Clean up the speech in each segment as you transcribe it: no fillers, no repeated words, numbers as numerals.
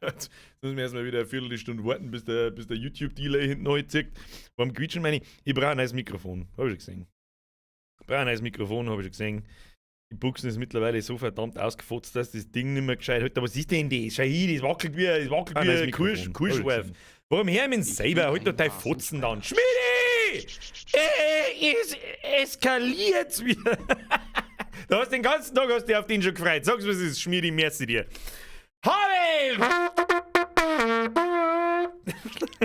Jetzt müssen wir erstmal wieder eine Viertelstunde warten, bis der YouTube-Delay hinten neu zieht. Warum quietschen meine? Ich brauche ein neues Mikrofon, habe ich schon gesehen. Ich brauche ein neues Mikrofon, habe ich schon gesehen. Die Buchsen ist mittlerweile so verdammt ausgefotzt, dass das Ding nicht mehr gescheit hält. Aber was ist denn das? Schau hier, das wackelt Ein wie neues ein Mikrofon, Kuhschwarf. hab ich. Warum her mit dem Ich selber? bin Halt doch ein dein Fotzen dann. Rasensprenger. Schmidi! Es eskaliert wieder. Du hast den ganzen Tag hast dich auf den schon gefreut. Sag's, was ist, Schmidi, merci dir. Havel!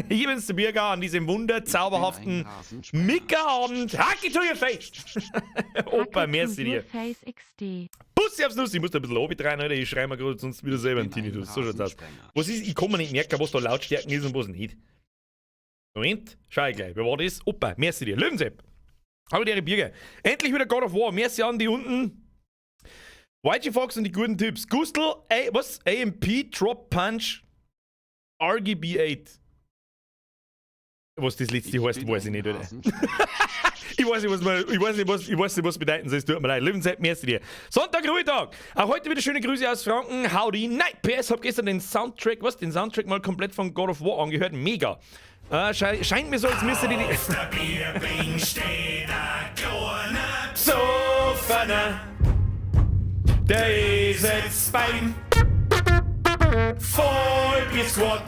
Hier bin's der Birger an diesem wunderzauberhaften Ich bin ein Rasensprenger. Mickerabend. Hacke to your face! Opa, Hacke to merci your dir. Face XD. Bussi aufs Nuss, ich muss da ein bisschen runterrein, Alter. Ich schrei mir gerade sonst wieder selber einen Ich bin ein Tinnitus. So schaut's aus. Rasensprenger. Was ist, ich kann mir nicht merken, was da Lautstärken ist und was nicht. Moment, schau ich gleich. Wer war das? Opa, merci dir. Löwensepp. Hallo, der Birger. Endlich wieder God of War. Merci an die unten. YG Fox und die guten Tipps. Gustl, A, was? AMP Drop Punch RGB 8. Was das letzte Ich heißt, bin weiß ich ein nicht, oder? Rasensprenger. Ich weiß nicht, was bedeuten soll. Es tut mir leid. Löwenzeit, merci dir. Sonntag, Ruhetag. Auch heute wieder schöne Grüße aus Franken. Howdy. Nein, PS, hab gestern den Soundtrack, was? Den Soundtrack mal komplett von God of War angehört. Mega. Scheint mir so, als müsste die Auf der Bierbing steht ein kleiner Besoffener. Der ist jetzt beim Vollbier-Squad.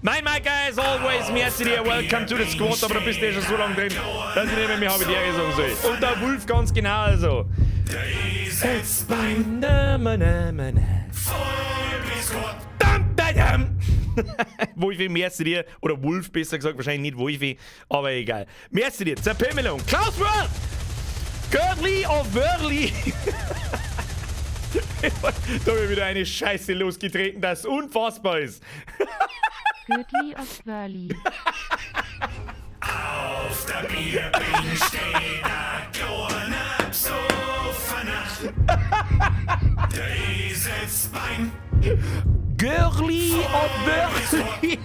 Mein Mike, as always, merci dir, welcome to the squad, aber du bist eh schon so lange drin, dass ich nicht mehr, mehr habe die Ehre sagen soll. Und der Wolf ganz genau also. Der ist jetzt Beim na, na, na, na, na. Vollbier-Squad. Dam, da, dam. Wolfi, merci dir. Oder Wolf, besser gesagt, wahrscheinlich nicht Wolfi, aber egal. Merci dir. Zerpimmelung. Klaus World! Girly of Wörli! Da habe ich wieder eine Scheiße losgetreten, das unfassbar ist. Götli of Wörli. Auf der Bierbing steht ein kleiner Besoffener. Der ist jetzt beim Girly of Wörli!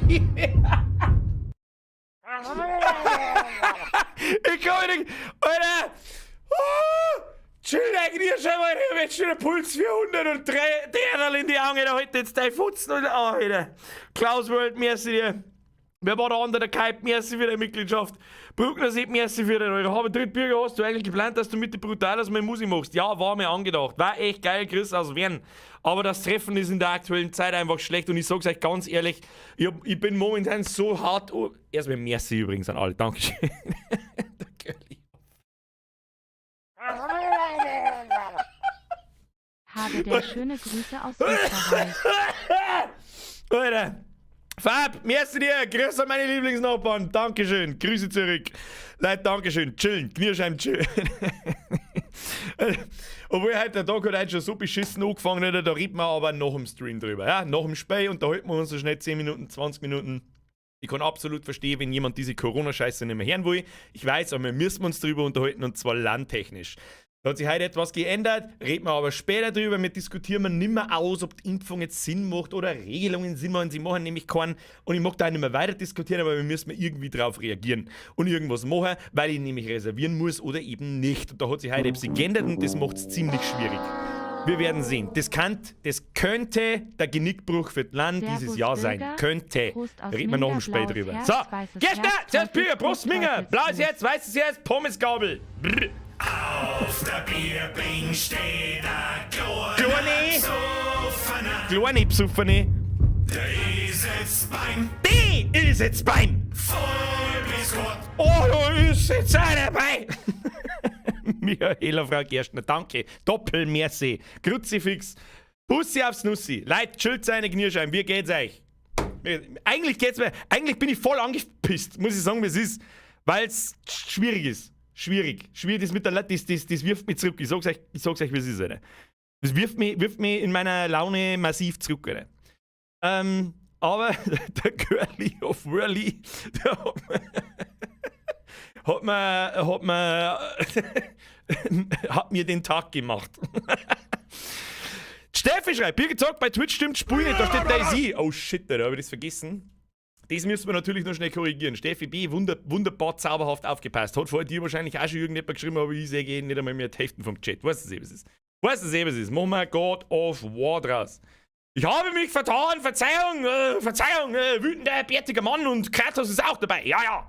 Ich kann nicht. Alter! Oh, chill eigentlich schon mal, ich hab jetzt schon einen Puls 403 Tränen in die Augen, da heute jetzt dein Futzen und oh, Alter. Klaus World, merci dir. Wer war der andere? Der Kai, merci für deine Mitgliedschaft. Bruckner Sepp, merci für den Euro. Habe dritt Bürger, hast du eigentlich geplant, dass du mit den Brutalos mal Musik machst? Ja, war mir angedacht. War echt geil, Chris aus Wern. Aber das Treffen ist in der aktuellen Zeit einfach schlecht und ich sag's euch ganz ehrlich, ich bin momentan so hart. Oh, erstmal merci übrigens an alle. Dankeschön. Der Curly. Habe der schöne Grüße aus Österreich. Alter. Fab, merci dir. Grüß an meine Lieblingsnachbarn. Dankeschön. Grüße zurück. Leute, Dankeschön. Chillen. Knirscheim chillen. Obwohl heute der Tag hat heute schon so beschissen angefangen, hat, da reden wir aber nach dem Stream drüber. Ja, nach dem Spiel unterhalten wir uns so schnell 10 Minuten, 20 Minuten. Ich kann absolut verstehen, wenn jemand diese Corona-Scheiße nicht mehr hören will. Ich weiß, aber wir müssen uns drüber unterhalten, und zwar landtechnisch. Da hat sich heute etwas geändert, reden wir aber später drüber. Wir diskutieren nimmer aus, ob die Impfung jetzt Sinn macht oder Regelungen Sinn machen. Sie machen nämlich keinen. Und ich mag da auch nicht mehr weiter diskutieren, aber wir müssen irgendwie drauf reagieren und irgendwas machen, weil ich nämlich reservieren muss oder eben nicht. Und da hat sich heute etwas geändert und das macht es ziemlich schwierig. Wir werden sehen. Das könnte der Genickbruch für das Land Servus, dieses Jahr sein. Bürger. Könnte. Prost aus Reden wir noch Minga, im Spiel blaues drüber. Herz, So, weißes Gestern, Herz, zuerst Bürger, Prost, Teufelsgruß, Minger, blaues Teufelsgruß. Herz, weißes Herz, Pommesgabel. Brr. Auf der Bierbing steht ein kleiner Kleine. Besoffener. Kleine Besoffene. Der ist jetzt beim Die ist jetzt beim Vollbier-Squad. Oh, da ist jetzt einer dabei. Michaela Frau Gerstner, danke. Doppelmerci. Kruzifix. Bussi aufs Nussi. Leute, chillt seine Knirschein. Wie geht's euch? Eigentlich geht's mir, eigentlich bin ich voll angepisst, muss ich sagen, wie es ist. Weil es schwierig ist. Schwierig. Schwierig, das mit der Leute, das wirft mich zurück. Ich sag's euch, wie es ist, Alter. Das wirft mich in meiner Laune massiv zurück, Alter. Aber der Curly of Whirly, der hat mir den Tag gemacht. Steffi schreibt, Birgit sagt, bei Twitch stimmt Spul nicht, da steht Daisy. Oh shit, da habe ich das vergessen. Das müssen wir natürlich noch schnell korrigieren. Steffi B., wunderbar zauberhaft aufgepasst. Hat vor dir wahrscheinlich auch schon irgendjemand geschrieben, aber ich sehe nicht einmal mehr die Hälfte vom Chat. Weißt du, was es ist? Weißt du, was es ist? Machen wir God of War draus. Ich habe mich vertan, Verzeihung, Verzeihung, wütender, bärtiger Mann und Kratos ist auch dabei. Ja, ja.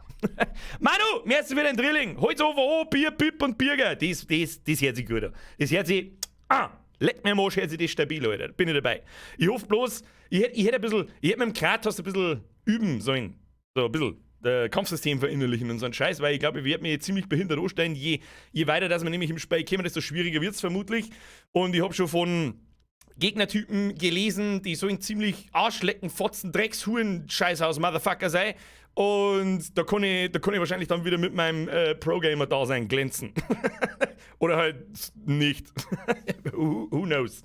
Manu, merci für den Drilling. Holz over an, Bier, Pip und Birger. Das hört sich gut an. Das hört sich. Ah, leck mir am Arsch, hört sich das stabil, Alter. Bin ich dabei. Ich hoffe bloß, ich hätte ein bisschen, ich hätte mit dem Kratos ein bisschen üben sollen. So ein bisschen der Kampfsystem verinnerlichen und so ein Scheiß, weil ich glaube, ich werde mich ziemlich behindert anstellen. Je weiter, dass wir nämlich im Spiel kommen, desto schwieriger wird es vermutlich. Und ich habe schon von Gegnertypen gelesen, die so ein ziemlich Arschlecken, Fotzen, Drecks, Huren, Scheißhaus, Motherfucker sei. Und da kann ich wahrscheinlich dann wieder mit meinem Pro-Gamer-Dasein glänzen. Oder halt nicht. Who knows?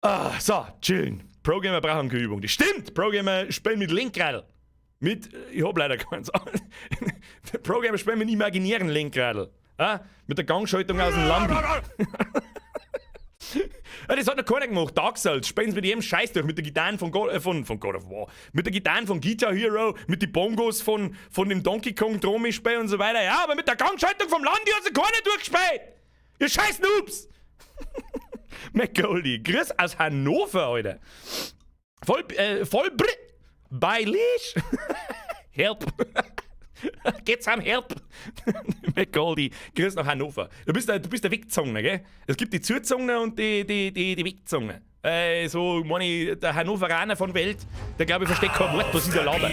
Ah, so, chillen. Pro-Gamer brauchen keine Übung. Das stimmt! Pro-Gamer spielen mit Lenkradl. Ich hab leider keins. Pro-Gamer spielen mit imaginären Lenkradl. Ah, mit der Gangschaltung aus dem Lambi. Ja, das hat noch keiner gemacht. Dark Souls, spielen sie mit jedem Scheiß durch. Mit der Gitarre von God of War. Mit der Gitarre von Guitar Hero, mit den Bongos von dem Donkey Kong Tromi-Spiel und so weiter. Ja, aber mit der Gangschaltung vom Landi hat sie keiner durchgespielt. Ihr scheiß Noobs! McGoldie, Grüß aus Hannover, Alter. Voll br bei Leash. Help. Get some help. McGoldie, grüß nach Hannover. Du bist der Wegzogener, gell? Es gibt die Zuzogene und die Wegzogene. So, meine ich, der Hannoveraner von Welt, der, glaube ich, versteht kein Wort, was ich da laber.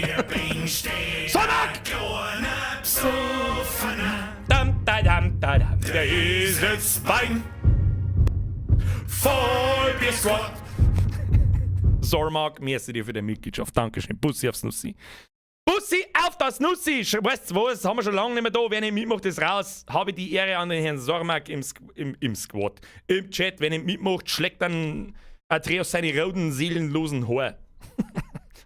Sonntag! Dam, da, dam, da, dam. Der ist jetzt beim Vollbier-Squad. Sormark, merci dir für die Mitgliedschaft. Dankeschön. Bussi aufs Nussi. Bussi auf das Nussi! Weißt du was? Haben wir schon lange nicht mehr da. Wer nicht mitmacht, ist raus. Habe die Ehre an den Herrn Sormark im Squad. Im Chat, wer nicht mitmacht, schlägt dann Atreus seine roten, seelenlosen Haare.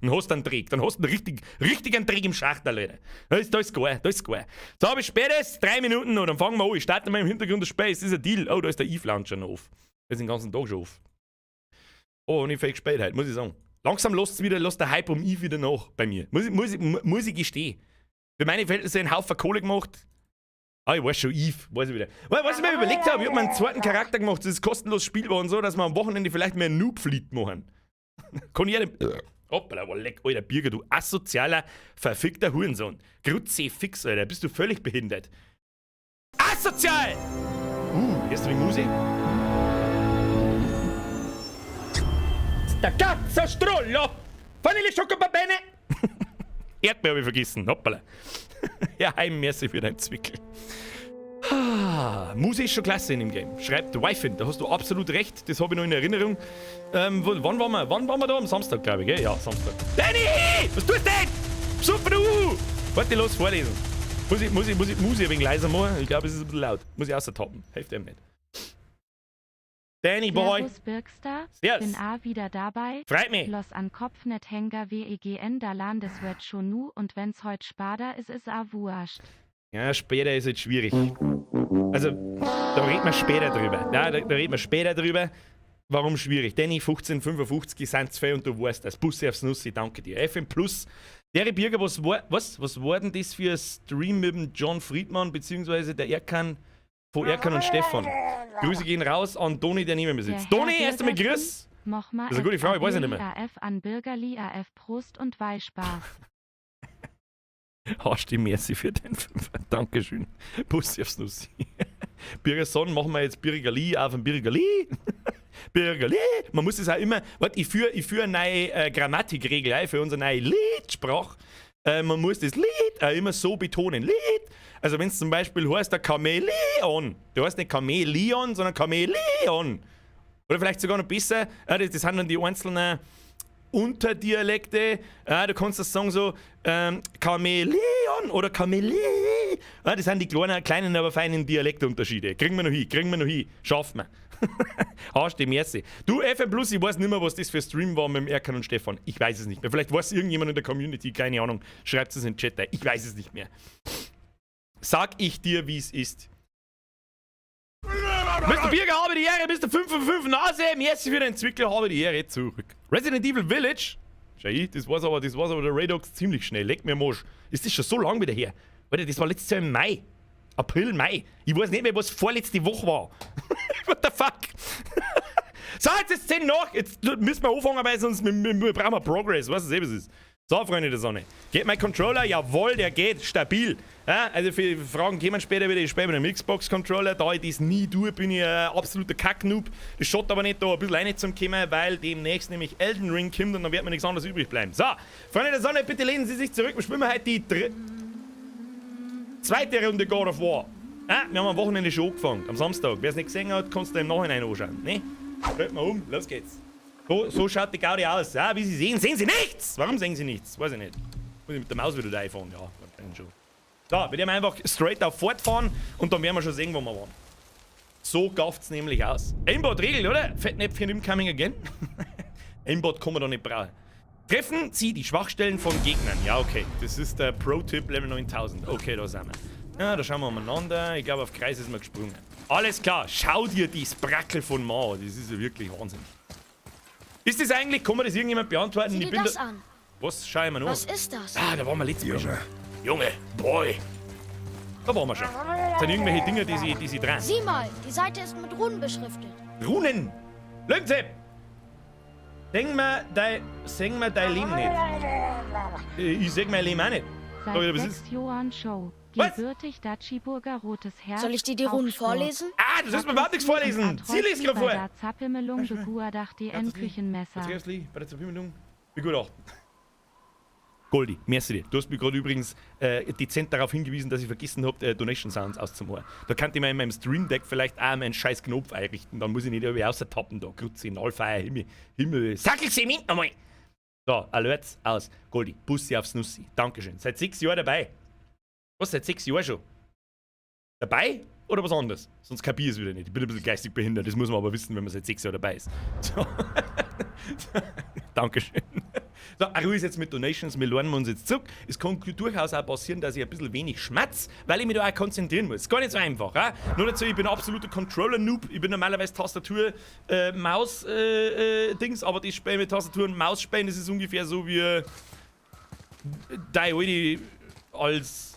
Dann hast du einen Dreck. Dann hast du einen richtig, richtigen Dreck im Schacht, Alter. Da ist geil, da ist geil. So, habe ich spätestens 3 Minuten und dann fangen wir an. Ich starte mal im Hintergrund das Spiel. Es ist ein Deal. Oh, da ist der Eve-Launcher noch auf. Der ist den ganzen Tag schon auf. Oh, und ich fake gespielt heute, muss ich sagen. Langsam lässt der Hype um Eve wieder nach bei mir. Muss ich gestehen. Für meine Verhältnisse einen Haufen Kohle gemacht. Ah, ich weiß schon, Eve, weiß ich wieder. Weil, was ich mir überlegt habe, ich habe mir einen zweiten Charakter gemacht, das ist kostenlos spielbar und so, dass wir am Wochenende vielleicht mehr Noob-Fleet machen. Kann ich nicht. Hoppala, oh, leck, alter Birger, du asozialer, verfickter Hurensohn. Kruzifix, Alter, bist du völlig behindert. Asozial! Hörst du die Musik? Sta cazzo strollo! Vanille Schoko va bene! Erdbeer habe ich vergessen, hoppala. Ja, heim, merci für dein Zwickel. Ah, Musik ist schon klasse in dem Game. Schreibt Wifin, da hast du absolut recht, das habe ich noch in Erinnerung. Wann waren wir? Wann waren wir da? Am Samstag, glaube ich, gell? Ja, Samstag. Danny! Was tust du denn? Super du! Warte, los, vorlesen. Muss ich ein wenig leiser machen? Ich glaube, es ist ein bisschen laut. Muss ich außertappen. Hilft dem nicht. Danny Boy. Servus Birkstar, Servus. bin a wieder dabei. Freut mich. Los an Kopf net henga wegen da Landeswert schon nu und wenn's heut spader is, is a wuascht. Ja, später ist jetzt schwierig. Also, da reden wir später drüber. Ja, da reden wir später drüber. Warum schwierig? Danny, 1555 sind zu viel und du weißt das. Bussi aufs Nussi, danke dir. FM Plus. Der Birger, was war denn das für ein Stream mit dem John Friedmann, beziehungsweise der Erkan, von Erkan und Stefan? Grüße gehen raus an Toni, der neben mir sitzt. Der Toni, Herr erst einmal Bürgersen, grüß. Mochma Das ist eine gute Frage, ich weiß ja nicht mehr. AF an Bürgerli AF Prost und Weihspaß. Hast du merci für den Fünfer. Dankeschön. Bussi aufs Nussi. Birgerson, machen wir jetzt Birgerli auf dem Birgerli. Birgerli. Man muss es auch immer. Warte, ich führe eine neue Grammatikregel ein für unsere neue Liedsprache. Man muss das Lied auch immer so betonen. Lied. Also, wenn es zum Beispiel heißt, der Chamäleon. Der heißt nicht Chamäleon, sondern Chamäleon. Oder vielleicht sogar noch besser, das sind dann die einzelnen Unterdialekte. Ja, du kannst das sagen so, Chamäleon oder Chamäle. Ja, das sind die kleinen, kleinen, aber feinen Dialektunterschiede. Kriegen wir noch hin, kriegen wir noch hin. Schaffen wir. Hast die merci. Du, FM Plus, ich weiß nicht mehr, was das für Stream war mit dem Erkan und Stefan. Ich weiß es nicht mehr. Vielleicht weiß irgendjemand in der Community, keine Ahnung. Schreibt es in den Chat rein. Ich weiß es nicht mehr. Sag ich dir, wie es ist. Mr. Birger, habe die Ehre, Mr. 5 von 5 Nase, merci für den Zwickel, habe die Ehre zurück. Resident Evil Village. Schau ich, das war's aber der Radox ziemlich schnell. Leck mir am Arsch. Ist das schon so lang wieder her? Alter, das war letztes Jahr im Mai. April, Mai. Ich weiß nicht mehr, was vorletzte Woche war. What the fuck? So, jetzt ist 10 nach. Jetzt müssen wir anfangen, weil sonst wir brauchen wir Progress. Weißt du, was es ist? So, Freunde der Sonne. Geht mein Controller? Jawohl, der geht. Stabil. Ja, also für Fragen kommen später wieder. Ich spiele mit einem Xbox-Controller. Da ich das nie tue, bin ich ein absoluter Kack-Noob. Das schaut aber nicht da ein bisschen rein zum kommen, weil demnächst nämlich Elden Ring kommt und dann wird mir nichts anderes übrig bleiben. So, Freunde der Sonne, bitte lehnen Sie sich zurück. Wir spielen heute die zweite Runde God of War. Ja, wir haben am Wochenende schon angefangen, am Samstag. Wer es nicht gesehen hat, kannst du im Nachhinein anschauen. Ne? Stellt mal um, los geht's. So schaut die Gaudi aus. Ja, wie Sie sehen, sehen Sie nichts! Warum sehen Sie nichts? Weiß ich nicht. Muss ich mit der Maus wieder da einfahren? Ja, wahrscheinlich schon. So, wir werden einfach straight auf fortfahren und dann werden wir schon sehen, wo wir waren. So gafft's nämlich aus. Aimbot regelt, oder? Fettnäpfchen incoming again. Aimbot kann man da nicht brauchen. Treffen Sie die Schwachstellen von Gegnern. Ja, okay. Das ist der Pro-Tipp Level 9000. Okay, da sind wir. Ja, da schauen wir umeinander. Ich glaube, auf Kreis ist man gesprungen. Alles klar. Schau dir das Brackel von Ma an. Das ist ja wirklich Wahnsinn. Ist das eigentlich, kann man das irgendjemand beantworten? Sieh Ich dir bin das da, an. Was schau ich mir noch? Was ist das? Ah, da waren wir letztes Mal schon. Junge, Junge, Boy. Da waren wir schon. Das sind irgendwelche Dinge, die sie drehen. Sieh mal, die Seite ist mit Runen beschriftet. Runen! Löwensepp! Sing mir dein Leben nicht. Ich seh mein Leben auch nicht. Seit Sag ich dir, was 6 ist? Johann Show. Was? Gebürtig Datschiburger Rotes Herz. Soll ich dir die Runen Augsburg. vorlesen? Ah, du sollst mir überhaupt nichts vorlesen. Sie lesen gerade Bei vor. der Zappelmelung begutachtet die Küchenmesser. Bei der Zappelmelung begutachten. Goldi, merci dir. Du hast mich gerade übrigens dezent darauf hingewiesen, dass ich vergessen hab, Donation Sounds auszumachen. Da könnte ich mir in meinem Stream Deck vielleicht auch meinen scheiß Knopf einrichten. Dann muss ich nicht irgendwie außertappen da. Grütze, Nalfeier, Himmel, Himmel. Sackelzement nochmal! So, Alerts aus. Goldi, Bussi aufs Nussi. Dankeschön. Seit 6 Jahren dabei. Was, seit 6 Jahren schon? Dabei oder was anderes? Sonst kapier ich es wieder nicht. Ich bin ein bisschen geistig behindert, das muss man aber wissen, wenn man seit 6 Jahren dabei ist. So. Dankeschön. So, Ruhe ist jetzt mit Donations, wir lernen uns jetzt zurück. Es kann durchaus auch passieren, dass ich ein bisschen wenig schmatz, weil ich mich da auch konzentrieren muss. Ist gar nicht so einfach. Ja? Nur dazu, ich bin absoluter Controller-Noob. Ich bin normalerweise Tastatur, Maus, Dings, aber das Spiel mit Tastatur und Maus spielen, das ist ungefähr so wie deine alte als.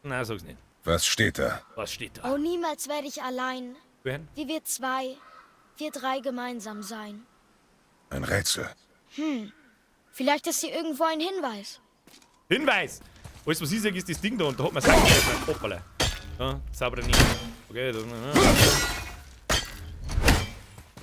Nein, sag's nicht. Was steht da? Was steht da? Oh, niemals werde ich allein, Wohin? wie wir zwei, wir drei gemeinsam sein. Ein Rätsel. Vielleicht ist hier irgendwo ein Hinweis. Hinweis! Alles, was ich sage, ist das Ding da und da hat man Sachen. Hoppala. Ja, sauber nicht. Okay, das.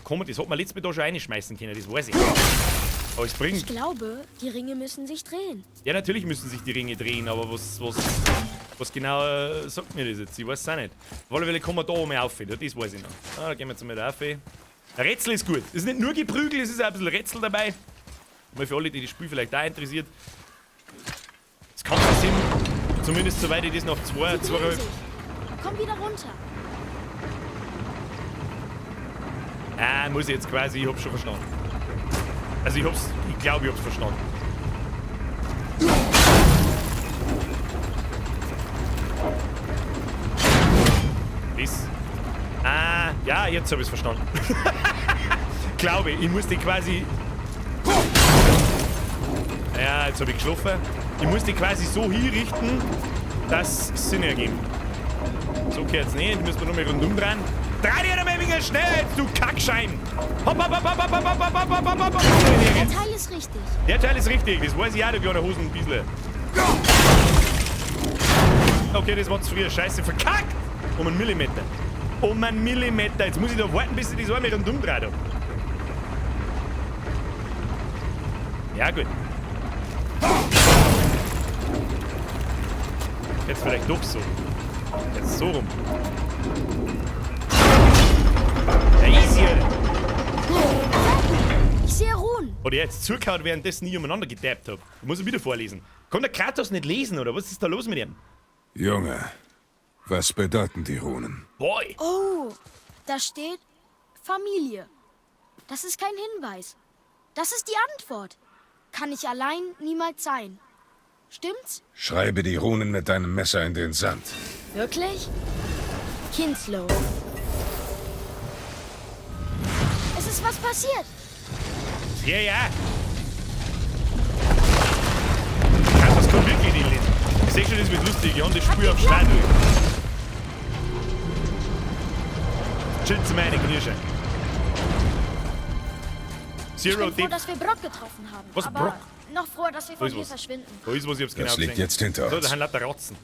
Komm, das hat man letztes Mal da schon reinschmeißen können, das weiß ich. Aber es bringt. Ich glaube, die Ringe müssen sich drehen. Ja, natürlich müssen sich die Ringe drehen, aber was genau sagt mir das jetzt? Ich weiß es auch nicht. Auf alle Fälle kommen wir da oben auf, das weiß ich noch. Ah, da gehen wir jetzt mal da auf. Rätsel ist gut. Es ist nicht nur Geprügel, es ist auch ein bisschen Rätsel dabei. Mal für alle, die das Spiel vielleicht auch interessiert. Das Kampfsystem, zumindest soweit ich das noch Sie zwei drehen sich. Komm wieder runter. Ah, muss ich jetzt quasi, ich hab's schon verstanden. Also ich glaube, ich hab's verstanden. Das. Ah, ja, jetzt hab ich's verstanden. Glaube ich, ich muss die quasi. Ja, jetzt hab ich geschlafen. Ich muss die quasi so hinrichten, dass es Sinn ergeben. So geht's nicht, müssen wir noch mal rundum dran. Dreh dich noch mal ein wenig schnell, jetzt, du Kackschein! Hopp, hopp, hopp, hopp, hopp, hopp, hopp, hopp, hopp, hopp, hopp. Der Teil ist richtig. Der Teil ist richtig, das weiß ich auch, du kleine Hosen ein bisschen. Okay, das war zu früh. Scheiße, verkackt! Um einen Millimeter. Um einen Millimeter. Jetzt muss ich da warten, bis ich das einmal rundum drehe. Ja, gut. Jetzt vielleicht doch so. Jetzt so rum. Ja, easy, Alter. Ich sehe Runen. Oder jetzt zugehauen, währenddessen ich umeinander gedappt hab. Ich muss ich wieder vorlesen. Kann der Kratos nicht lesen, oder was ist da los mit ihm? Junge, was bedeuten die Runen? Boy! Oh, da steht Familie. Das ist kein Hinweis. Das ist die Antwort. Kann ich allein niemals sein. Stimmt's? Schreibe die Runen mit deinem Messer in den Sand. Wirklich? Kinslow. Es ist was passiert. Ja, ja. Kratos kann wirklich nicht lesen. Ich seh schon, das wird lustig. Ja, und das Spiel auf Schnell durch. Chill zu meine Knirsche. Zero Ich bin froh, Deep. dass wir Brock getroffen haben. Was, aber Brock? noch froher, dass wir Da von ist hier was. verschwinden. Da ist was, ich hab's genau Das liegt gesehen. jetzt hinter So, uns. da sind lauter Ratzen.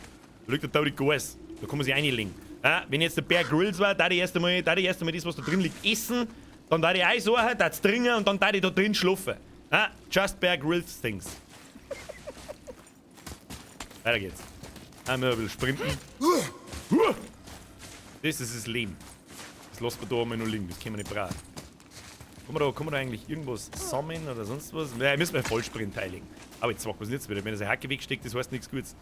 Da liegt der Tauri Gas. Da kann man sich reinlegen. Ja, wenn jetzt der Bear Grylls war, da die erst einmal, das, was da drin liegt, essen, dann da die Eis suchen, da trinken und dann da die da drin schlafen. Ja, just Bear Grylls things. Weiter geht's. Einmal ein bisschen sprinten. Das ist das Leben. Das lassen wir da einmal nur liegen, das können wir nicht brauchen. Kann man da eigentlich irgendwas sammeln oder sonst was? Nein, müssen wir Vollsprint teilegen. Aber jetzt was denn jetzt wieder? Wenn er sein Hacke wegsteckt, das heißt nichts Gutes.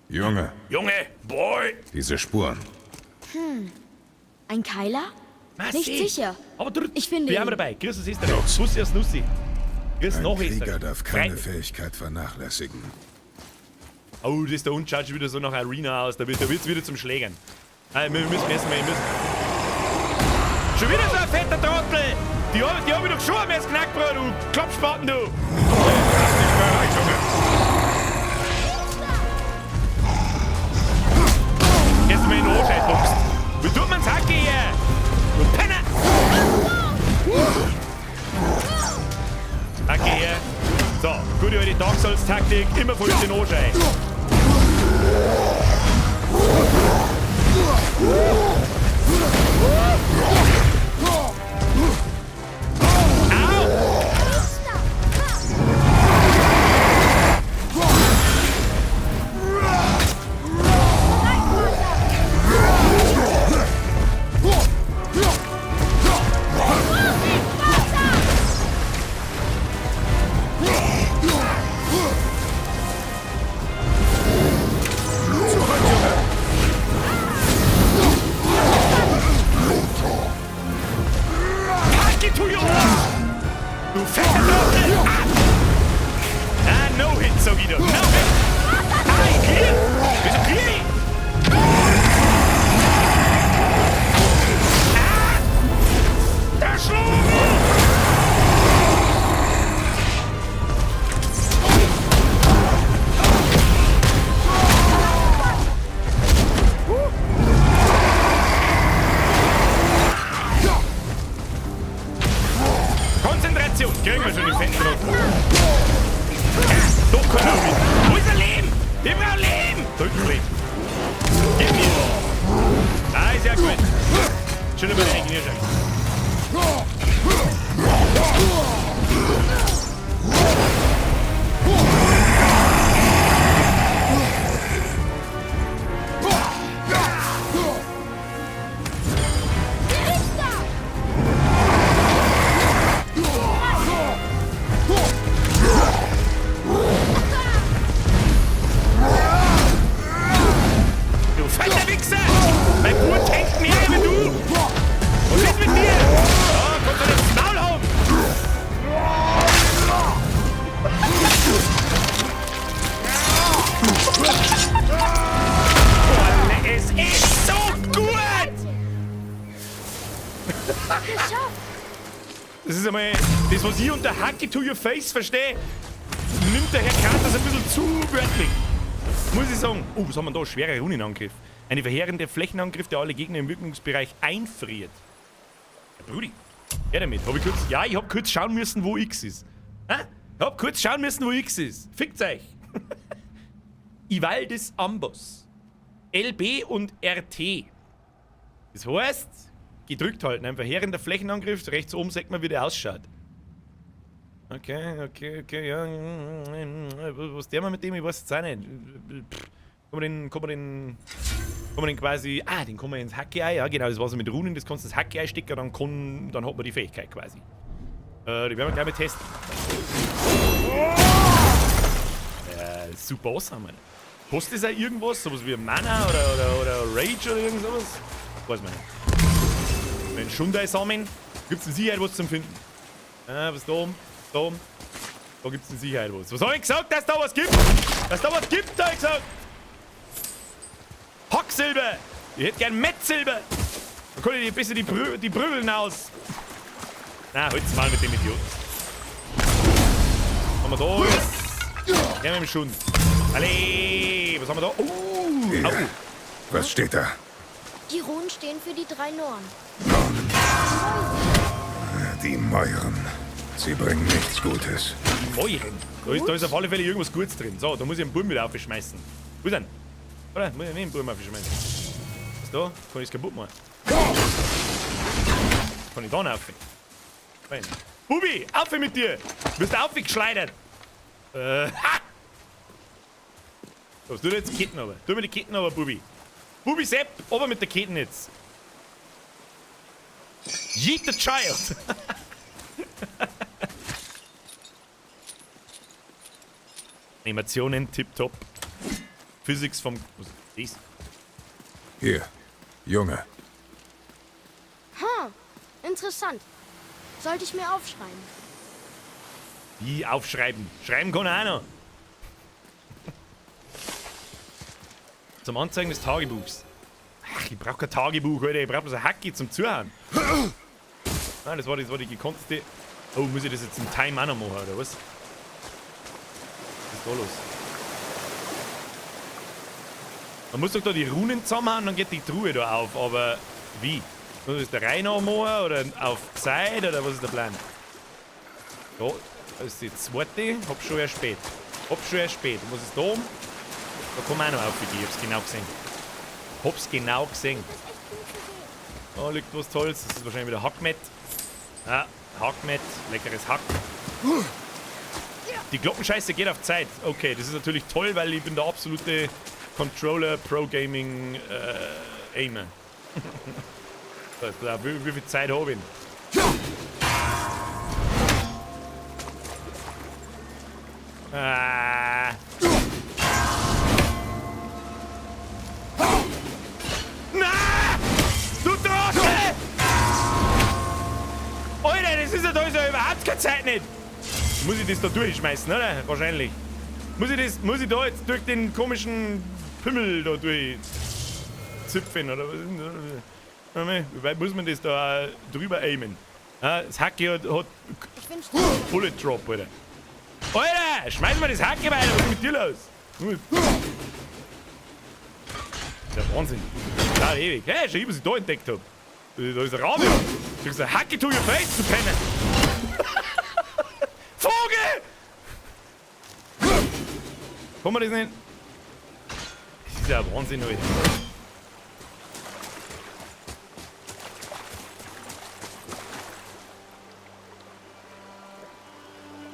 Junge, Junge! Boy! diese Spuren. Ein Keiler? Marci. Nicht sicher. Aber du, Ich finde wir haben ihn. dabei. Grüß uns Österreich. Bussi aus Nussi. Grüß Ein nach Krieger Österreich. darf keine Frei- Fähigkeit vernachlässigen. Oh, das ist der Hund schaut schon wieder so nach Arena aus. Da wird's wieder zum Schlägern. Ah, wir müssen erstmal. Wir müssen. Schon wieder so ein fetter Trottel! Die hab ich doch schon am ersten Knackbrot, du Klappspaten, du! Nicht bereit, Junge. Erst mal in den Arsch einboxt. Wie tut man's Hacke hier? Du Penner! Hacke her. So, gute alte Dark Souls-Taktik, immer voll in den Arsch ein. Hacke to your Arsch! Du fetter Trottel! Ah! Ah, no hit, sag ich da. No hit! Ah, ich krieg! Wieso krieg ich? Ah! Der Schlummer! Konzentration! Kriegen wir schon die fetten Trottel. Doch kein No-Hit. Wo ist ein Leben? Ich brauch Leben! Da hinten Leben. Gib mir! Ah, ist ja gut. Schön über den Knirschen. Du fetter Wichser! Mein Bruder tankt mehr wie du! Was ist mit dir? Ah, kannst du das Maul haben? Boah, es ist so gut! Geschafft! Das ist einmal das, was ich unter Hacke to your face verstehe, nimmt der Herr Kratos ein bisschen zu wörtlich. Muss ich sagen. Oh, was haben wir da? Schwerer Runenangriff. Eine verheerende Flächenangriff, der alle Gegner im Wirkungsbereich einfriert. Ja, Brudi, her damit. Hab ich kurz, ja, ich hab kurz schauen müssen, wo X ist. Ha? Ich hab kurz schauen müssen, wo X ist. Fickt euch. Ivaldis Amboss. LB und RT. Das heißt, gedrückt halten. Ein verheerender Flächenangriff. Rechts oben sieht man, wie der ausschaut. Okay, ja. Was der mal mit dem? Ich weiß jetzt auch nicht. Kann man den quasi. Ah, den kann man ins Hacke-Ei. Ja, genau, das war so mit Runen. Das kannst du ins Hacke-Ei stecken, dann hat man die Fähigkeit quasi. Die werden wir gleich mal testen. Super awesome, Mann. Kostet das auch irgendwas? Sowas wie Mana oder Rage oder irgend sowas? Weiß man nicht. Wenn Schundei sammeln, gibt's in Sicherheit was zum Finden. Ah, was da oben? Da oben. Da gibt's in Sicherheit was. Was hab ich gesagt, dass da was gibt? Dass da was gibt, hab ich gesagt! Hacksilber! Ich hätte gern Mettsilber! Da kann ich ein bisschen die Prügeln aus. Na, halt's mal mit dem Idioten. Haben wir da jetzt? Ja, mit dem Schund. Alle, was haben wir da? Hier. Au. Was steht da? Die Runen stehen für die drei Norn. Die Mäuren. Sie bringen nichts Gutes. Die Mäuren. Da ist auf alle Fälle irgendwas Gutes drin. So, da muss ich einen Buben wieder aufschmeißen. Wo ist denn? Oder? Muss ich nicht den Buben aufschmeißen? Was da? Kann ich's kaputt machen? Kann ich da rauf? Fein. Bubi, auf mit dir! Du wirst aufgeschleudert! Ha! Was tut jetzt Ketten aber? Tu mir die Ketten aber, Bubi. Bubi Sepp, aber mit der Ketten jetzt. Yeet the child! Animationen tipptopp. Physics vom. Was ist das? Hier, Junge. Interessant. Sollte ich mir aufschreiben. Wie aufschreiben? Schreiben kann er auch noch. Zum Anzeigen des Tagebuchs. Ach, ich brauch kein Tagebuch, Alter. Ich brauch bloß ein Hacki zum Zuhauen. Nein, das war die gekontete. Oh, muss ich das jetzt im Time auch noch machen, oder was? Was ist da los? Man muss doch da die Runen zusammenhauen, dann geht die Truhe da auf. Aber wie? Muss ich das der Reihe nach machen oder auf Zeit oder was ist der Plan? Da, das ist die zweite. Hab schon erst spät. Hab schon erst spät. Und was ist da oben? Da kann man auch noch auf die. Ich hab's genau gesehen. Hab's genau gesehen. Da liegt was Tolles. Das ist wahrscheinlich wieder Hackmett. Ja, Hackmett. Leckeres Hack. Die Glockenscheiße geht auf Zeit. Okay, das ist natürlich toll, weil ich bin der absolute Controller Pro Gaming Aimer. Wie viel Zeit hab ich? Ah. Na! Du Trottel! Alter, das ist ja da ist ja überhaupt keine Zeit nicht. Muss ich das da durchschmeißen, oder? Wahrscheinlich. Muss ich da jetzt durch den komischen Pimmel da durchzüpfen, oder was? Wie weit muss man das da drüber aimen? Ja, das Hacke hat Bullet Drop, Alter. Alter, schmeiß mal das Hacke weiter, was ist mit dir los? Das ist ja Wahnsinn. Ja, ewig. Hey, schau, was ich da entdeckt hab. Da ist ein Rabe. Du kriegst ein Hacke to your face, du Penner. Vogel! Kann man das nicht? Das ist ja Wahnsinn, Alter.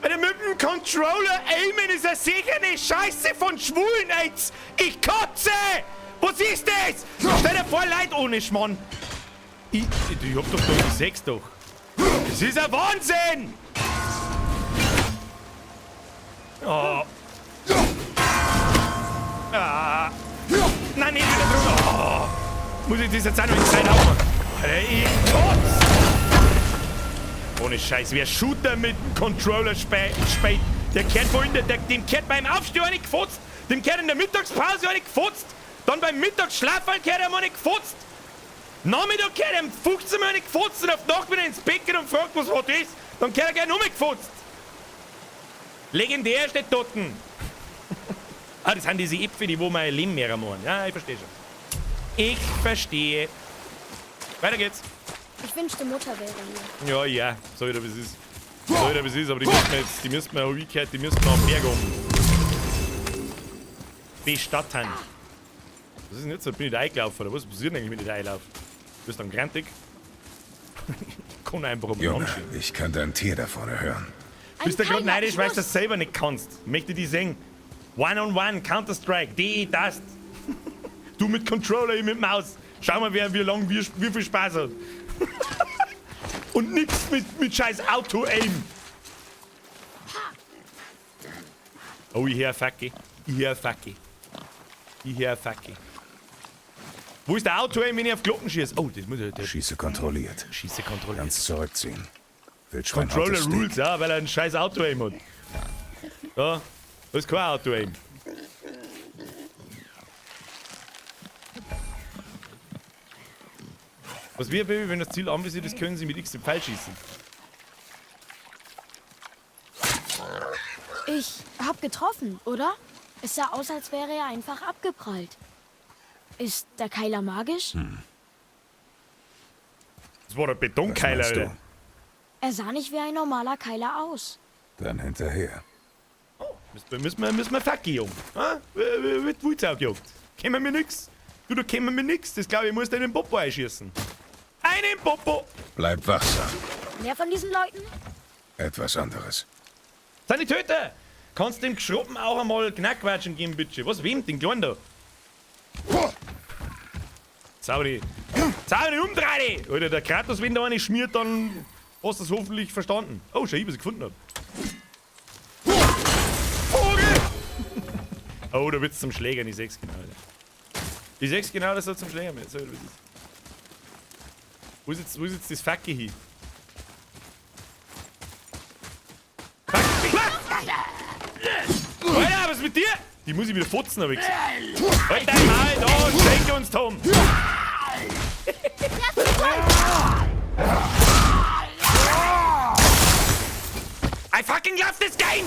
Alter, mit dem Controller aimen ist ja sicher eine Scheiße von Schwulen, ey. Ich kotze! Was ist das? Stell dir vor, Leute ohne Schmarrn. Ich hab doch da die 6 doch. Das ist ein Wahnsinn! Oh. Ah. Nein, nicht wieder drüber. Oh. Muss ich das jetzt auch noch in Zeit aufmachen? Alter, ich kotze! Ohne Scheiß, wer Shooter mit dem Controller spät, der kehrt vorhin, dem kehrt beim Aufstehen auch nicht gefotzt, dem kehrt in der Mittagspause auch nicht gefotzt, dann beim Mittagsschlaf kehrt er mal nicht gefotzt, Nachmittag kehrt er um 15 Uhr nicht gefotzt und auf die Nacht wieder ins Bett geht und fragt, was was ist, dann kehrt er gleich nochmal gefotzt. Legendär steht dort. Ah, das sind diese Äpfel, die wo mein Leben mehr machen. Ja, ich verstehe schon. Ich verstehe. Weiter geht's. Ich wünschte, Mutter wäre hier. Ja, ja, sag ich dir, wie es ist. Sag ich dir, wie es ist, aber die müssen wir jetzt, die müssen wir, hab ich gehört, die müssen wir am Berg um. Bestatten. Was ist denn jetzt? Bin ich da eingelaufen oder was passiert denn eigentlich, wenn ich da einlaufe? Du bist dann grantig. Ich kann einfach um Junge, ich kann dein Tier da vorne hören. Bist du gerade neidisch, weil du das selber nicht kannst? Möchte die sehen. One-on-one, Counter-Strike, DE, das. Du mit Controller, ich mit Maus. Schau mal, wer wie lang, wie viel Spaß hat. Und nix mit scheiß Auto-Aim. Oh, ich hör Facki. Ich hör Facki. Ich hör Facki. Wo ist der Auto-Aim, wenn ich auf Glocken schieße? Oh, das muss ich... Der Schieße kontrolliert. Schieße kontrolliert. Ganz zurückziehen. Wildschwein Controller Rules, ja, weil er einen scheiß Auto-Aim hat. Ja, das ist kein Auto-Aim. Was wir, Baby, wenn das Ziel anvisiert ist, können sie mit X den Pfeil schießen. Ich hab getroffen, oder? Es sah aus, als wäre er einfach abgeprallt. Ist der Keiler magisch? Das war der Betonkeiler, Was meinst Alter. Er sah nicht wie ein normaler Keiler aus. Dann hinterher. Oh, müssen wir Facki jagen. Ha? Wird Wulzau gejagt. Kennen wir nix. Du, da kennen wir nix. Das glaube ich, muss den Popo einschießen. Einen Popo! Bleib wachsam. Mehr von diesen Leuten? Etwas anderes. Sanitäter! Kannst dem Geschroppen auch einmal Knackquatschen geben, bitte? Was, wem? Den Kleinen da? Zauri. Zauri, umdreh! Alter, der Kratos, wenn da eine schmiert, dann hast du es hoffentlich verstanden. Oh, schau, ich, was ich gefunden hab. Vogel! Oh, da wird's zum Schläger, ich sechs genau, Alter. Ich sechs genau, dass er zum Schläger wird. So, was ist. Wo ist jetzt das Facke hin? Alter, was ist mit dir? Die muss ich wieder fotzen, hab ich gesagt. Halt dein Maul da, schenke uns, Tom! I fucking love this game!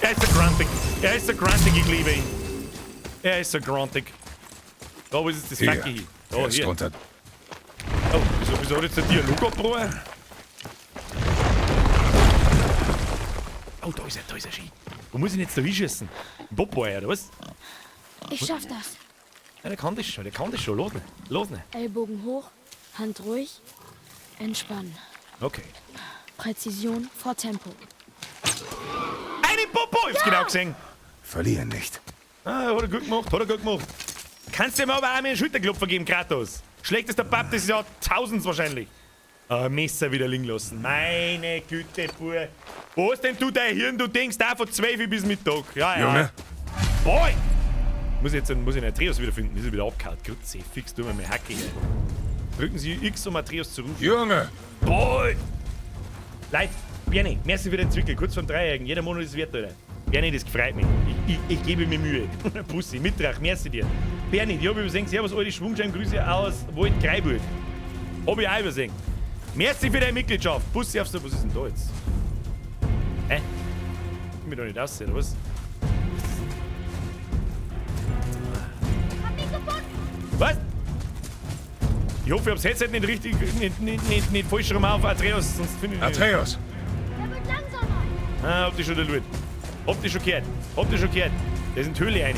Er ist so gruntig. Er ist so gruntig, ich liebe ihn. Er ist so gruntig. Da, wo ist jetzt das Hier. Facke hin? Da, Er ist hier. drunter. Oh, wieso hat jetzt der Dialog abgebrochen? Oh, da ist er, Ski. Wo muss ich denn jetzt da hinschießen? Im Popo, oder was? Ich schaff das. Ja, der kann das schon, der kann das schon. Los nicht, los nicht. Ellbogen hoch, Hand ruhig, entspannen. Okay. Präzision vor Tempo. Einen Popo! Ich hab's genau gesehen. Verlieren nicht. Ah, hat er gut gemacht, hat er gut gemacht. Kannst du ihm aber auch mal einen Schulterklopfer geben, Kratos. Schlechtester Papp des Jahrtausends wahrscheinlich. Ah, Messer wieder liegen lassen. Meine Güte, Bub. Wo hast denn du dein Hirn? Du denkst da von 12 bis Mittag. Ja, ja. Junge. Boy! Muss ich jetzt muss ich den Atreus wiederfinden. Ist er wieder abgehauen. Grütze, fix, du mir meine Hacke hier. Drücken Sie X, um Atreus zu rufen. Junge! Boy! Leute, Bernie, merci für den Zwickel. Kurz vorm Dreijährigen. Jeder Monat ist wert, Alter. Bernie, das freut mich. Ich gebe mir Mühe. Bussi, Mitrach, merci dir. Bernie, die hab ich übersehen. Servus, alte Schwungschein, Grüße aus Waldkraiburg. Hab ich auch übersehen. Merci für deine Mitgliedschaft. Bussi aufs... Was ist denn da jetzt? Hä? Ich bin mir doch nicht aus, oder was? Hab ihn gefunden! Was? Ich hoffe, ich hab's Headset nicht richtig, nicht falsch rum auf, Atreus, sonst finde ich nicht. Atreus! Er wird langsamer! Ah, hab dich schon erlöst. Hab dich schon gehört. Hab dich schon gehört. Da ist in die Höhle rein.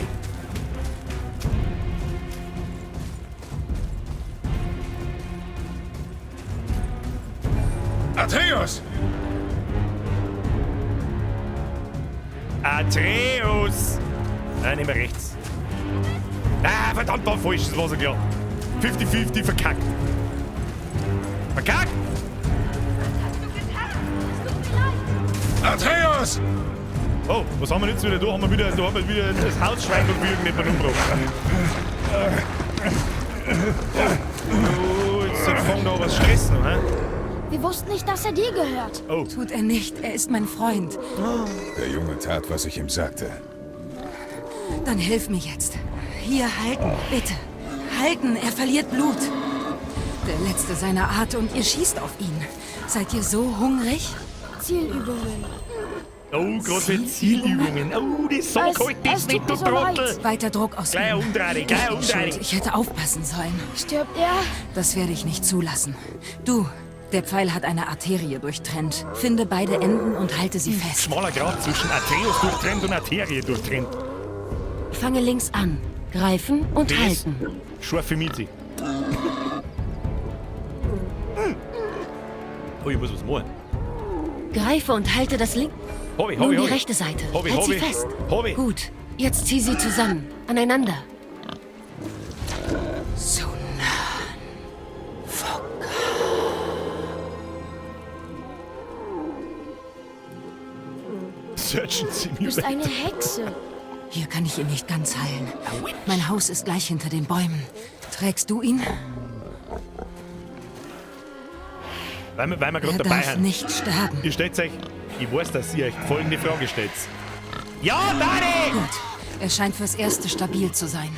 Atreus! Atreus! Nein, nehmen wir rechts. Ah, verdammt, war falsch, das war so klar. 50-50 verkackt. Verkackt! Was hast du getan? Es tut mir leid! Atreus! Oh, was haben wir jetzt wieder? Da haben wir wieder, das Hausschwein und irgendjemand umgebracht. Oh, jetzt fängt da was Stress noch, hä? Wir wussten nicht, dass er dir gehört. Oh. Tut er nicht. Er ist mein Freund. Der Junge tat, was ich ihm sagte. Dann hilf mir jetzt. Hier halten, bitte. Halten, er verliert Blut. Der letzte seiner Art und ihr schießt auf ihn. Seid ihr so hungrig? Zielübungen. Oh, große Zielübungen. Oh, das sag Es- halt das es nicht, tut du mir so Trottel. leid. Weiter Druck ausüben. Gleich umdrehen, gleich Ich bin umdrehen. schuld. Ich hätte aufpassen sollen. Stirbt er? Das werde ich nicht zulassen. Du, der Pfeil hat eine Arterie durchtrennt. Finde beide Enden und halte sie fest. Schmaler Grat zwischen Atreus durchtrennt und Arterie durchtrennt. Fange links an. Greifen und Das halten. Scharfe Miete. Oh, ich muss was machen. Greife und halte das link. Hab ich, hab Nun ich, die hab ich. rechte Seite. Hab ich, halt hab sie ich. fest. Hab ich. Gut. Jetzt zieh sie zusammen. Aneinander. So nah. Fuck. Searchen Sie Du bist eine Hexe. Hier kann ich ihn nicht ganz heilen. Mein Haus ist gleich hinter den Bäumen. Trägst du ihn? Weil wir gerade Er dabei darf sind. nicht sterben. Ihr stellt euch, ich weiß, dass ihr euch folgende Frage stellt. Ja, Dani! Gut. Er scheint fürs Erste stabil zu sein.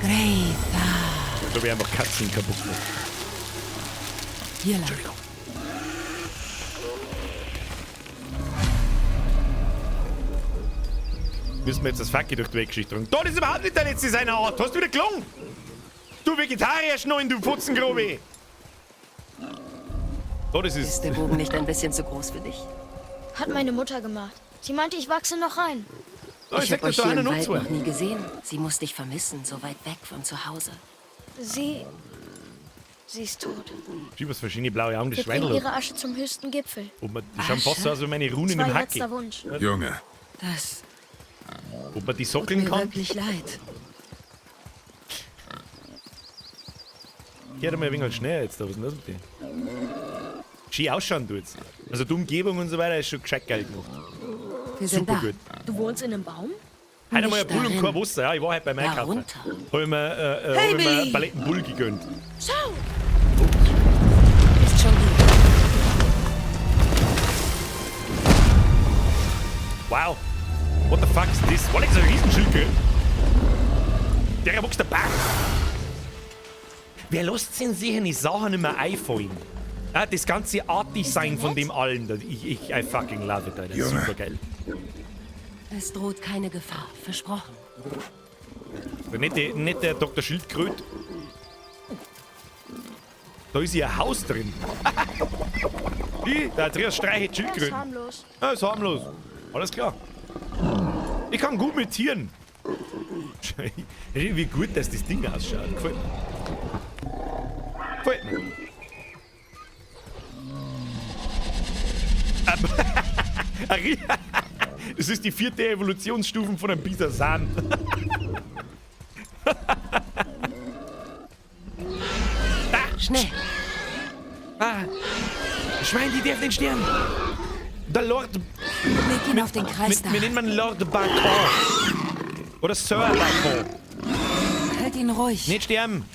Greta. Da wäre einfach Katzen kaputt gemacht. Hier lang. Entschuldigung. Müssen wir jetzt das Fackel durch die Weggeschichte tragen. Da ist überhaupt nicht der letzte seiner Art. Hast du wieder gelungen? Du Vegetarier-Schnollen, du Fotzengrobe! So, das ist. Ist der Bogen nicht ein bisschen zu groß für dich? Hat meine Mutter gemacht. Sie meinte, ich wachse noch rein. Oh, ich Ich sag habe euch das da hier einer im noch Wald zwei. noch nie gesehen. Sie muss dich vermissen, so weit weg von zu Hause. Sie. Sie ist tot. Schieb was verschiedene blaue Augen, das Wir bringen Schweinel. ihre Asche zum höchsten Gipfel. Ob man, die schauen fast so aus wie meine Runen Das war im ihr Hacke. letzter Wunsch. Junge, Das Ob man die tut sockeln mir kann? wirklich leid. Geh doch mal ein wenig schneller jetzt da. Was ist denn das mit dir? Schön ausschauen tut's. Also die Umgebung und so weiter ist schon gescheit geil gemacht. Wir sind Super da. gut. Du wohnst in einem Baum? Heute mal ein Nicht Bull und darin. kein Wasser. Ja, ich war heute beim Einkaufen. Darunter. Hab ich mir, Hey, hab ich mir Billy! einen Palettenbull gegönnt. Schau! Ist schon gut. Wow. What the fuck ist das? War das ein Riesenschildkröte? Der wächst der Bart. Wer lässt denn sich die Sachen immer einfallen? Ja, das ganze Artdesign von dem allen. Ich I fucking love it, Alter. Junge. Super geil. Es droht keine Gefahr, versprochen. Nicht, nicht der Dr. Schildkröt. Da ist ja ein Haus drin. Die, der Andreas streichelt Er ist Schildkröten. harmlos. Ja, ist harmlos. Alles klar. Ich kann gut mit Tieren. Wie gut, dass das Ding ausschaut. Gefällt mir. Gefällt mir. Das ist die vierte Evolutionsstufe von einem Bisasam. Schnell! Ah. Schwein, die darf nicht sterben. Der Lord. Leg ihn auf den Kreis da. Wir nennen ihn Lord Bacon. Oder Sir Bacon. Halt ihn ruhig. Nicht sterben.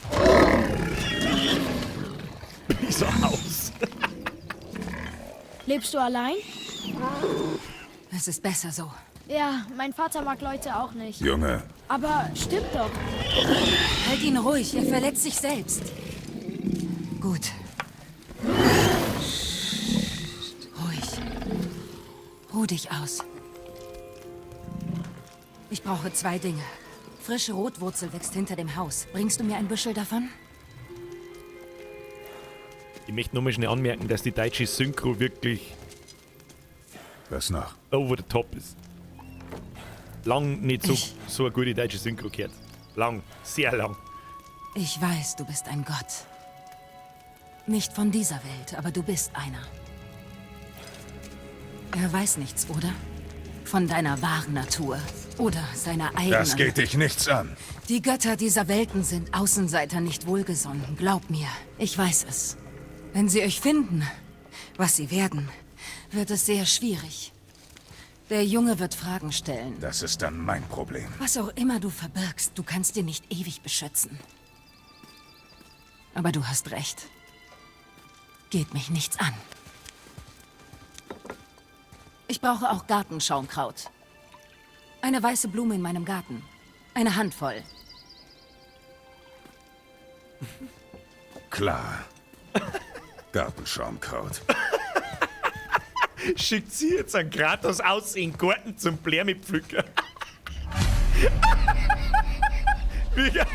Wie so aus. Lebst du allein? Es ist besser so. Ja, mein Vater mag Leute auch nicht. Junge, Aber stimmt doch. Halt ihn ruhig, er verletzt sich selbst. Gut. Ruhig. Ruh dich aus. Ich brauche zwei Dinge. Frische Rotwurzel wächst hinter dem Haus. Bringst du mir ein Büschel davon? Ich möchte nur mal schnell anmerken, dass die deutsche Synchro wirklich was noch? over the top ist. Lang nicht so eine gute deutsche Synchro gehört. Lang, sehr lang. Ich weiß, du bist ein Gott. Nicht von dieser Welt, aber du bist einer. Er weiß nichts, oder? Von deiner wahren Natur. Oder seiner eigenen. Das geht dich nichts an. Die Götter dieser Welten sind Außenseiter nicht wohlgesonnen. Glaub mir, ich weiß es. Wenn sie euch finden, was sie werden, wird es sehr schwierig. Der Junge wird Fragen stellen. Das ist dann mein Problem. Was auch immer du verbirgst, du kannst ihn nicht ewig beschützen. Aber du hast recht. Geht mich nichts an. Ich brauche auch Gartenschaumkraut. Eine weiße Blume in meinem Garten. Eine Handvoll. Klar. Gartenschaumkraut. Schickt sie jetzt einen Kratos aus in den Garten zum Blärmepflücker. Wie geil.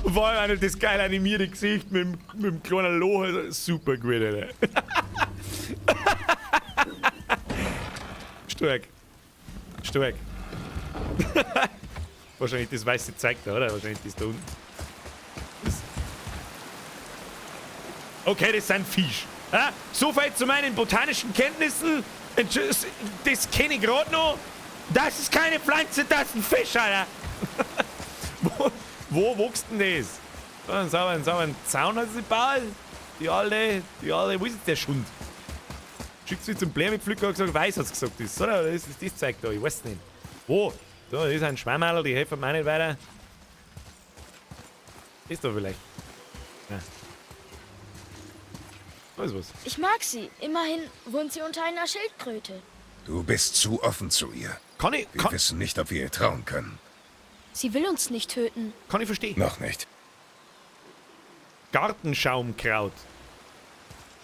Und vor allem auch das geil animierte Gesicht mit dem kleinen Loch. Also super gut, Alter. Stark. Stark. Wahrscheinlich das weiße Zeug da, oder? Wahrscheinlich das da unten. Das. Okay, das sind Fisch. Ja? So viel zu meinen botanischen Kenntnissen. Das kenne ich gerade noch. Das ist keine Pflanze, das ist ein Fisch, Alter. Wo wächst denn das? Da, einen sauberen Zaun hat sie gebaut. Die alte, wo ist jetzt der Schund? Schickt sie zum Blärmepflücker und gesagt, weiß, hat's gesagt ist, oder? Das ist das Zeug da, ich weiß nicht. Wo? Da ist ein Schwammerl, die helfen mir auch nicht weiter. Ist da vielleicht. Ja. Da ist was. Ich mag sie. Immerhin wohnt sie unter einer Schildkröte. Du bist zu offen zu ihr. Kann ich, Wir kann, wissen nicht, ob wir ihr trauen können. Sie will uns nicht töten. kann ich verstehen. Noch nicht. Gartenschaumkraut.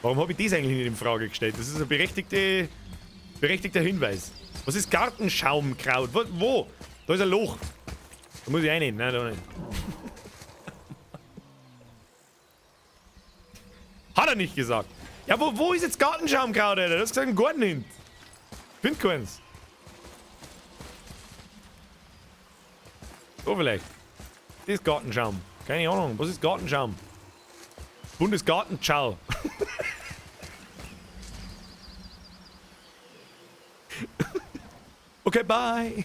Warum habe ich das eigentlich nicht in Frage gestellt? Das ist ein berechtigter Hinweis. Was ist Gartenschaumkraut? Wo? Da ist ein Loch. Da muss ich rein. Nein, da nicht. Hat er nicht gesagt. Ja, wo ist jetzt Gartenschaumkraut, Alter? Du hast gesagt, im Garten hin. Find keins. So vielleicht. Das ist Gartenschaum. Keine Ahnung. Was ist Gartenschaum? Bundesgartenschau. Okay, bye.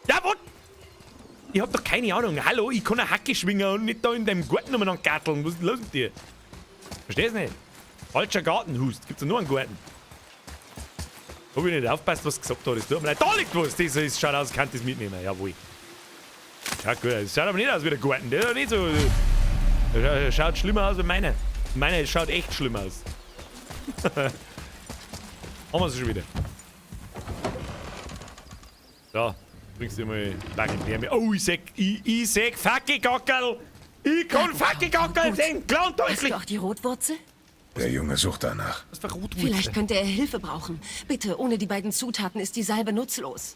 Ja, what? Ich hab doch keine Ahnung. Hallo, ich kann eine Hacke schwingen und nicht da in deinem Garten umeinander garteln. Was ist denn los mit dir? Verstehst nicht? Falscher Gartenhust. Gibt's ja nur einen Garten. Hab ich nicht aufpasst, was gesagt hat. Es tut mir leid. Da liegt was. Das ist, schaut aus, kann das mitnehmen. Jawohl. Ja, gut. Das schaut aber nicht aus wie der Garten. Der ist doch nicht so. Der schaut schlimmer aus wie meiner. Meiner schaut echt schlimm aus. Haben wir sie schon wieder. So, bringst du mal Backen. Oh, ich seh, ich seh Fackelgackerl! Ich kann Fackelgackerl sehen! Klar und Hast deutlich! du auch die Rotwurzel? Der Junge sucht danach. Was für Rotwurzel? Vielleicht könnte er Hilfe brauchen. Bitte, ohne die beiden Zutaten ist die Salbe nutzlos.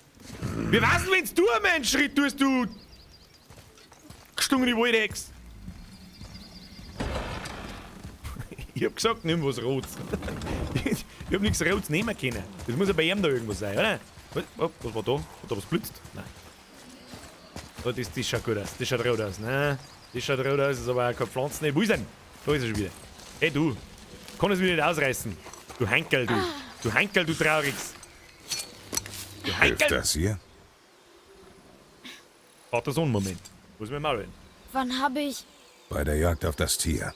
Wie war's denn, wenn's du einen Schritt tust, du gestungene Waldex? Ich hab gesagt, nimm was Rotes. Ich hab nichts Rotes nehmen können. Das muss ja bei ihm da irgendwo sein, oder? Was, oh, was war da? Hat da was blitzt? Nein. Oh, das schaut gut aus. Das schaut rot aus. Nein, das schaut rot aus, ist aber auch keine Pflanze. Wo ist denn? Da ist er schon wieder. Hey du, kann es wieder nicht ausreißen. Du Henkel, du. Du Henkel, du Trauriges. Du Hilft Henkel. das hier? Vater-Sohn-Moment. Wo ist mein Maul hin? Wann habe ich... Bei der Jagd auf das Tier.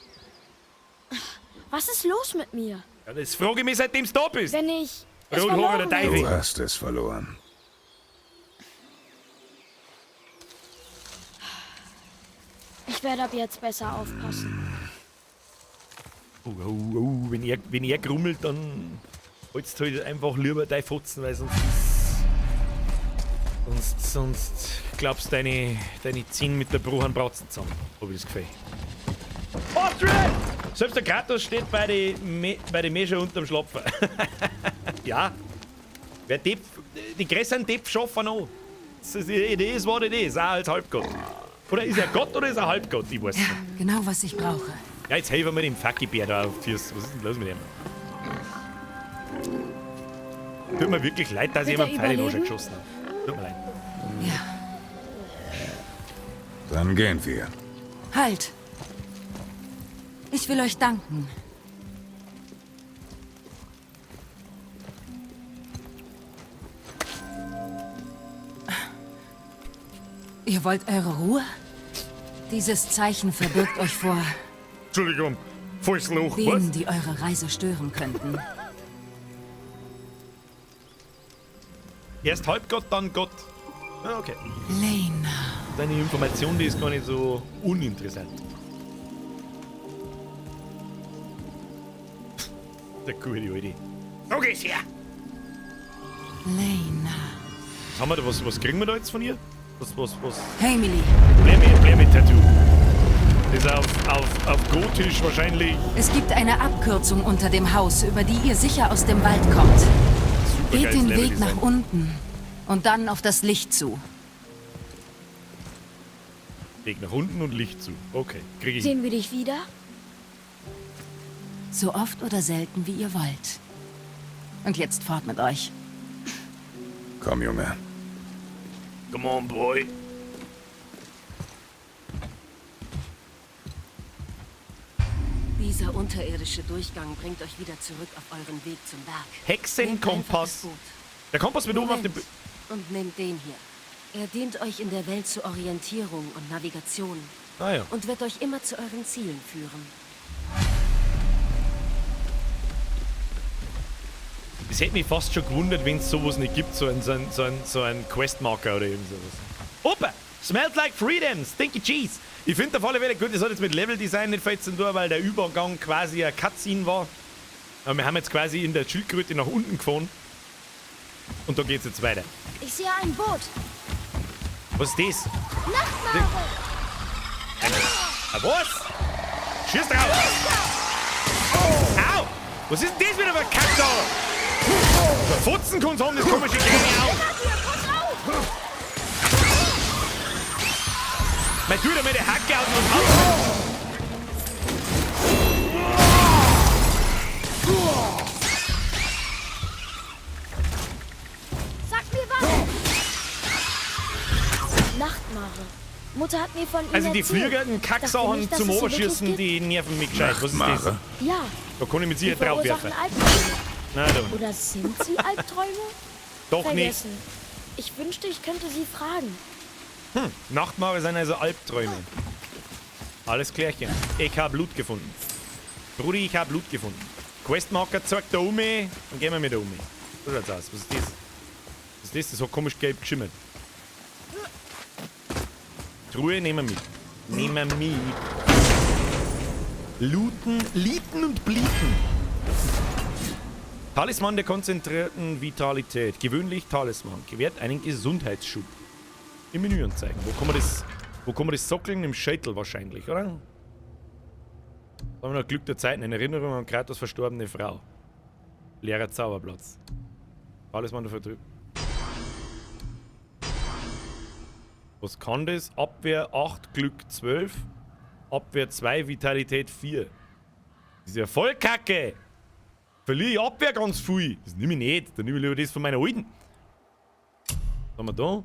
Was ist los mit mir? Ja, das frage ich mich, seitdem du da bist. Wenn ich es Rothaariger verloren Teufel. Du hast es verloren. Ich werde ab jetzt besser aufpassen. Oh, oh, oh, wenn er grummelt, dann holst du halt einfach lieber dein Fotzen, weil sonst ist, sonst glaubst du deine Zähne mit der Bruch Bratzen zusammen. Hab ich das Gefühl. Austria! Selbst der Kratos steht bei den Mescher unterm Schlapfen. Ja. Wer Depp, die größeren Depp schaffen noch. Das ist, it is what it is, auch als Halbgott. Oder ist er Gott oder ist er Halbgott? Ich weiß Ja, nicht. genau was ich brauche. Ja, jetzt helfen wir dem Fucky-Bär da auf die Füße. Was ist denn los mit dem? Tut mir wirklich leid, dass ich Wird er jemanden Pfeil in den Arsch überleben? geschossen habe. Tut mir leid. Ja. Dann gehen wir. Halt! Ich will euch danken. Ihr wollt eure Ruhe? Dieses Zeichen verbirgt euch vor Entschuldigung, volles Loch, was? denen, die eure Reise stören könnten. Erst Halbgott, dann Gott. Ah, okay. Lena. Deine Information, die ist gar nicht so uninteressant. Der gute Alte. So geht's her! Lena. Was haben wir da? Was kriegen wir da jetzt von ihr? Was? Hey, Millie. Bläme-Tattoo. Das ist auf Gotisch wahrscheinlich. Es gibt eine Abkürzung unter dem Haus, über die ihr sicher aus dem Wald kommt. Super Geht geiles den Weg Leveldesign. nach unten und dann auf das Licht zu. Weg nach unten und Licht zu. Okay, krieg ich. Sehen wir dich wieder? So oft oder selten, wie ihr wollt. Und jetzt fort mit euch. Komm, Junge. Come on, boy. Dieser unterirdische Durchgang bringt euch wieder zurück auf euren Weg zum Berg. Hexenkompass. Nehmt einfach das Boot. Der Kompass wird oben auf dem... Moment. Und nehmt den hier. Er dient euch in der Welt zur Orientierung und Navigation. Ah ja. Und wird euch immer zu euren Zielen führen. Es hätte mich fast schon gewundert, wenn es sowas nicht gibt, so ein Questmarker oder irgend sowas. Opa! Smells like freedom! Stinky cheese! Ich finde auf alle Fälle gut, das hat jetzt mit Leveldesign nicht viel zu tun, weil der Übergang quasi ein Cutscene war. Aber wir haben jetzt quasi in der Schildkröte nach unten gefahren. Und da geht's jetzt weiter. Ich sehe ein Boot. Was ist das? Nachtmare! Ah, was? Schieß drauf! Au! Was ist denn das wieder für ein Kack da? Fotzen kann's haben, das komische kleine Auge. Pass auf! Mein, tu dir mal die Hacke aus und auf. Mutter hat mir von ihnen Also die erzählt. fliegerten Ich dachte Kacksachen nicht, dass zum es sie wirklich Oberschießen, gibt. die nerven mich gescheit. Was ist das? Nachtmare? Ja, Da kann ich mit die Sicherheit verursachen draufwerfen. Albträume. Nein, doch, Oder sind sie Albträume? doch nicht. Vergessen. Ich wünschte, ich könnte sie fragen. Nachtmare sind also Albträume. Alles klärchen. Ich hab Blut gefunden. Brudi, ich hab Blut gefunden. Questmarker zeigt da um, dann gehen wir mit da um. So schaut's aus. Was ist das? Was ist das? Das hat komisch gelb geschimmert. Truhe nehmen wir mit. Nehmen wir mit. Looten, Lieten und Blieten. Talisman der konzentrierten Vitalität. Gewöhnlich Talisman. Gewährt einen Gesundheitsschub. Im Menü anzeigen. Wo kann man das, wo kann man das sockeln? Im Schädel wahrscheinlich, oder? Da haben wir noch Glück der Zeiten. In Erinnerung an Kratos verstorbene Frau. Leerer Zauberplatz. Talisman der Verdrückung. Was kann das? Abwehr 8, Glück 12. Abwehr 2, Vitalität 4. Das ist ja voll Kacke! Verliere ich Abwehr ganz viel. Das nehme ich nicht. Dann nehme ich lieber das von meiner Alten. Was haben wir da?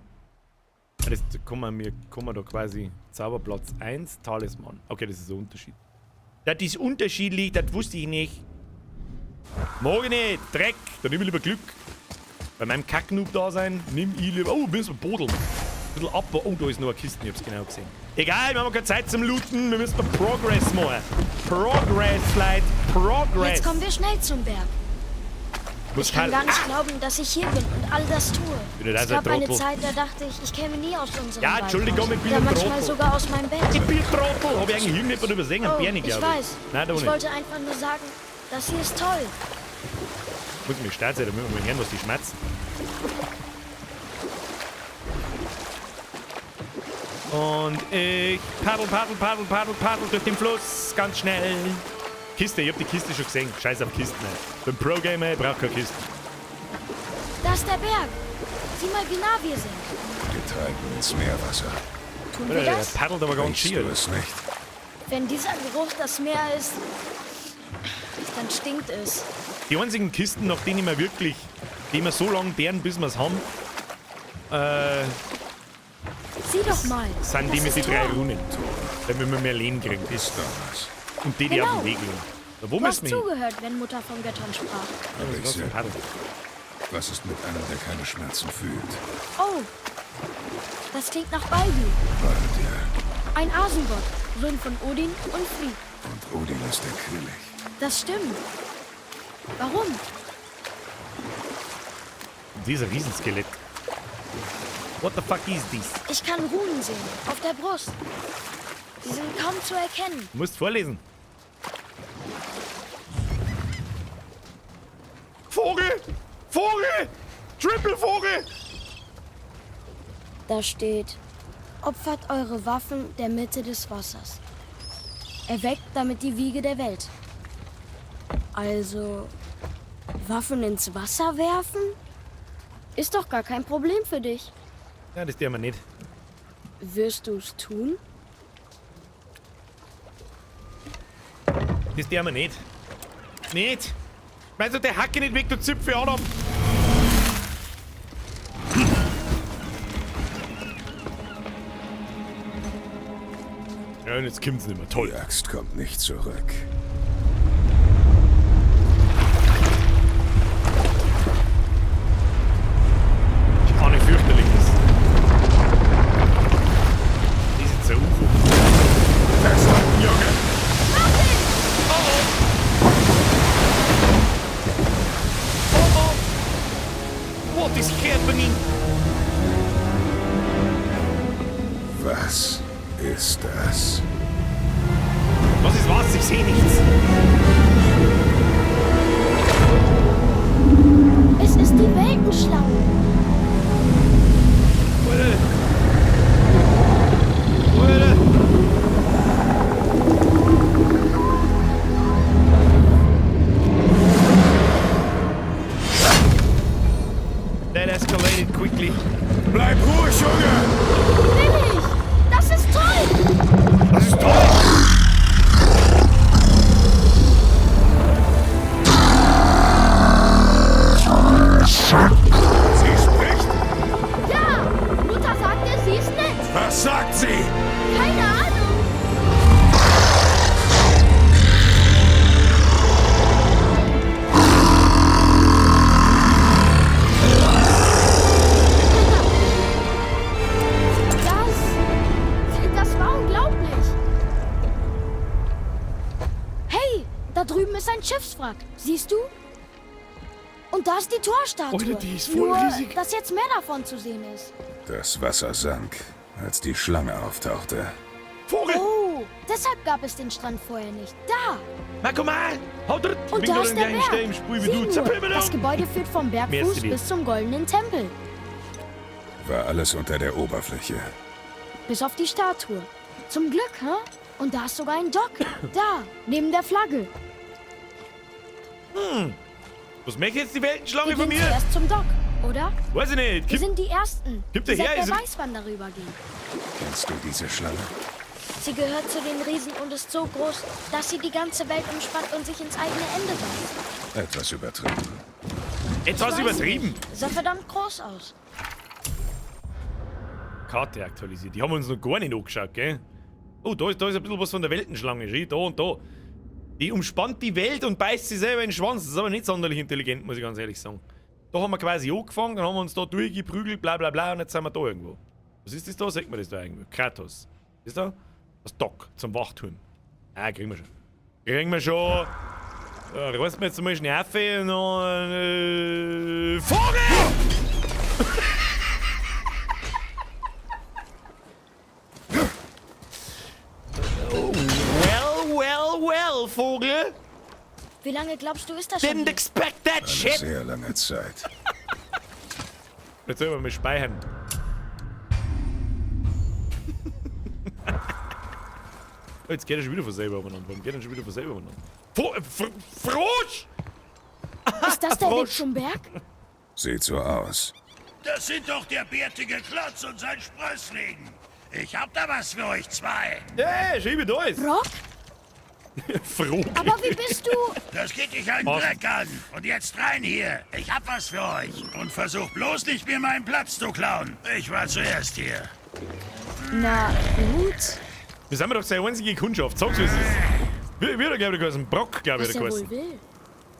Ah, das kann man, mir, kann man da quasi Zauberplatz 1, Talisman. Okay, das ist ein Unterschied. Das ist unterschiedlich, das wusste ich nicht. Mag ich nicht. Dreck. Dann nehme ich lieber Glück. Bei meinem Kacknoob da sein, nimm ich lieber. Oh, müssen wir bodeln. Ein bisschen ab. Oh, da ist noch eine Kiste, ich hab's genau gesehen. Egal, wir haben keine Zeit zum Looten. Wir müssen Progress machen. Progress, Leute. Progress. Jetzt kommen wir schnell zum Berg. Muss Ich kann Tal- gar nicht glauben, dass ich hier bin und all das tue. Bin nicht Es auch so ein gab eine Trottel. Zeit, da dachte ich, ich käme nie aus unserem Ja, Wald Entschuldigung, raus. ich bin Oder ein manchmal Trottel. sogar aus meinem Bett. Ich bin Trottel. Hab ich eigentlich irgendjemand übersehen? Oh, Bernie, ich glaub weiß. Nein, doch Ich nicht. wollte einfach nur sagen, das hier ist toll. Muss mich stark sein, damit wir mal hören, was die schmerzen. Und ich paddel, paddel, paddel, paddel, paddel durch den Fluss ganz schnell. Kiste, ich hab die Kiste schon gesehen. Scheiß auf Kisten. Ey. Bin Pro-Gamer, ich brauch keine Kisten. Da ist der Berg. Sieh mal, wie nah wir sind. Wir treiben ins Meerwasser. Tun wir Der das? paddelt aber ganz Riechst schier. du es nicht? Wenn dieser Geruch das Meer ist, dann stinkt es. Die einzigen Kisten, nach denen wir wirklich, die wir so lange bären, bis wir es haben, Sieh doch mal. sind die Das mit ist den drei Thor. Runen. Damit wir mehr Leben kriegen. Ist da was? Und die, die auf Genau. dem Weg liegen. Da, wo Du hast müssen wir hin? zugehört, wenn Mutter von Göttern sprach. Aber ich Was zum selten. Paddeln. Was ist mit einem, der keine Schmerzen fühlt? Oh, das klingt nach Baldur. Baldur. Ein Asengott, Sohn von Odin und Frigg. Und Odin ist der König. Das stimmt. Warum? Dieser Riesenskelett. What the fuck is this? Ich kann Runen sehen, auf der Brust. Sie sind kaum zu erkennen. Du musst vorlesen. Vogel! Vogel! Triple Vogel! Da steht, opfert eure Waffen der Mitte des Wassers. Erweckt damit die Wiege der Welt. Also, Waffen ins Wasser werfen? Ist doch gar kein Problem für dich. Ja, das tun wir nicht. Wirst du's tun? Das tun wir nicht. Nicht! Meinst du, der Hacke nicht weg, du Zipfel Adam? Ja, und jetzt kommt's nicht mehr. Toll. Die Axt kommt nicht zurück. Ich ahne fürchterliches. Das ist jetzt ein UFO. Festhalten, Junge! Oh oh! What is happening? Was ist das? Was ist was? Ich sehe nichts. Es ist die Weltenschlange. Alter. Alter. That escalated quickly. Bleib ruhig, Junge! Bin ich! Das ist toll! Das ist toll! Da drüben ist ein Schiffswrack. Siehst du? Und da ist die Torstatue. Alter, die ist voll Nur, riesig. dass jetzt mehr davon zu sehen ist. Das Wasser sank, als die Schlange auftauchte. Vogel! Oh, deshalb gab es den Strand vorher nicht. Da! Na komm mal! Haut dort! Und Bin da gerade ist in der gleichen Stelle Berg. im Spiel wie Sieh du. nur, Zerpimmel das Gebäude führt vom Bergfuß Merci dir. bis zum goldenen Tempel. War alles unter der Oberfläche. Bis auf die Statue. Zum Glück, hä? Und da ist sogar ein Dock. Da, neben der Flagge. Was möchte jetzt die Weltenschlange Wir von gehen mir? zuerst zum Dock, oder? Weiß ich nicht. Wir Gib, sind die Ersten. Gib dir die her, seit ist- wer weiß wann darüber gehen. Kennst du diese Schlange? Sie gehört zu den Riesen und ist so groß, dass sie die ganze Welt umspannt und sich ins eigene Ende beißt. Etwas übertrieben. etwas Weiß übertrieben. nicht. Sah verdammt groß aus. Karte aktualisiert. Die haben wir uns noch gar nicht angeschaut, gell? Oh, da ist ein bisschen was von der Weltenschlange. Schau, da und da. Die umspannt die Welt und beißt sie selber in den Schwanz. Das ist aber nicht sonderlich intelligent, muss ich ganz ehrlich sagen. Da haben wir quasi angefangen, dann haben wir uns da durchgeprügelt, bla bla bla, und jetzt sind wir da irgendwo. Was ist das da? Sieht man das da irgendwo? Kratos. Ist da? Das Dock zum Wachturm. Ah, kriegen wir schon. Kriegen wir schon. Reißen wir jetzt mal schnell auf und dann. Vogel! Well, well, well, Vogel. Wie lange glaubst du, ist das schon? Didn't hier? expect that Eine shit. sehr lange Zeit. Jetzt sollen wir mal speichern. Oh, jetzt geht er schon wieder von selber umeinander. Warum geht er schon wieder von selber umeinander? Frosch! Ist das der Weg Frosch. zum Berg? Sieht so aus. Das sind doch der bärtige Klotz und sein Sprössling. Ich hab da was für euch zwei. Hey, schiebe da ist. Brock? Frosch. Aber wie bist du? Das geht dich einen Was? Dreck an. Und jetzt rein hier. Ich hab was für euch. Und versuch bloß nicht, mir meinen Platz zu klauen. Ich war zuerst hier. Na gut, Wir sind doch seine einzige Kundschaft. Sag's, wie es ist. Wie hat er, glaube ich, geheißen? Brock, glaube ich, was hat er er wohl geheißen. will.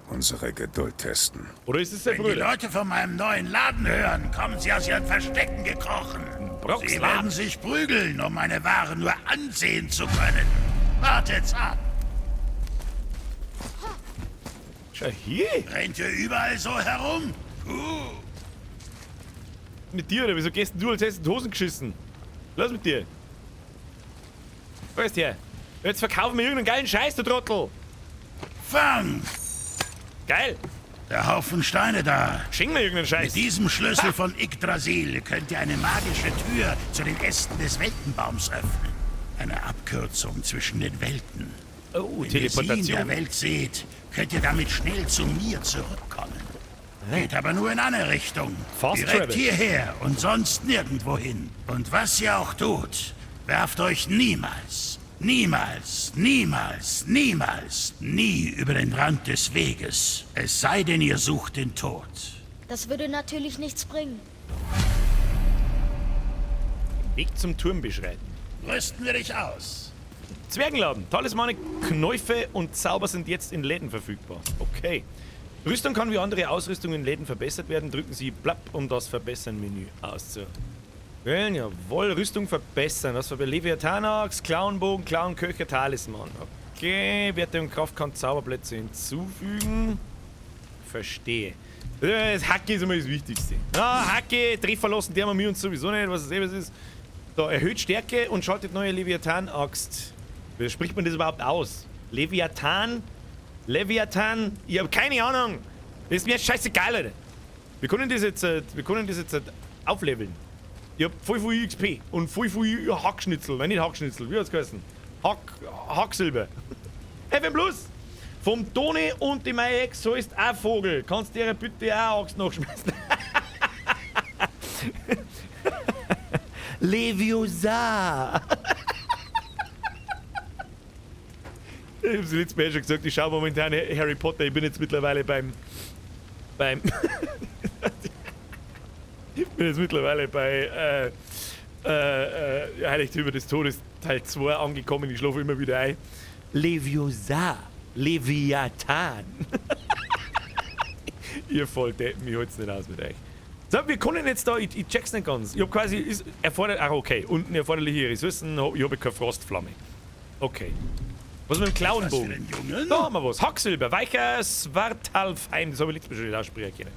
Unsere Geduld testen. Oder ist es sein Wenn die Bruder? Leute von meinem neuen Laden hören, kommen sie aus ihren Verstecken gekrochen. Brocks Sie Laden. werden sich prügeln, um meine Ware nur ansehen zu können. Wartet's ab. Schau hier. Rennt ihr überall so herum? Mit dir, oder? Wieso gehst denn du als erstes in die Hosen geschissen? Lass mit dir. Wo ist der? Jetzt verkaufen wir irgendeinen geilen Scheiß, du Trottel. Fang! Geil. Der Haufen Steine da. Schenk mir irgendeinen Scheiß. Mit diesem Schlüssel von Yggdrasil könnt ihr eine magische Tür zu den Ästen des Weltenbaums öffnen. Eine Abkürzung zwischen den Welten. Oh, Wenn ihr sie in der Teleportation. Welt seht, könnt ihr damit schnell zu mir zurückkommen. Geht aber nur in eine Richtung. Fast Direkt Travel. hierher und sonst nirgendwo hin. Und was ihr auch tut, werft euch niemals, niemals, niemals, niemals, nie über den Rand des Weges. Es sei denn, ihr sucht den Tod. Das würde natürlich nichts bringen. Weg zum Turm beschreiten. Rüsten wir dich aus. Zwergenladen. Talismane, Knäufe und Zauber sind jetzt in Läden verfügbar. Okay. Rüstung kann wie andere Ausrüstung in Läden verbessert werden. Drücken Sie Blapp, um das Verbessern-Menü auszuwählen. Jawohl, Rüstung verbessern. Das war bei Leviathanax, Clownbogen, Clownköcher, Talisman. Okay, Werte und Kraft kann Zauberplätze hinzufügen. Verstehe. Das Hacke ist immer das Wichtigste. Ah, Hacke, Treffer lassen, der haben wir uns sowieso nicht, was es eben ist. So, erhöht Stärke und schaltet neue Leviathan-Axt. Wie spricht man das überhaupt aus? Leviathan? Leviathan? Ich hab keine Ahnung. Das ist mir scheißegal, Alter. Wir können das jetzt, aufleveln. Ich hab voll viel XP und voll viel Hackschnitzel. Nein, nicht Hackschnitzel, wie hat's geheißen? Hacksilber. FM Plus! Vom Toni und die meine Ex so ist auch Vogel. Kannst dir bitte auch Axt nachschmeißen? Leviosa! Ich hab's letztes Mal schon gesagt, ich schaue momentan Harry Potter. Ich bin jetzt mittlerweile beim. Ich bin jetzt mittlerweile bei Heiligtümer des Todes Teil 2 angekommen. Ich schlafe immer wieder ein. Leviosa. Leviathan. Ihr Volldeppen, ich hol's nicht aus mit euch. So, wir können jetzt da, ich check's nicht ganz. Ich hab quasi, ist erfordert, ach okay, unten erforderliche Ressourcen, ich habe keine Frostflamme. Okay. Was mit dem Was für Klauenbogen? den Jungen? Da haben wir was. Hacksilber, weicher Svartalfheim. Das habe ich letztes Mal schon nicht aussprechen können.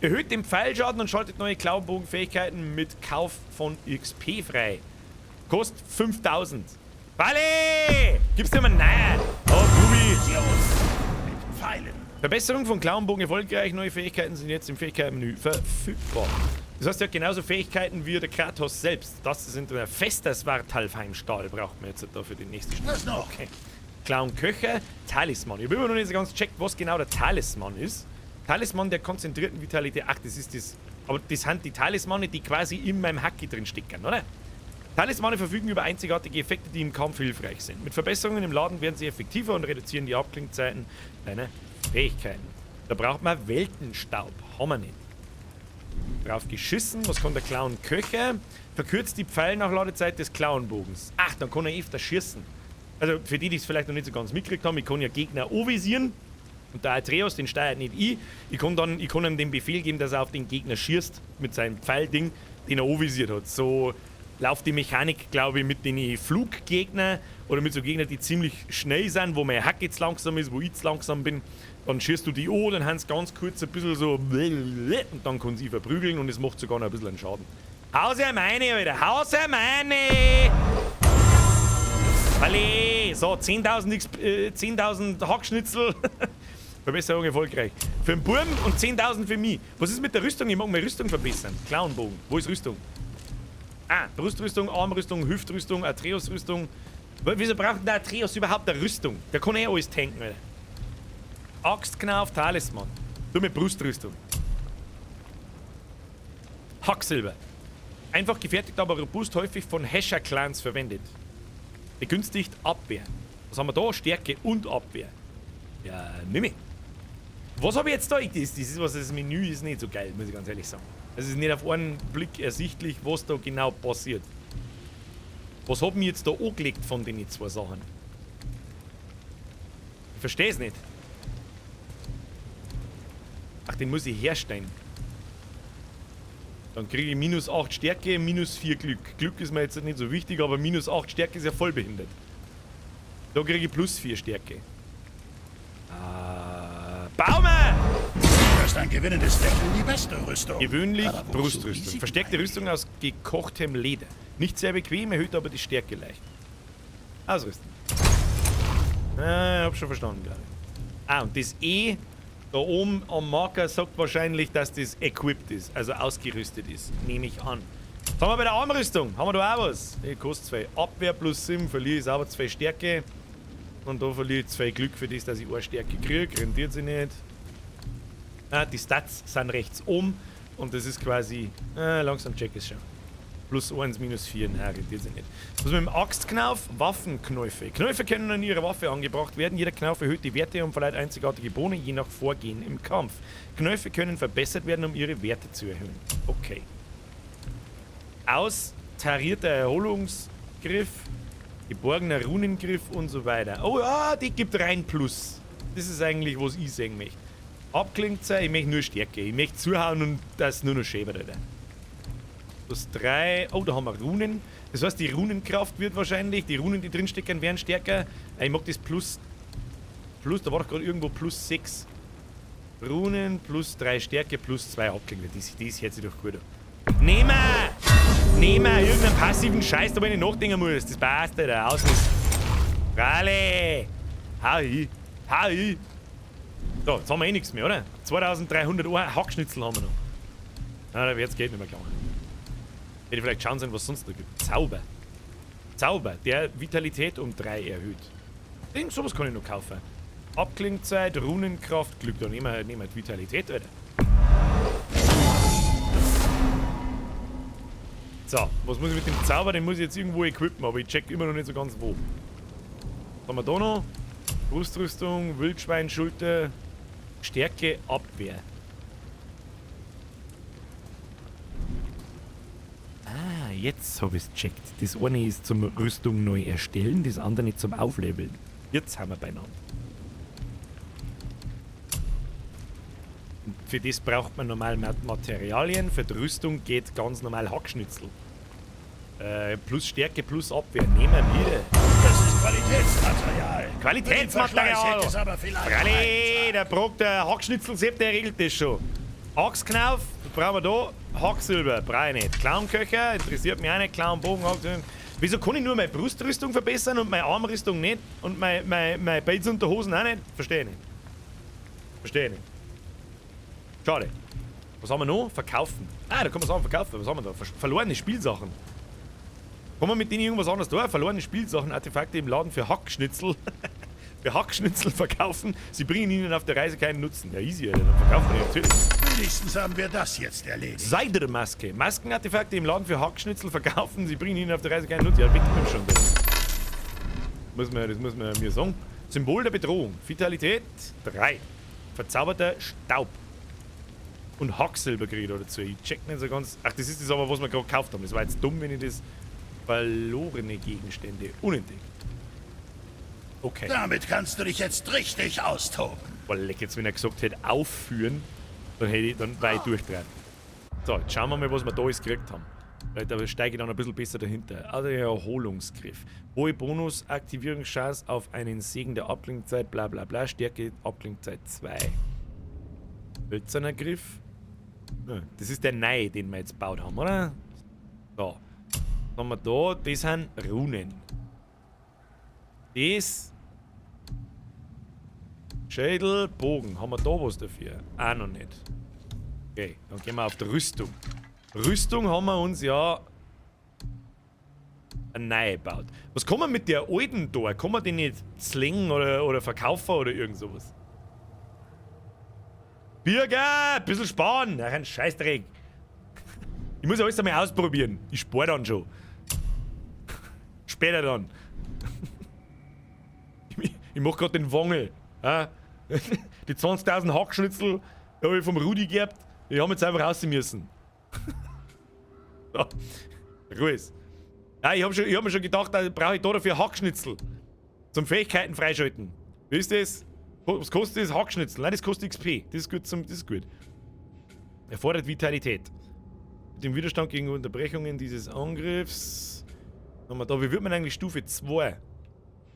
Erhöht den Pfeilschaden und schaltet neue Klauenbogenfähigkeiten mit Kauf von XP frei. Kostet 5000. Vale! Gib's dir mal nein! Oh, Bubi! Mit Pfeilen. Verbesserung von Klauenbogen erfolgreich. Neue Fähigkeiten sind jetzt im Fähigkeitenmenü verfügbar. Das heißt, er hat genauso Fähigkeiten wie der Kratos selbst. Das sind ein fester Svartalfheim-Stahl, braucht man jetzt da für die nächste Stufe. Was noch? Okay. Clown Köcher, Talisman. Ich habe immer noch nicht so ganz gecheckt, was genau der Talisman ist. Talisman der konzentrierten Vitalität. Ach, das ist das. Aber das sind die Talismane, die quasi in meinem Hacki drin stecken, oder? Talismane verfügen über einzigartige Effekte, die im Kampf hilfreich sind. Mit Verbesserungen im Laden werden sie effektiver und reduzieren die Abklingzeiten deiner Fähigkeiten. Da braucht man Weltenstaub. Haben wir nicht. Drauf geschissen. Was kann der Clown Köcher? Verkürzt die Pfeilnachladezeit des Clownbogens. Ach, dann kann er öfter schießen. Also für die, die es vielleicht noch nicht so ganz mitgekriegt haben, ich kann ja Gegner anvisieren. Und der Atreus, den steuert nicht ich. Ich kann, dann, ich kann ihm den Befehl geben, dass er auf den Gegner schießt mit seinem Pfeilding, den er anvisiert hat. So läuft die Mechanik, glaube ich, mit den Fluggegnern oder mit so Gegnern, die ziemlich schnell sind, wo mein Hack jetzt langsam ist, wo ich zu langsam bin. Dann schießt du die an, dann haben sie ganz kurz ein bisschen so und dann kann sie verprügeln und es macht sogar noch ein bisschen einen Schaden. Haus er meine, Alter! Haus er meine! Alle! So, 10.000 10.000 Hackschnitzel. Verbesserung erfolgreich. Für den Burm und 10.000 für mich. Was ist mit der Rüstung? Ich mag meine Rüstung verbessern. Clownbogen. Wo ist Rüstung? Ah, Brustrüstung, Armrüstung, Hüftrüstung, Atreus-Rüstung. Wieso braucht denn der Atreus überhaupt eine Rüstung? Der kann eh alles tanken, Alter. Axtknauf, Talisman. Du mit Brustrüstung. Hacksilber. Einfach gefertigt, aber robust, häufig von Hescher-Clans verwendet. Begünstigt Abwehr. Was haben wir da? Stärke und Abwehr. Ja, nimm ich. Was habe ich jetzt da? Das, das ist was, das Menü ist nicht so geil, muss ich ganz ehrlich sagen. Es ist nicht auf einen Blick ersichtlich, was da genau passiert. Was hab ich jetzt da angelegt von den zwei Sachen? Ich verstehe es nicht. Ach, den muss ich herstellen. Dann kriege ich minus 8 Stärke, minus 4 Glück. Glück ist mir jetzt nicht so wichtig, aber minus 8 Stärke ist ja voll behindert. Da kriege ich plus 4 Stärke. Baume! Das ist ein gewinnendes Lächeln die beste Rüstung. Gewöhnlich Aber wozu Brustrüstung. Risiken Verstärkte eingehen? Rüstung aus gekochtem Leder. Nicht sehr bequem, erhöht aber die Stärke leicht. Ausrüsten. Hab schon verstanden, glaube ich. Ah, und das E da oben am Marker sagt wahrscheinlich, dass das equipped ist, also ausgerüstet ist. Nehme ich an. Was haben wir bei der Armrüstung? Haben wir da auch was? Die kostet 2 Abwehr plus 7, verliere ich aber 2 Stärke. Und da verliere ich 2 Glück für das, dass ich eine Stärke kriege. Rentiert sich nicht. Ah, die Stats sind rechts oben. Und das ist quasi. Langsam check es schon. Plus 1, minus 4, nein, rentiert sich nicht. Was mit dem Axtknauf? Waffenknäufe. Knäufe können an ihrer Waffe angebracht werden. Jeder Knauf erhöht die Werte und verleiht einzigartige Boni, je nach Vorgehen im Kampf. Knäufe können verbessert werden, um ihre Werte zu erhöhen. Okay. Austarierter Erholungsgriff, geborgener Runengriff und so weiter. Oh ja, die gibt rein Plus. Das ist eigentlich, was ich sehen möchte. Abklingzeit, ich möchte nur Stärke. Ich möchte zuhauen und das nur noch schäbert, Alter. Plus 3. Oh, da haben wir Runen. Das heißt, die Runenkraft wird wahrscheinlich, die Runen, die drinstecken, werden stärker. Ich mag das Plus. Plus, da war doch gerade irgendwo plus 6. Runen plus 3 Stärke plus 2 Abklänge. Das hört sich doch gut an. Nehmen wir! Nehmen wir irgendeinen passiven Scheiß, da wo ich nicht nachdenken muss. Das passt, Alter. Ausrüsten. Rale! Hau hin! Hau hin! So, jetzt haben wir eh nichts mehr, oder? 2300 Euro Hackschnitzel haben wir noch. Na, da wird's Geld nicht mehr gelangen. Hätte ich vielleicht schauen sollen, was es sonst noch gibt. Zauber. Zauber, der Vitalität um 3 erhöht. Irgend sowas kann ich noch kaufen. Abklingzeit, Runenkraft, Glück. Da nehmen wir die Vitalität, Alter. So, was muss ich mit dem Zauber? Den muss ich jetzt irgendwo equippen, aber ich check immer noch nicht so ganz wo. Was haben wir da noch? Brustrüstung, Wildschwein, Schulter, Stärke, Abwehr. Ah, jetzt hab ich's gecheckt. Das eine ist zum Rüstung neu erstellen, das andere zum Aufleveln. Jetzt haben wir beieinander. Und für das braucht man normal Materialien, für die Rüstung geht ganz normal Hackschnitzel. Plus Stärke, plus Abwehr. Nehmen wir wieder. Das ist Qualitätsmaterial. Qualitätsmaterial. Es aber vielleicht Freilich, der Brock, der Hackschnitzel-Sepp, der regelt das schon. Achsknauf, was brauchen wir da? Hacksilber, brauche ich nicht. Clownköcher, interessiert mich auch nicht. Clownbogen, Hacksilber. Wieso kann ich nur meine Brustrüstung verbessern und meine Armrüstung nicht? Und meine Pelzunterhosen auch nicht? Verstehe ich nicht. Verstehe ich nicht. Schade. Was haben wir noch? Verkaufen. Ah, da kann man Sachen verkaufen. Was haben wir da? Verlorene Spielsachen. Kann man mit denen irgendwas anderes tun? Verlorene Spielsachen, Artefakte im Laden für Hackschnitzel. Für Hackschnitzel verkaufen. Sie bringen ihnen auf der Reise keinen Nutzen. Ja, easy, Alter. Dann verkaufen wir die natürlich. Wenigstens haben wir das jetzt erledigt. Seidermaske. Maskenartefakte im Laden für Hackschnitzel verkaufen. Sie bringen ihnen auf der Reise keinen Nutzen. Ja, weg mit dem schon. Das muss man mir sagen. Symbol der Bedrohung. Vitalität 3. Verzauberter Staub. Und Hacksilber kriege ich da dazu. Ich check nicht so ganz. Ach, das ist das aber, was wir gerade gekauft haben. Das war jetzt dumm, wenn ich das. Verlorene Gegenstände. Unentdeckt. Okay. Damit kannst du dich jetzt richtig austoben. Boah, leck, jetzt, wenn er gesagt hätte, aufführen, dann hätte ich, dann war ich durchdrehen. So, jetzt schauen wir mal, was wir da alles gekriegt haben. Vielleicht aber steige ich dann ein bisschen besser dahinter. Also Erholungsgriff. Hohe Bonus, Aktivierungschance auf einen Segen der Abklingzeit, bla bla bla, Stärke, Abklingzeit 2. Hölzerner Griff. Ja, das ist der neue, den wir jetzt gebaut haben, oder? So. Was haben wir da? Das sind Runen. Das. Schädel, Bogen. Haben wir da was dafür? Auch noch nicht. Okay, dann gehen wir auf die Rüstung. Rüstung haben wir uns ja eine neue gebaut. Was kann man mit der alten da? Kann man die nicht slingen oder verkaufen oder irgend sowas? Birger, ein bisschen sparen. Ach, ein Scheißdreck. Ich muss ja alles einmal ausprobieren. Ich spare dann schon. Später dann. Ich mach grad den Wangel. Ja? Die 20.000 Hackschnitzel hab ich vom Rudi geerbt. Die haben jetzt einfach raus müssen. So. Ruhe ist. Ja, ich hab mir schon gedacht, da brauche ich da dafür Hackschnitzel. Zum Fähigkeiten freischalten. Wie ist das? Was kostet das? Hackschnitzel? Nein, das kostet XP. Das ist gut zum, das ist gut. Erfordert Vitalität. Mit dem Widerstand gegen Unterbrechungen dieses Angriffs. Haben wir da, wie wird man eigentlich Stufe 2?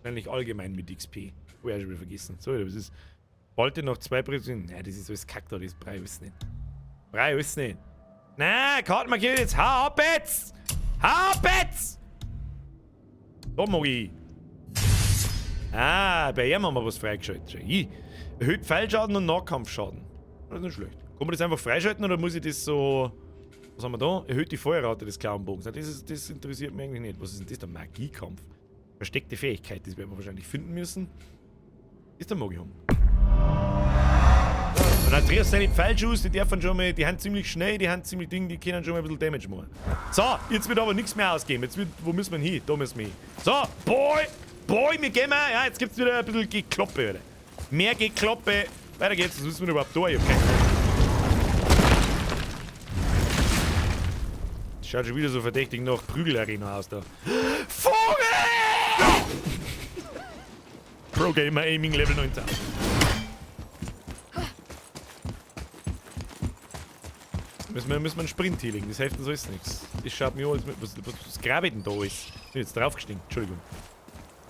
Eigentlich allgemein mit XP. Oh ja, schon wieder vergessen. So, das ist. Balte noch 2 Präzision. Nein, das ist alles Kack da, das brauche ich alles nicht. Brauche ich alles nicht. Nein, Kartenmarkiert jetzt. Hau ab jetzt! Hau ab jetzt! Da mag ich. Ah, bei ihm haben wir was freigeschaltet. Schau, ich. Erhöht Pfeilschaden und Nahkampfschaden. Das ist nicht schlecht. Kann man das einfach freischalten oder muss ich das so. Was haben wir da? Erhöht die Feuerrate des Klauenbogens. Das, das interessiert mich eigentlich nicht. Was ist denn das? Der Magiekampf. Versteckte Fähigkeit, das werden wir wahrscheinlich finden müssen. Ist der Magiehung. Und Atreus seine Pfeilschuss, die dürfen schon mal, die haben ziemlich schnell, die haben ziemlich Ding, die können schon mal ein bisschen Damage machen. So, jetzt wird aber nichts mehr ausgeben. Jetzt wird, wo müssen wir hin? Da müssen wir hin. So, Boy! Boy, wir gehen mal. Ja, jetzt gibt's wieder ein bisschen Gekloppe, Alter. Mehr Gekloppe. Weiter geht's, was müssen wir überhaupt da? Ich hab keine Ahnung. Das schaut schon wieder so verdächtig nach Prügelarena aus da. Vogel! Pro Gamer Aiming Level 19. Müssen wir einen Sprint hinlegen, das hilft uns alles nichts. Das schaut mir an, als was grabe ich denn da alles? Ich bin jetzt draufgestiegen, Entschuldigung.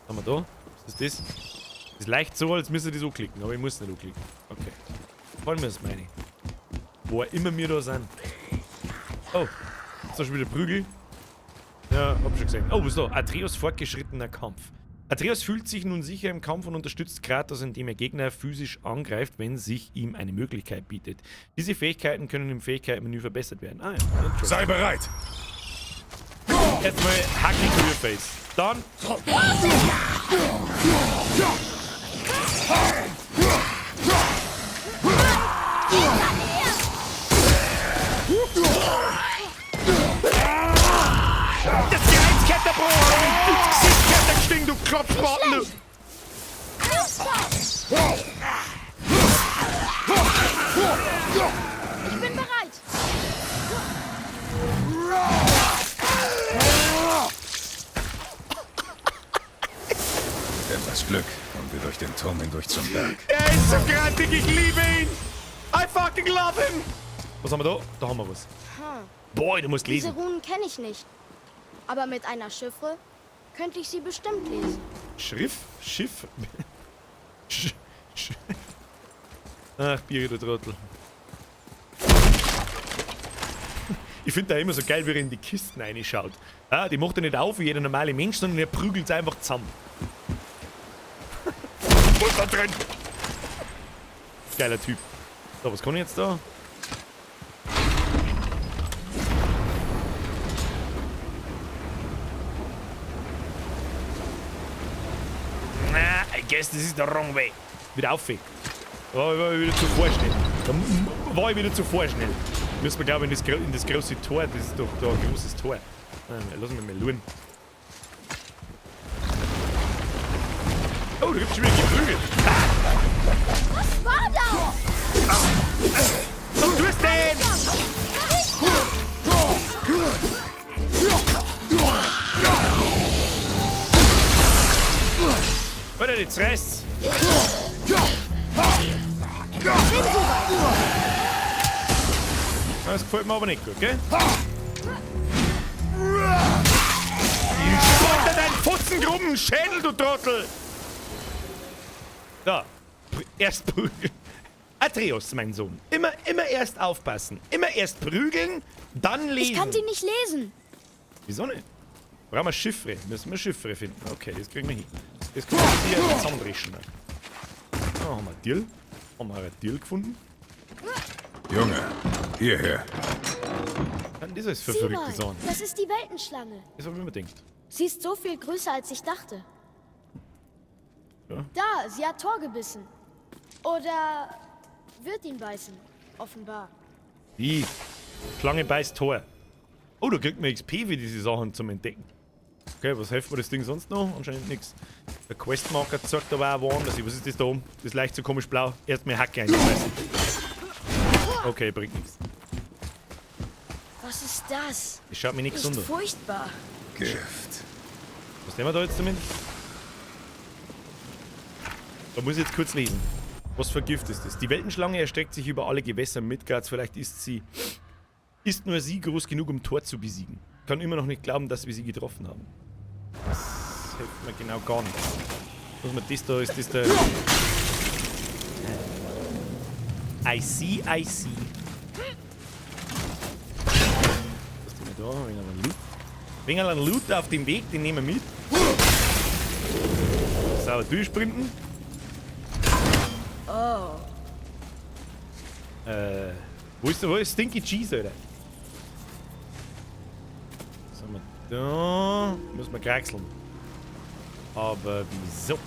Was haben wir da? Was ist das? Das ist leicht so, als müsste ich das anklicken, aber ich muss nicht anklicken. Okay. Wollen wir das meine? Wo auch immer wir da sind. Oh, ist da schon wieder Prügel? Ja, hab ich schon gesehen. Oh, was ist da? Atreus fortgeschrittener Kampf. Atreus fühlt sich nun sicher im Kampf und unterstützt Kratos, indem er Gegner physisch angreift, wenn sich ihm eine Möglichkeit bietet. Diese Fähigkeiten können im Fähigkeitenmenü verbessert werden. Ah ja, Entschuldigung. Sei bereit! Erstmal Hacking to your face. Dann. Das ist die Einskette, Bro! Ins Gesicht gestiegen, du Klopfspaten, du! Ich bin bereit! Mit etwas Glück kommen wir durch den Turm hindurch zum Berg. Er ist so grantig, ich liebe ihn! I fucking love him! Was haben wir da? Da haben wir was. Boah, du musst Diese lesen. Runen kenne ich nicht. Aber mit einer Chiffre könnte ich sie bestimmt lesen. Schrift? Schiff? Sch Sch Ach, Biri, du Trottel. Ich finde da immer so geil, wie er in die Kisten reinschaut. Ah, die macht er nicht auf wie jeder normale Mensch, sondern er prügelt einfach zusammen. Was da drin? Geiler Typ. So, was kann ich jetzt da? Na, I guess this is the wrong way. Wieder auf. War ich wieder zu vorschnell. Da war ich wieder zu vorschnell. Müssen wir, glaube ich, in das große Tor. Das ist doch da ein großes Tor. Lass mich mal schauen. Oh, da gibt's schon wieder Geprügel. Ah! Was war das? Was tust du denn? Alter, jetzt reißt's. Das gefällt mir aber nicht gut, gell? Ich spalte deinen fotzengrubben Schädel, du Trottel! Da. Erst prügeln. Atreus, mein Sohn. Immer erst aufpassen. Immer erst prügeln, dann lesen. Ich kann sie nicht lesen. Wieso nicht? Brauchen wir Chiffre. Müssen wir Chiffre finden. Okay, das kriegen wir hin. Das können wir hier zusammenrischen. Da haben wir einen Deal. Haben wir einen Deal gefunden. Junge, hierher. Das ist für Sieh verrückte mal, Sachen. das ist die Weltenschlange. Das hab ich mir gedacht. Sie ist so viel größer, als ich dachte. Ja. Da, sie hat Thor gebissen. Oder wird ihn beißen, offenbar. Wie? Schlange beißt Thor. Oh, da kriegt man XP für diese Sachen zum Entdecken. Okay, was hilft mir das Ding sonst noch? Anscheinend nichts. Der Questmarker zeigt aber auch woanders. Was ist das da oben? Das ist leicht so komisch blau. Erst mehr Hacke einschmeißen. Okay, bringt nichts. Was ist das? Das schaut mir nicht gesund an. Furchtbar. Gift. Was nehmen wir da jetzt damit? Da muss ich jetzt kurz lesen. Was für Gift ist das? Die Weltenschlange erstreckt sich über alle Gewässer Midgards. Vielleicht ist sie... Ist nur sie groß genug, um Thor zu besiegen. Kann immer noch nicht glauben, dass wir sie getroffen haben. Das hilft mir genau gar nichts. Muss man das da... Ist das der... I see, I see. Was tun wir da? Wegen einem Loot. Wegen einem Loot auf dem Weg, den nehmen wir mit. Sauber durchsprinten. Oh. Wo ist Stinky Cheese, Alter? Was haben wir da? Müssen wir kraxeln. Aber wieso?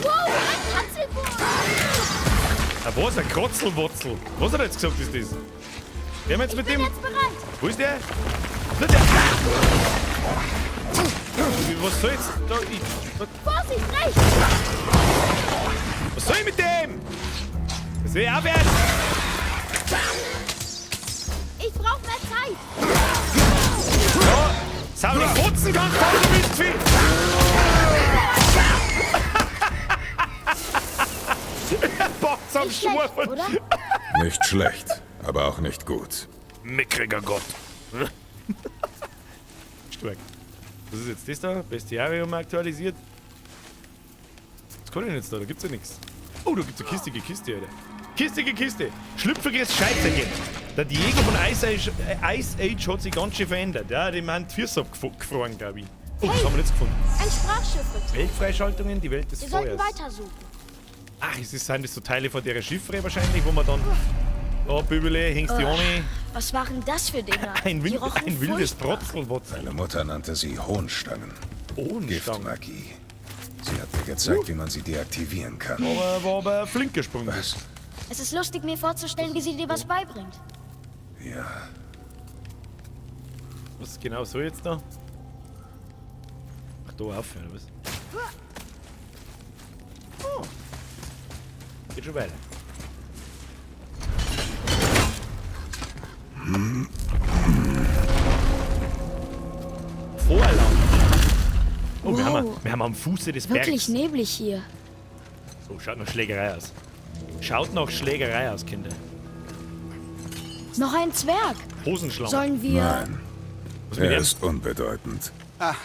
Wow, ein Katzelwurm! Ah, was? Ein Krotzelwurzel? Was hat er jetzt gesagt, ist das? Wer jetzt mit Ich bin dem? jetzt bereit. Wo ist der? Ist der? Was soll jetzt da? Vorsicht, rechts! Was soll ich mit dem? Das will ich auch werden. Ich brauche mehr Zeit. Ja, sau die Fotzen ganz voll, du Mistvieh! Er packt's am Nicht schlecht, Schnurren. oder? Nicht schlecht, aber auch nicht gut. Mickriger Gott. Stark. Was ist jetzt das da? Bestiarium aktualisiert. Was kann ich denn jetzt da? Da gibt's ja nichts. Oh, da gibt's eine kistige Kiste, Alter. Kistige Kiste. Schlüpfriges Scheißerchen. Der Diego von Ice Age hat sich ganz schön verändert. Ja, dem haben die Füße abgefroren, glaube ich. Oh, was haben wir jetzt gefunden? Ein Sprachchiffre. Weltfreischaltungen, die Welt des Wir sollten Feuers. weitersuchen. Ach, sind das so Teile von der Chiffre wahrscheinlich, wo man dann... Oh, Bübele, hängst die ohne. Was waren das für Dinger? Ein, Die rochen ein wildes furchtbar. Trotzelwotzel. Deine Mutter nannte sie Hohnstangen. Hohnstangen. Giftmagie. Sie hat mir gezeigt, wie man sie deaktivieren kann. Aber war aber flink gesprungen. Was? Es ist lustig, mir vorzustellen, wie sie dir was beibringt. Ja. Was genau so jetzt da? Ach, da auf, oder was? Oh. Geht schon weiter. Vorland. Oh, wir, Wow. haben, wir haben am Fuße des Wirklich Bergs. neblig hier. So, schaut nach Schlägerei aus. Schaut nach Schlägerei aus, Kinder. Noch ein Zwerg. Hosenschlange. Sollen wir... Nein. Was mit Er ihm? ist unbedeutend. Ach,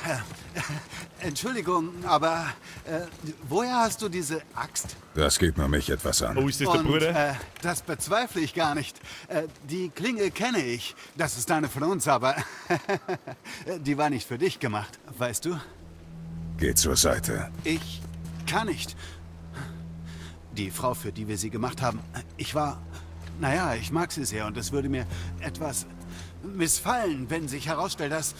Entschuldigung, aber woher hast du diese Axt? Das geht nur mich etwas an. Oh, ist das der Und, Bruder? Das bezweifle ich gar nicht. Die Klinge kenne ich. Das ist eine von uns, aber die war nicht für dich gemacht, weißt du? Geh zur Seite. Ich kann nicht. Die Frau, für die wir sie gemacht haben, ich war... Naja, ich mag sie sehr und es würde mir etwas missfallen, wenn sich herausstellt, dass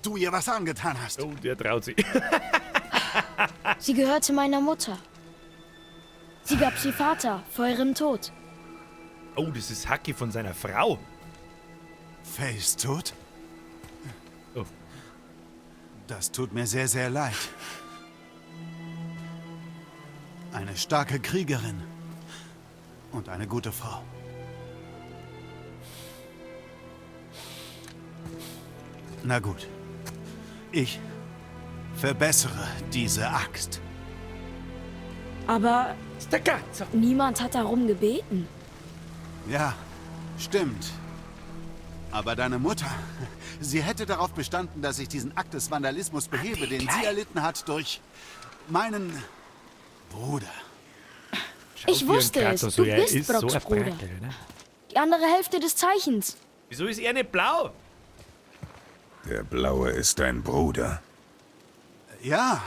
du ihr was angetan hast. Oh, der traut sich. Sie gehörte meiner Mutter. Sie gab sie Vater vor ihrem Tod. Oh, das ist Hacki von seiner Frau. Faye ist tot? Oh. Das tut mir sehr, sehr leid. Eine starke Kriegerin und eine gute Frau. Na gut. Ich verbessere diese Axt. Aber niemand hat darum gebeten. Ja, stimmt. Aber deine Mutter, sie hätte darauf bestanden, dass ich diesen Akt des Vandalismus behebe, den sie erlitten hat durch meinen Bruder. Ich wusste es. Du bist ist Brocks so ein Bruder. Brakel, oder? Die andere Hälfte des Zeichens. Wieso ist er nicht blau? Der Blaue ist dein Bruder. Ja,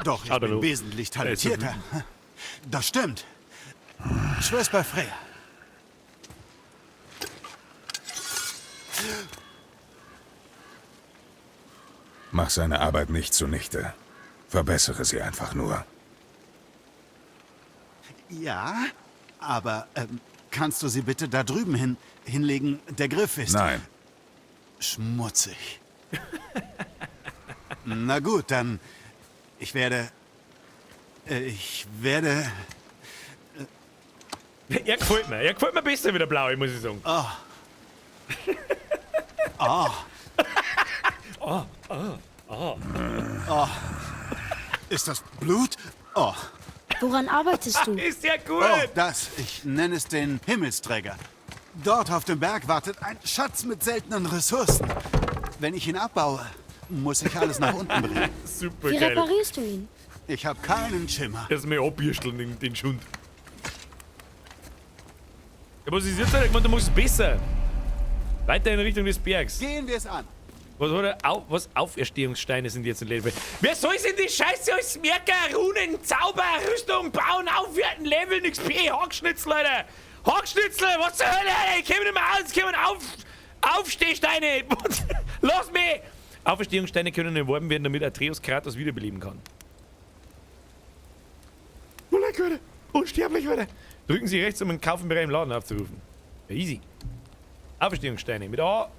doch, ich Schau da bin los. wesentlich Er ist so talentierter. Das stimmt. Schwör's bei Freya. Mach seine Arbeit nicht zunichte. Verbessere sie einfach nur. Ja, aber kannst du sie bitte da drüben hinlegen? Der Griff ist... Nein. Schmutzig. Na gut, dann... Ich werde... Er gefällt mir. Er gefällt mir besser wie der Blaue, muss ich sagen. Oh. Oh. Oh, oh, oh. Oh. Ist das Blut? Oh. Woran arbeitest du? Ist ja gut. Oh, das. Ich nenne es den Himmelsträger. Dort auf dem Berg wartet ein Schatz mit seltenen Ressourcen. Wenn ich ihn abbaue, muss ich alles nach unten bringen. Super Wie geil. reparierst du ihn? Ich habe keinen Schimmer. Erstmal abbürsteln, den Schund. Ja, was ist jetzt? Ich meine, du machst es besser. Weiter in Richtung des Bergs. Gehen wir es an. Was hat er? Was Auferstehungssteine sind jetzt in Level? Wer soll denn die Scheiße als Merker, Runen, Zauber, Rüstung bauen, aufwerten, Leveln, XP, Hackschnitzel, Alter! Hackschnitzel, was zur Hölle, Alter? Ich komm nicht mehr aus, ich komm Aufstehsteine! Lass mich! Auferstehungssteine können erworben werden, damit Atreus Kratos wiederbeleben kann. Oh, leck, Alter! Unsterblich, Alter! Drücken Sie rechts, um einen Kaufenbereich im Laden aufzurufen. Ja, easy. Auferstehungssteine mit A.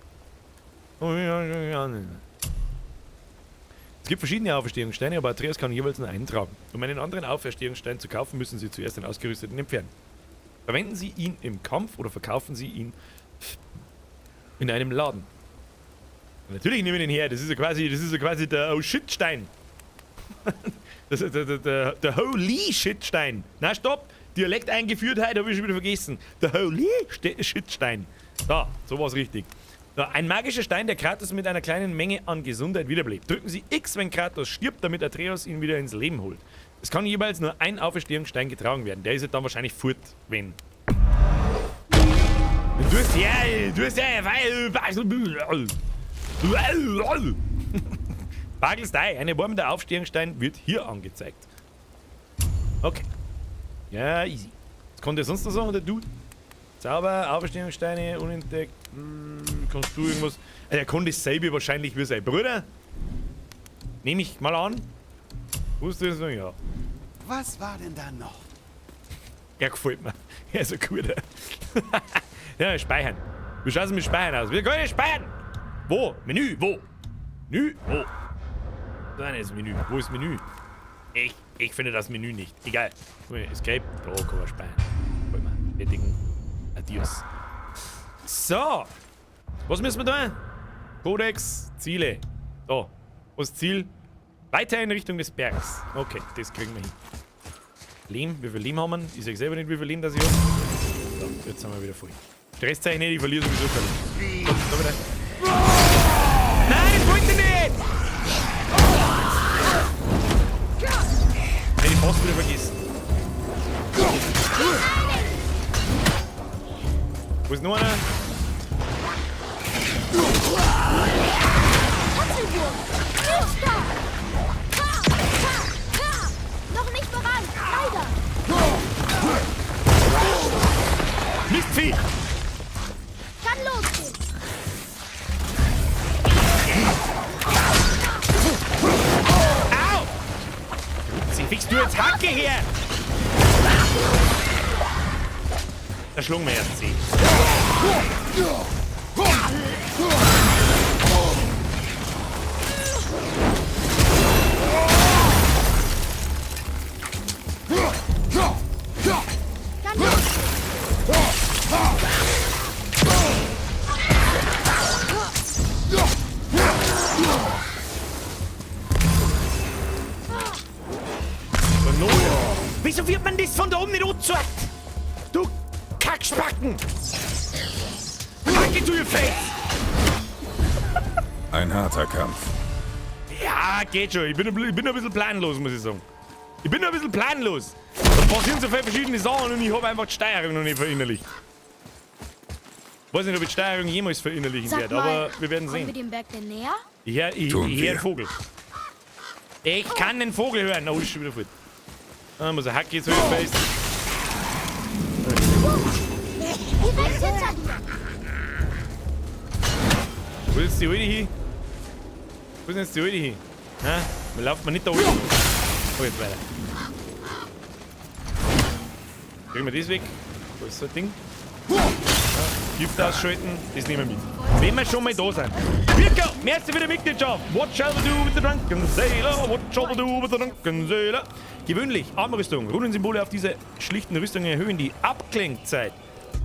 Es gibt verschiedene Auferstehungssteine, aber Atreus kann jeweils nur einen tragen. Um einen anderen Auferstehungsstein zu kaufen, müssen Sie zuerst den ausgerüsteten entfernen. Verwenden Sie ihn im Kampf oder verkaufen Sie ihn in einem Laden. Natürlich nehmen wir den her, das ist ja quasi, der Oh Shit-Stein. Das ist der Holy Shit-Stein. Na stopp! Dialekt eingeführt heute, habe ich schon wieder vergessen. Der Holy Shit-Stein. Da, so war's richtig. So, ein magischer Stein, der Kratos mit einer kleinen Menge an Gesundheit wiederbelebt. Drücken Sie X, wenn Kratos stirbt, damit Atreus ihn wieder ins Leben holt. Es kann jeweils nur ein Auferstehungsstein getragen werden. Der ist ja dann wahrscheinlich fort, wenn. Du hast ja, Bagelstei, eine Form der Aufstehungsstein wird hier angezeigt. Okay. Ja, easy. Was konnte er sonst noch sagen, der Dude? Zauber, Auferstehungssteine, unentdeckt. Kannst du irgendwas? Also er konnte dasselbe wahrscheinlich wie sein Bruder. Nehme ich mal an. Wusstest du das noch? Ja. Was war denn da noch? Er gefällt mir. Er ist ein guter. Ja, speichern. Wie schaut es mit Speichern aus? Wir können speichern! Wo? Menü? Wo? Menü? Wo? Nein, ist Menü. Wo ist Menü? Ich finde das Menü nicht. Egal. Escape. Da kann man speichern. Wollen wir. Bestätigen. Adios. So. Was müssen wir da? Kodex. Ziele. Da. Was ist Ziel? Weiter in Richtung des Bergs. Okay, das kriegen wir hin. Lehm. Wie viel Lehm haben wir? Ich sag selber nicht, wie viel Lehm das ich habe. So, jetzt sind wir wieder voll. Stresszeichen nicht, ich verliere sowieso kein Lehm. So, da wieder. ist noch einer. Tatzelwurm! Nächster! Ha! Ha! Ha! Noch nicht bereit! Leider! Mistvieh! Kann losgehen! Au! Sie fixst du jetzt Hacke her! Da schlagen wir erst sie. Wieso wird man das von da oben nicht angezeigt? Du Kackspacken! Hacke to your face! Ein harter Kampf. Ja, geht schon. Ich bin ein bisschen planlos, muss ich sagen. Ich bin ein bisschen planlos. Da passieren so viele verschiedene Sachen und ich habe einfach die Steuerung noch nicht verinnerlicht. Weiß nicht, ob ich die Steuerung jemals verinnerlichen Sag werde, mal, aber wir werden kommen sehen. wir dem Berg denn näher? Ich hör einen Vogel. Ich kann den Vogel hören. Oh, ist schon wieder fort. Ah, muss ein Hacke zu your face. Wo ist jetzt die Alte hin? Wo ist denn jetzt die Alte hin? Ha? Wir laufen nicht da oben. Oh, jetzt weiter. Kriegen wir das weg? Wo ist so ein Ding? Ja, Gift ausschalten, das nehmen wir mit. Wenn wir schon mal da sind. Mirko, merci für die Mitgliedschaft. What shall we do with the drunken sailor? What shall we do with the drunken sailor? Gewöhnlich, Armrüstung, Runensymbole auf diese schlichten Rüstungen erhöhen die Abklingzeit.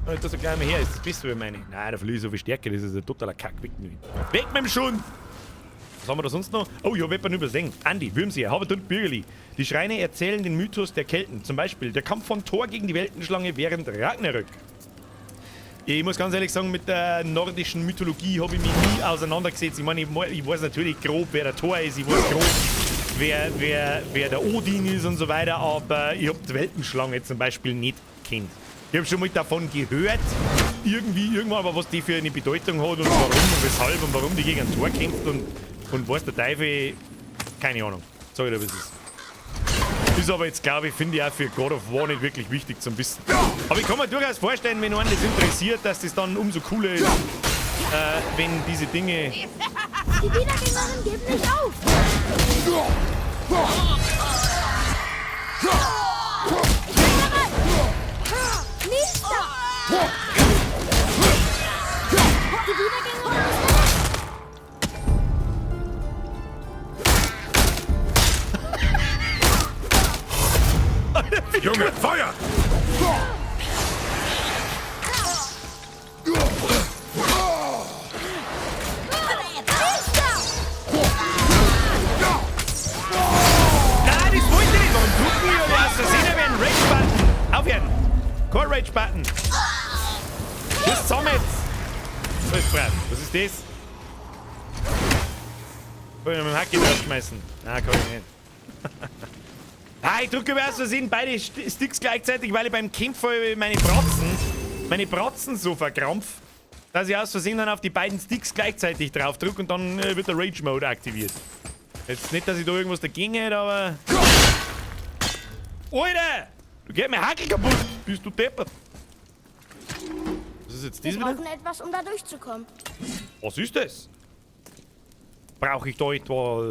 Das so gleich mal her ist, das bist du meine. Nein, da verliere ich so viel Stärke, das ist ein totaler Kack. Weg mit ihm. Weg mit dem Schund! Was haben wir da sonst noch? Oh, ich hab jemanden übersehen. Andi, Würmseer, Habert und Bürgerli. Die Schreine erzählen den Mythos der Kelten. Zum Beispiel der Kampf von Thor gegen die Weltenschlange während Ragnarök. Ich muss ganz ehrlich sagen, mit der nordischen Mythologie habe ich mich nie auseinandergesetzt. Ich meine, ich weiß natürlich grob, wer der Thor ist, ich weiß grob, wer der Odin ist und so weiter, aber ich habe die Weltenschlange zum Beispiel nicht gekannt. Ich habe schon mal davon gehört, irgendwie, irgendwann, aber was die für eine Bedeutung hat und warum und weshalb und warum die gegen ein Tor kämpft und weiß der Teufel, keine Ahnung. Sag ich dir, was es ist. Ist aber jetzt, glaube ich, finde ich auch für God of War nicht wirklich wichtig zum Wissen. Aber ich kann mir durchaus vorstellen, wenn einen das interessiert, dass das dann umso cooler ist, wenn diese Dinge... Die Wiedergängerinnen geben nicht auf! Ich bin bereit! Nächster! Die Wiedergängerin ist bereit! Junge, Feuer! Nein, das wollte ich nicht! Warum drücken wir das? Das ist ja wie ein Rage-Button! Aufhören! Kein Rage-Button! Das zusammen jetzt! So ist brav. Was ist das? Kann ich mit dem Hacke draufschmeißen? Nein, kann ich nicht. Ah, ich drücke aus Versehen beide Sticks gleichzeitig, weil ich beim Kämpfen meine Bratzen so verkrampf, dass ich aus Versehen dann auf die beiden Sticks gleichzeitig drauf drücke und dann wird der Rage-Mode aktiviert. Jetzt nicht, dass ich da irgendwas dagegen hätte, aber... Alter! Du gehst mir Hackel kaputt! Bist du deppert? Was ist jetzt das Wir wieder? brauchen etwas, um da durchzukommen. Was ist das? Brauche ich da etwa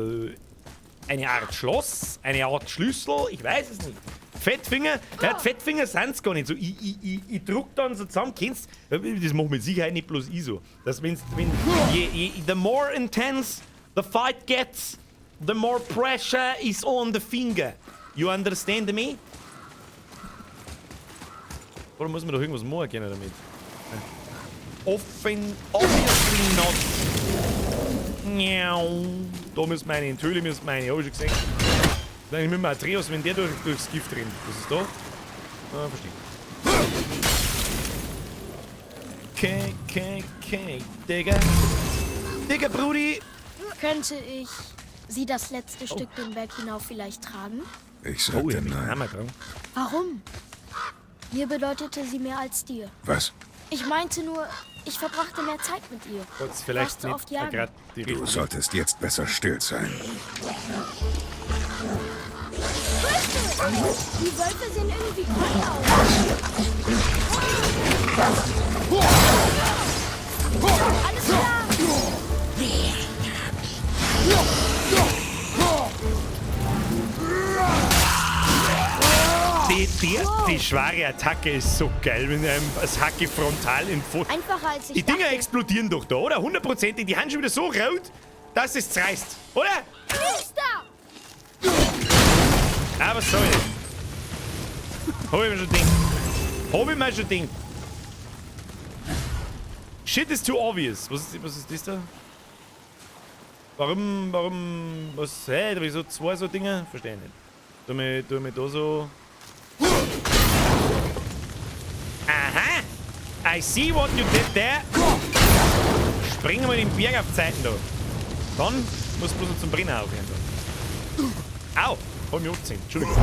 eine Art Schloss? Eine Art Schlüssel? Ich weiß es nicht. Fettfinger? Ja, Fettfinger sind's gar nicht so. Ich druck dann so zusammen, kennst du? Das macht mit Sicherheit nicht bloß ich so. Dass wenn's, wenn, je, je, the more intense the fight gets, the more pressure is on the finger. You understand me? Oder muss man doch irgendwas machen können damit? Offen, obviously not. Miau. Da müssen wir rein, in die Höhle müssen wir rein, hab ich schon gesehen. Dann mit dem Atreus, wenn der durchs Gift rennt. Was ist da? Ah, verstehe. Okay, okay, okay, Digga. Digga, Brudi! Könnte ich sie das letzte Stück den Berg hinauf vielleicht tragen? Ich sagte Oh, ich hab mich nein. Hammer dran. Warum? Mir bedeutete sie mehr als dir. Was? Ich meinte nur, ich verbrachte mehr Zeit mit ihr. Kurz, vielleicht Warst du nicht oft jagen? grad die Du solltest jetzt besser still sein. Die Wölfe sehen irgendwie toll aus. Alles klar. Die schwere Attacke ist so geil, wenn einem das Hacke frontal in Fuß. Einfacher als ich Die Dinger dachte. explodieren doch da, oder? Hundertprozentig. Die haben schon wieder so rot, dass es zerreißt, oder? Nächster! Ah, was soll ich? Hab ich mir schon gedacht. Hab ich mir schon gedacht. Shit is too obvious. Was ist das da? Warum, was, hä, da wieso zwei so Dinge? Verstehe ich nicht. Tu mir da so... Aha! I see what you did there. Springen wir den Berg auf Zeiten da. Dann muss bloß noch zum Brenner aufhören da. Au! Hab mich abgesehen. Entschuldigung.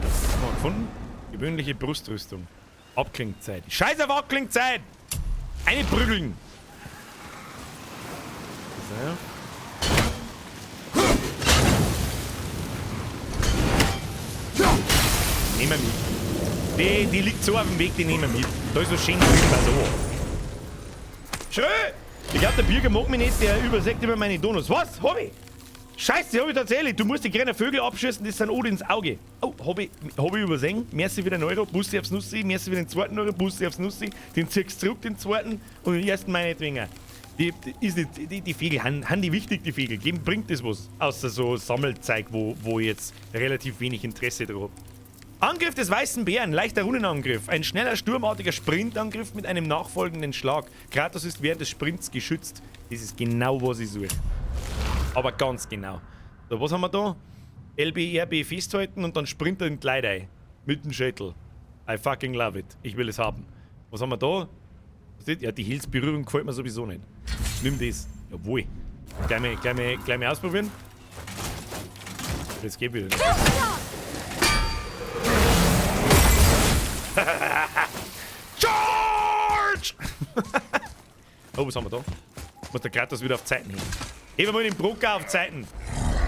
Was haben wir gefunden? Gewöhnliche Brustrüstung. Abklingzeit. Scheiß auf Abklingzeit! Eine prügeln! So. Nehmen wir mit. Die liegt so auf dem Weg, die nehmen wir mit. Da ist was schön drin, also. Schrö! Ich glaub, der Birger mag mich nicht, der übersägt immer meine Donuts. Was? Hab ich? Scheiße, hab ich tatsächlich. Du musst die kleinen Vögel abschießen, das sind Odins Auge. Oh, hab ich übersehen. Merci für den Euro, Bussi aufs Nussi, merci für den zweiten Euro, Bussi aufs Nussi. Den ziehst du zurück, den zweiten, und den ersten meinetwegen. Die Vögel, han die wichtig, die Vögel. Dem bringt das was. Außer so Sammelzeug, wo ich jetzt relativ wenig Interesse drauf hab. Angriff des weißen Bären, leichter Runenangriff. Ein schneller, sturmartiger Sprintangriff mit einem nachfolgenden Schlag. Kratos ist während des Sprints geschützt. Das ist genau, was ich suche. Aber ganz genau. So, was haben wir da? LB, RB festhalten und dann springt er in die Leute ein. Mit dem Schädel. I fucking love it. Ich will es haben. Was haben wir da? Was ist das? Ja, die Hilfsberührung gefällt mir sowieso nicht. Nimm das. Jawohl. Gleich mal ausprobieren. Das geht wieder nicht. Charge! Oh, was haben wir da? Muss der Kratos wieder auf Zeiten hin. Heben wir mal den Broker auf Zeiten.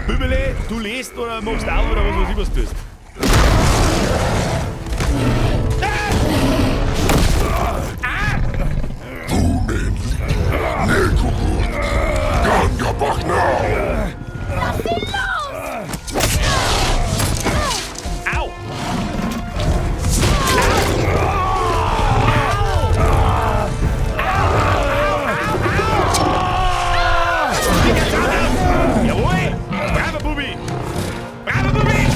Bübele, du lest oder machst auf oder was weiß ich, was du tust. Ah! Lass ihn los! Au! Jawohl! Bravo, Bubi! Bravo, Bubi!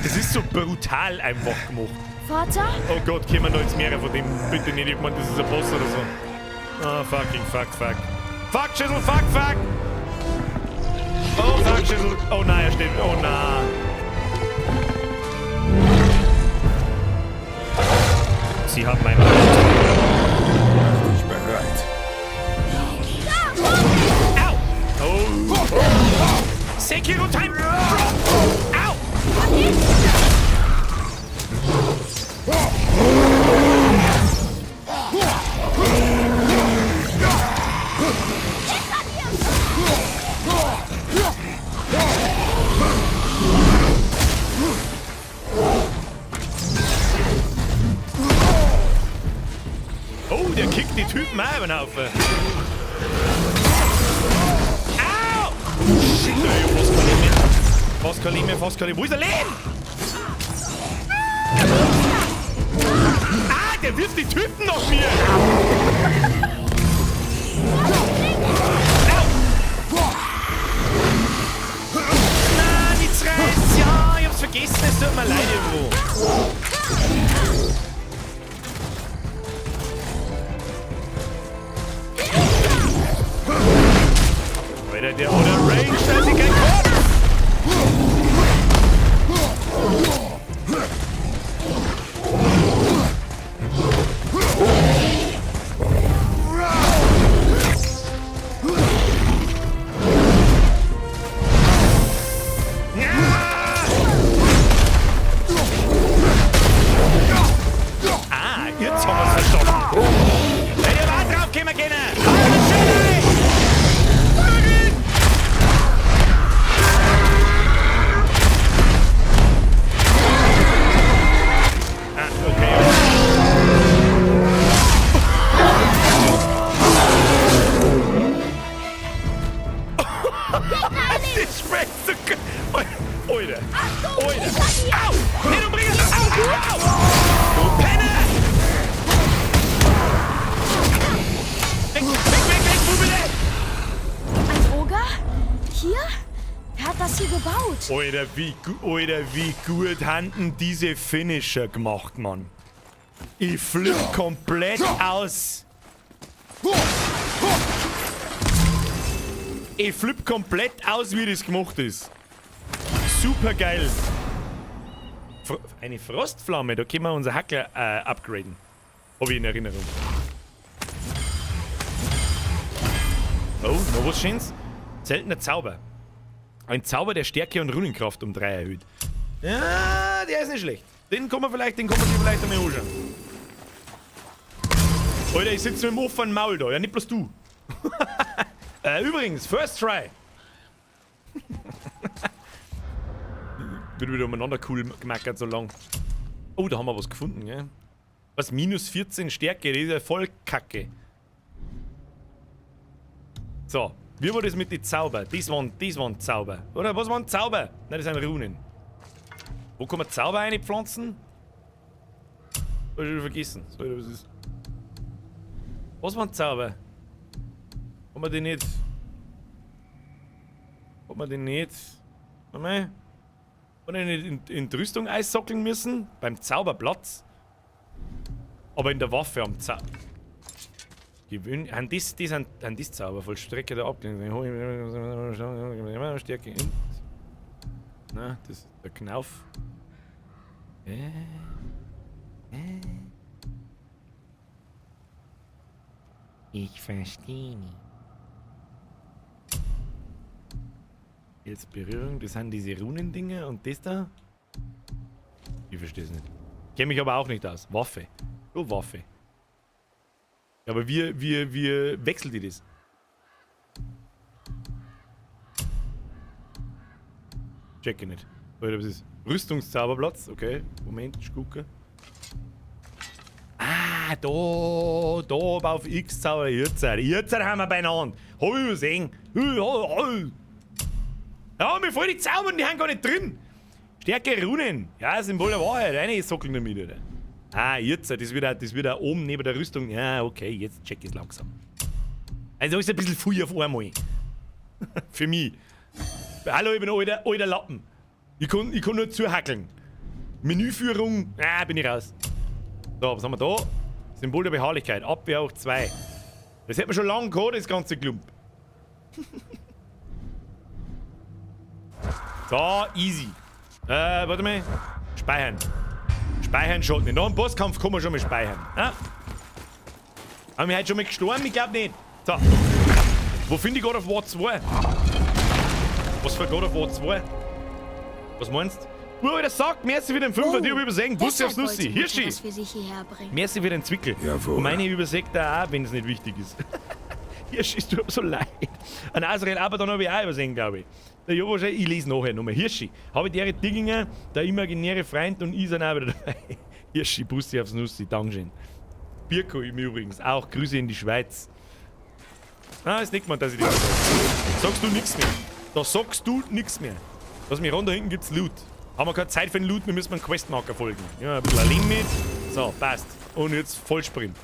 Das ist so brutal einfach gemacht. Vater? Oh Gott, kommen da jetzt mehrere von dem? Bitte nicht, ich meine, das ist ein Boss oder so. Ah, fucking fuck, fuck. Fuck, Schüssel, fuck, fuck! Oh, fuck, Schüssel. Oh nein, er steht. Oh nein. Sie haben einen. Mach dich bereit. Au! Oh! Sekiro Time! Au! Oh, der kickt die Typen auch über den Haufen. Au! Shit, ey, fast kein Leben mehr. Fast kein Leben mehr, fast kein Leben. Wo ist der Leben? Ah, der wirft die Typen nach mir! Au! Na, die zerreißt. Ja, ich hab's vergessen, es tut mir leid, irgendwo. Alter, der hat eine Range, da ist kein Kopf! hier gebaut? Alter, wie gut haben denn diese Finisher gemacht, Mann. Ich flipp komplett aus. Ich flipp komplett aus, wie das gemacht ist. Super geil. Eine Frostflamme, da können wir unser Hackler upgraden. Hab ich in Erinnerung. Oh, noch was Schönes. Seltener Zauber. Ein Zauber, der Stärke und Runenkraft um 3 erhöht. Ja, der ist nicht schlecht. Den kann man vielleicht, sich vielleicht einmal anschauen. Alter, ich sitze mit dem offenen Maul da. Ja, nicht bloß du. Übrigens, First Try. Wird wieder umeinander cool gemackert so lang. Oh, da haben wir was gefunden, gell? Was? Minus 14 Stärke, das ist ja voll Kacke. So, wie war das mit den Zauber? Das waren Zauber. Oder was waren Zauber? Nein, das sind Runen. Wo kann man Zauber einpflanzen? Hab ich schon vergessen. So, was ist? Was waren Zauber? Hat man den nicht? Hat man den nicht? Warte mal. Hat man den nicht in die Rüstung einsockeln müssen? Beim Zauberplatz? Aber in der Waffe am Zauber. Gewöhn. Haben das Zauber Vollstrecke der Ablenkung. Stärke in. Na, das ist der Knauf. Ich verstehe nicht. Jetzt Berührung, das sind diese Runendinger und das da? Ich verstehe es nicht. Kenne mich aber auch nicht aus. Waffe. Oh, Waffe. Aber wie wechselt die das? Check ich nicht. Alter, was ist? Rüstungszauberplatz, okay. Moment, ich gucke. Ah, da auf X Zauber. Jetzt haben wir beieinander. Hab ich übersehen. Ja, mir voll die Zaubern, die haben gar nicht drin. Stärke Runen. Ja, Symbol der Wahrheit. Eine sockeln damit, oder? Ah, jetzt, das wird auch oben neben der Rüstung. Ja, okay, jetzt check ich's langsam. Also ist ein bisschen viel auf einmal. Für mich. Hallo, ich bin alter Lappen. Ich kann nur zuhackeln. Menüführung, ah, bin ich raus. So, was haben wir da? Symbol der Beharrlichkeit, Abwehr auch 2. Das hätten wir schon lange gehabt, das ganze Klump. So, easy. Warte mal. Speichern. Speichern schaut nicht. Nach dem Bosskampf kann man schon mal speichern. Ah? Haben wir heute schon mal gestorben? Ich glaube nicht. So. Wo finde ich God of War 2? Was für God of War 2? Was meinst du? Oh, der sagt, merci für den Fünfer, die hab ich übersehen. Bussi aufs Nussi. Hirschi. Merci für den Zwickel. Jawohl. Und meine übersägt er auch, wenn es nicht wichtig ist. Hirschi, es tut mir so leid. An Azrael aber dann habe ich auch übersehen, glaube ich. Der Jobo, ich lese nachher nochmal. Hirschi, habe ich die Dinge, der imaginäre Freund und ich sind auch wieder dabei. Hirschi, Bussi aufs Nussi, Dankeschön. Birko im Übrigen, auch Grüße in die Schweiz. Ah, ist nicht gemeint, dass ich das sage. Sagst du nichts mehr. Da sagst du nichts mehr. Lass mich ran, da hinten gibt's Loot. Haben wir keine Zeit für den Loot, wir müssen einen Questmarker folgen. Ja, ein bisschen ein Limit. So, passt. Und jetzt Vollsprint.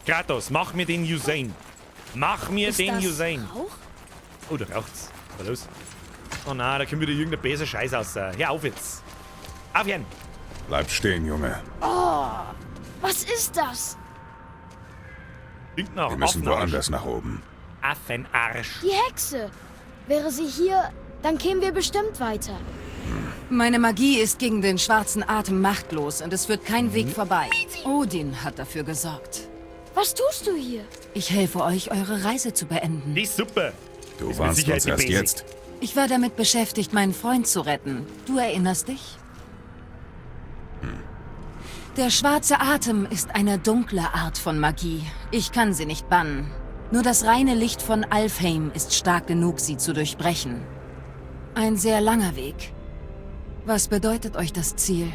Kratos, mach mir den Usain. Mach mir Ist den das Usain. Rauch? Oh, da raucht's. Aber los. Oh nein, da kommt wieder irgendein besser Scheiß raus. Hör auf jetzt. Aufhören. Bleib stehen, Junge. Oh, was ist das? Klingt nach Wir müssen Affenarsch. woanders nach oben. Affenarsch. Die Hexe. Wäre sie hier, dann kämen wir bestimmt weiter. Meine Magie ist gegen den schwarzen Atem machtlos und es führt kein Weg vorbei. Odin hat dafür gesorgt. Was tust du hier? Ich helfe euch, eure Reise zu beenden. Die ist super. Du Ist mit warnst Sicherheit uns die erst Basic. jetzt. Ich war damit beschäftigt, meinen Freund zu retten. Du erinnerst dich? Der schwarze Atem ist eine dunkle Art von Magie. Ich kann sie nicht bannen. Nur das reine Licht von Alfheim ist stark genug, sie zu durchbrechen. Ein sehr langer Weg. Was bedeutet euch das Ziel?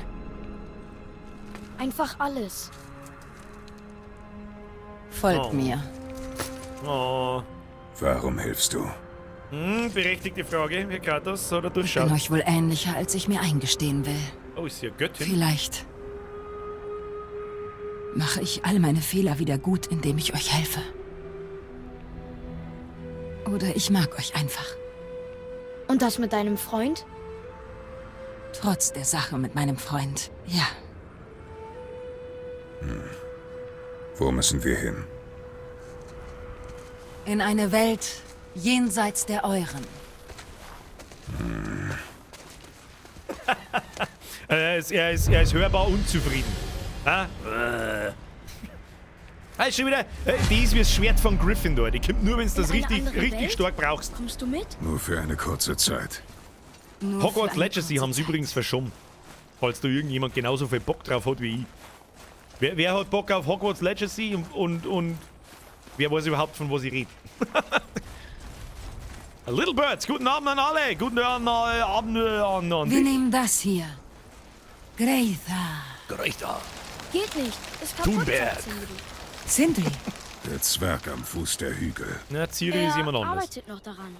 Einfach alles. Folgt Oh. mir. Oh. Warum hilfst du? Hm, berechtigte Frage, Herr Kratos, oder Ich bin durchschaut. euch wohl ähnlicher, als ich mir eingestehen will. Oh, ist sie eine Göttin? Vielleicht mache ich all meine Fehler wieder gut, indem ich euch helfe. Oder ich mag euch einfach. Und das mit deinem Freund? Trotz der Sache mit meinem Freund, ja. Wo müssen wir hin? In eine Welt jenseits der euren. Er ist hörbar unzufrieden. Ah? Ah, ist schon wieder. Die ist wie das Schwert von Gryffindor. Die kommt nur, wenn du das In eine richtig, andere richtig Welt? stark brauchst. Kommst du mit? Nur für eine kurze Zeit. Nur Hogwarts für eine Legacy kurze haben sie Zeit. übrigens verschoben. Falls da irgendjemand genauso viel Bock drauf hat wie ich. Wer hat Bock auf Hogwarts Legacy und wer weiß überhaupt, von was ich rede? Little Birds, guten Abend an alle. Guten Abend, Abend an Wir dich. nehmen das hier. Greitha. Greitha. Geht nicht. Ist kaputt, Thunberg. sagt Sindri. Sindri, Der Zwerg am Fuß der Hügel. Na, Ciri ist Er jemand anderes. arbeitet noch daran.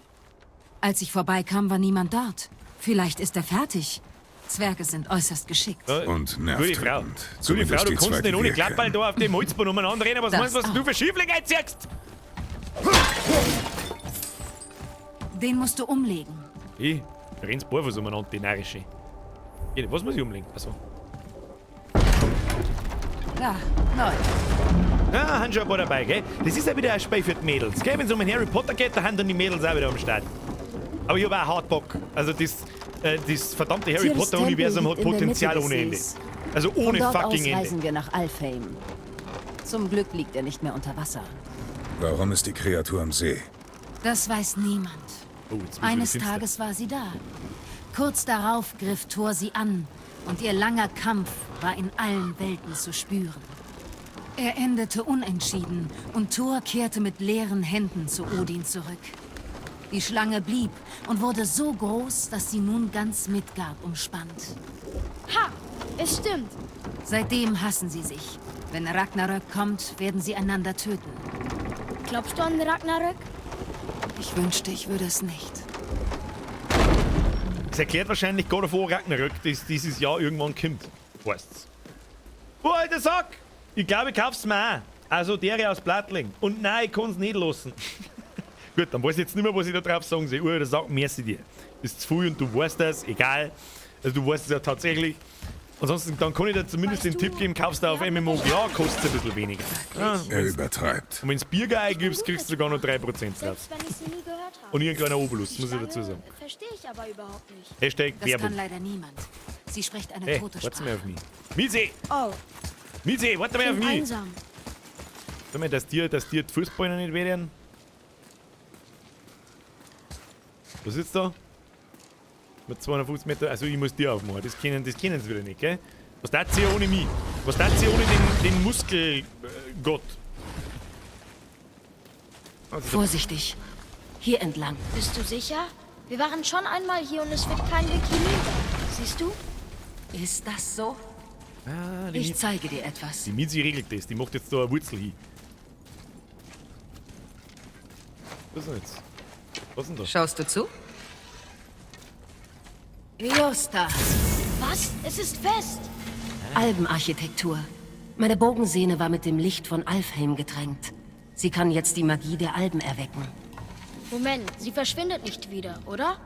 Als ich vorbeikam, war niemand dort. Vielleicht ist er fertig. Zwerge sind äußerst geschickt. Und Gute Frau. nervtötend. Gute Zumindest Frau, du die kannst zwei, nicht die ohne wir Klappball kennen. da auf dem Holzboden umeinander rennen. Was Das meinst du, was auch. du für Schieflinge ziehst? Den musst du umlegen. Ich renn's barfuß umeinander, die narische. Was muss ich umlegen? Achso. Da, neu. Ja, haben schon ein paar dabei, gell? Das ist ja wieder ein Spiel für die Mädels, gell? Wenn es um den Harry Potter geht, da haben dann die Mädels auch wieder am Start. Aber ich habe auch hart Bock. Also das verdammte Harry Tyrs Potter-Universum Tempel hat liegt in der Mitte Potenzial des ohne Ende. Sees. Also Von ohne dort aus fucking Ende. reisen wir nach Alfheim. Zum Glück liegt er nicht mehr unter Wasser. Warum ist die Kreatur am See? Das weiß niemand. Oh, jetzt wird's wieder Eines finster. Tages war sie da. Kurz darauf griff Thor sie an und ihr langer Kampf war in allen Welten zu spüren. Er endete unentschieden und Thor kehrte mit leeren Händen zu Odin zurück. Die Schlange blieb und wurde so groß, dass sie nun ganz Midgard umspannt. Ha! Es stimmt. Seitdem hassen sie sich. Wenn Ragnarök kommt, werden sie einander töten. Glaubst du an Ragnarök? Ich wünschte, ich würde es nicht. Das erklärt wahrscheinlich God of War Ragnarök, das dieses Jahr irgendwann kommt. Weißt's. Oh, alter Sack! Ich glaube, ich kauf's mir auch. Also der aus Plattling. Und nein, ich kann's nicht lassen. Gut, dann weiß ich jetzt nicht mehr, was ich da drauf sagen soll. Alter Sack, merci dir. Ist zu viel und du weißt das, egal. Also du weißt es ja tatsächlich. Ansonsten, dann kann ich dir zumindest Weißt den du, Tipp geben, kaufst du auf wir haben MMOGA, kostet es ein bisschen weniger. Ja, Er übertreibt. und wenn's Bierger eingibst, kriegst du sogar noch 3% drauf. Selbst wenn ich sie nie gehört habe. Und irgendein kleiner Obolus, Die muss ich dazu Schlange sagen. Verstehe ich aber überhaupt nicht. Hashtag Das Werbung. kann leider niemand. Sie spricht eine Hey, tote warte mal Sprache. auf mich. Mizi! Oh, Mizi, warte mal auf klingt mich! einsam. Sag mal, dass dir die Fußballer nicht wehtun. Was ist da? Mit 250 Meter. Also ich muss dir aufmachen. Das kennen sie wieder nicht, gell? Was tat sie ohne mich? Was tat sie ohne den Muskelgott? Also, Vorsichtig. Hier entlang. Bist du sicher? Wir waren schon einmal hier und es wird kein Weg hinüber. Siehst du? Ist das so? Ah, die, Ich zeige dir etwas. Die Mizi regelt das. Die macht jetzt da eine Wurzel hin. Was ist denn jetzt? Was ist denn da? Schaust du zu? Eosta. Was? Es ist fest. Albenarchitektur. Meine Bogensehne war mit dem Licht von Alfheim getränkt. Sie kann jetzt die Magie der Alben erwecken. Moment, sie verschwindet nicht wieder, oder?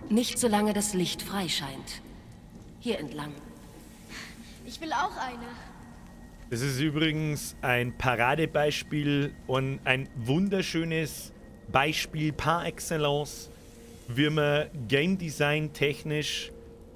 Nicht solange das Licht frei scheint. Hier entlang. Ich will auch eine. Das ist übrigens ein Paradebeispiel und ein wunderschönes Beispiel par excellence, wie man Game Design technisch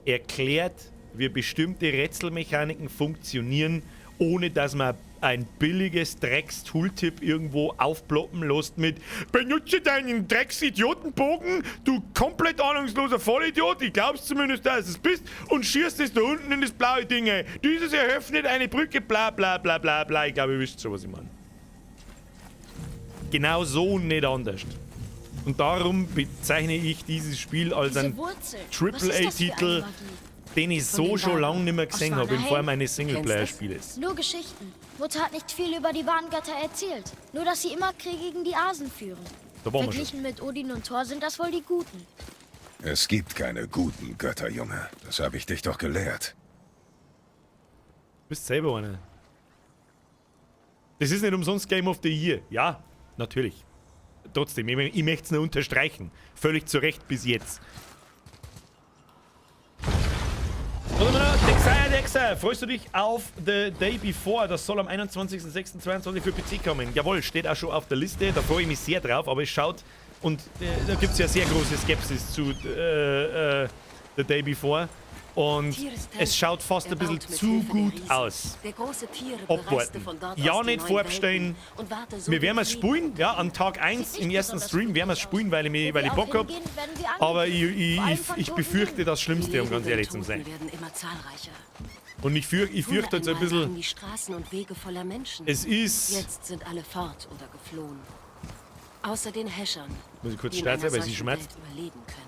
erklärt, wie bestimmte Rätselmechaniken funktionieren, ohne dass man ein billiges Drecks-Tooltip irgendwo aufploppen lässt mit "Benutze deinen Drecks-Idiotenbogen, du komplett ahnungsloser Vollidiot, ich glaub's zumindest, dass es bist, und schießt es da unten in das blaue Ding ein. Dieses eröffnet eine Brücke, bla bla bla bla bla." Ich glaube, ihr wisst schon, was ich meine. Genau so und nicht anders. Und darum bezeichne ich dieses Spiel als Diese einen Wurzel. Was ist das für eine AAA-Titel, Magie? den ich so den schon Wagen. lange nicht mehr gesehen Aus habe, in Form Vanaheim? eines Singleplayer-Spieles. Nur Geschichten. Mutter hat nicht viel über die wahren Götter erzählt. Nur, dass sie immer Krieg gegen die Asen führen. Da waren wir schon. Verglichen mit Odin und Thor sind das wohl die Guten. Es gibt keine guten Götter, Junge. Das habe ich dich doch gelehrt. Du bist selber einer. Das ist nicht umsonst Game of the Year. Ja, natürlich. Trotzdem, ich möchte es nur unterstreichen. Völlig zu Recht bis jetzt. Exile, freust du dich auf The Day Before? Das soll am 21.06.22 für PC kommen. Jawohl, steht auch schon auf der Liste. Da freue ich mich sehr drauf, aber es schaut. Und da gibt es ja sehr große Skepsis zu The Day Before. Und es schaut fast ein bisschen zu gut aus. Abwarten. Ja, nicht vorbestellen. Wir werden es spielen, ja, an Tag 1 im ersten Stream werden wir es spielen, weil ich Bock hab. Aber ich befürchte das Schlimmste, um ganz ehrlich zu sein. Und ich fürchte jetzt ein bisschen. Die Straßen und Wege voller Menschen. Es ist. Jetzt sind alle fort oder geflohen. Außer den Häschern. Muss ich kurz starten, weil sie schmerzt. Überleben können.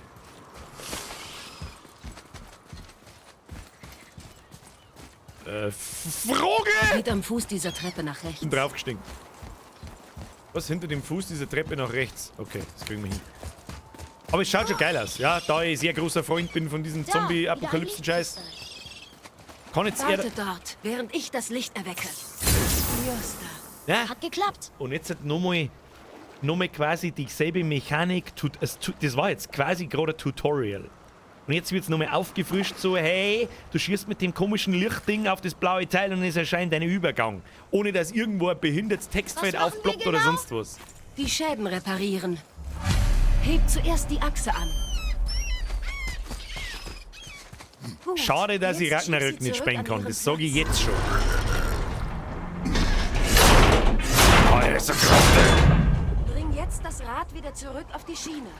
Frage! Geht am Fuß dieser Treppe nach rechts. Bin draufgestiegen. Was? Hinter dem Fuß dieser Treppe nach rechts? Okay, das kriegen wir hin. Aber es schaut schon geil aus, ja? Da ich sehr großer Freund bin von diesem Zombie-Apokalypsen-Scheiß. Kann jetzt Warte dort, während ich das Licht erwecke. Ja. Hat geklappt. Und jetzt hat nochmal quasi dieselbe Mechanik. Das war jetzt quasi gerade ein Tutorial. Und jetzt wird es nochmal aufgefrischt, so, hey, du schießt mit dem komischen Lichtding auf das blaue Teil und es erscheint ein Übergang. Ohne dass irgendwo ein behindertes Textfeld aufploppt oder sonst was. Die Schäden reparieren. Heb zuerst die Achse an. Gut, schade, dass ich Ragnarök nicht spielen kann, das sage ich jetzt schon. Oh, er ist so krass. Bring jetzt das Rad wieder zurück auf die Schiene.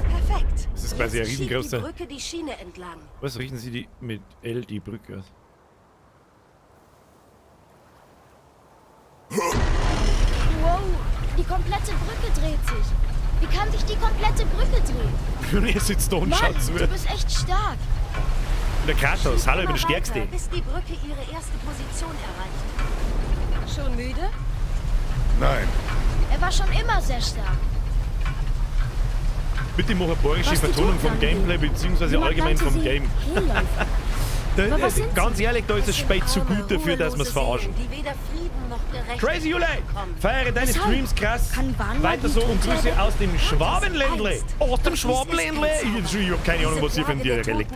Perfekt. Das ist quasi ein riesengroßer. Die Brücke die Schiene entlang. Was richten Sie die mit L die Brücke aus? Wow, die komplette Brücke dreht sich. Wie kann sich die komplette Brücke drehen? Und er sitzt da und Mann, schaut zu. Du bist echt stark. Der Kratos, hallo, ich bin der Stärkste. Bis die Brücke ihre erste Position erreicht. Schon müde? Nein. Er war schon immer sehr stark. Bitte mach eine bohrische Vertonung vom Gameplay bzw. allgemein vom Game. Da, ganz ehrlich, da ist das Spiel zu gut dafür, dass wir es verarschen. Crazy Jule! Feiere deine Streams krass. Weiter so und Grüße aus dem Schwabenländle. Aus dem Schwabenländle. Ich hab keine Ahnung, was ihr für ein Dialekt redet.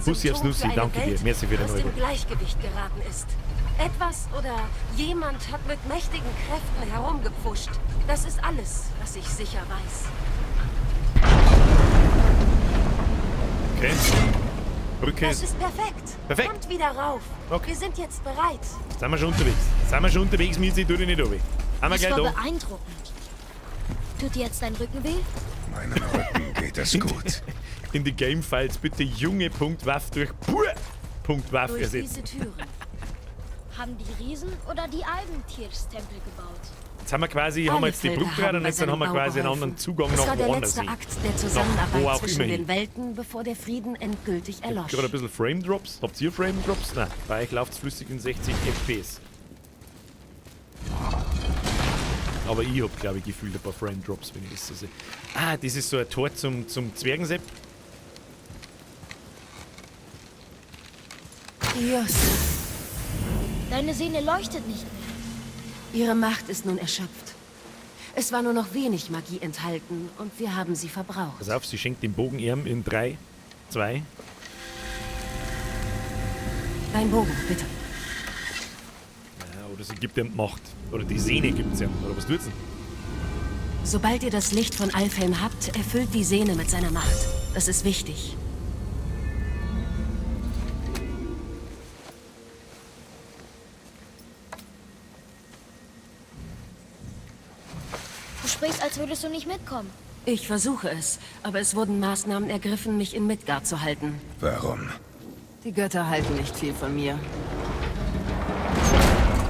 Bussi aufs Nussi, danke dir. Merci für den Euro. Gleichgewicht geraten ist. Etwas oder jemand hat mit mächtigen Kräften herumgepfuscht. Das ist alles, was ich sicher weiß. Okay. Brücke Das ist perfekt. Perfekt. Kommt wieder rauf. Okay. Wir sind jetzt bereit. Sind wir schon unterwegs. Sind wir schon unterwegs, Misi, tu dich nicht runter. Haben wir Das gleich war da. beeindruckend. Tut dir jetzt dein Rücken weh? Meinem Rücken geht es gut. In die Game-Files bitte junge.waff durch pur.waff Durch ersetzen. diese Türen. Haben die Riesen oder die Alben Tyrs Tempel gebaut? Jetzt haben wir quasi haben wir jetzt die Brücke dran und jetzt haben wir quasi einen anderen Zugang Es nach war der woanders letzte hin. Akt der Nach wo Zusammenarbeit auch zwischen immer den hin. Welten, bevor der Frieden endgültig erlosch. Gerade ein bisschen Frame Drops. Habt ihr Frame Drops? Nein, bei euch läuft es flüssig in 60 FPS. Aber ich hab, glaube ich, gefühlt ein paar Frame Drops, wenn ich das so sehe. Ah, das ist so ein Tor zum Zwergensepp. Just. Deine Sehne leuchtet nicht mehr. Ihre Macht ist nun erschöpft. Es war nur noch wenig Magie enthalten und wir haben sie verbraucht. Pass auf, sie schenkt den Bogen ihm in 3, 2. Dein Bogen, bitte. Ja, oder sie gibt ihm die Macht. Oder die Sehne gibt sie ihm. Oder was tut's denn? Sobald ihr das Licht von Alfheim habt, erfüllt die Sehne mit seiner Macht. Das ist wichtig. Du sprichst, als würdest du nicht mitkommen. Ich versuche es, aber es wurden Maßnahmen ergriffen, mich in Midgard zu halten. Warum? Die Götter halten nicht viel von mir.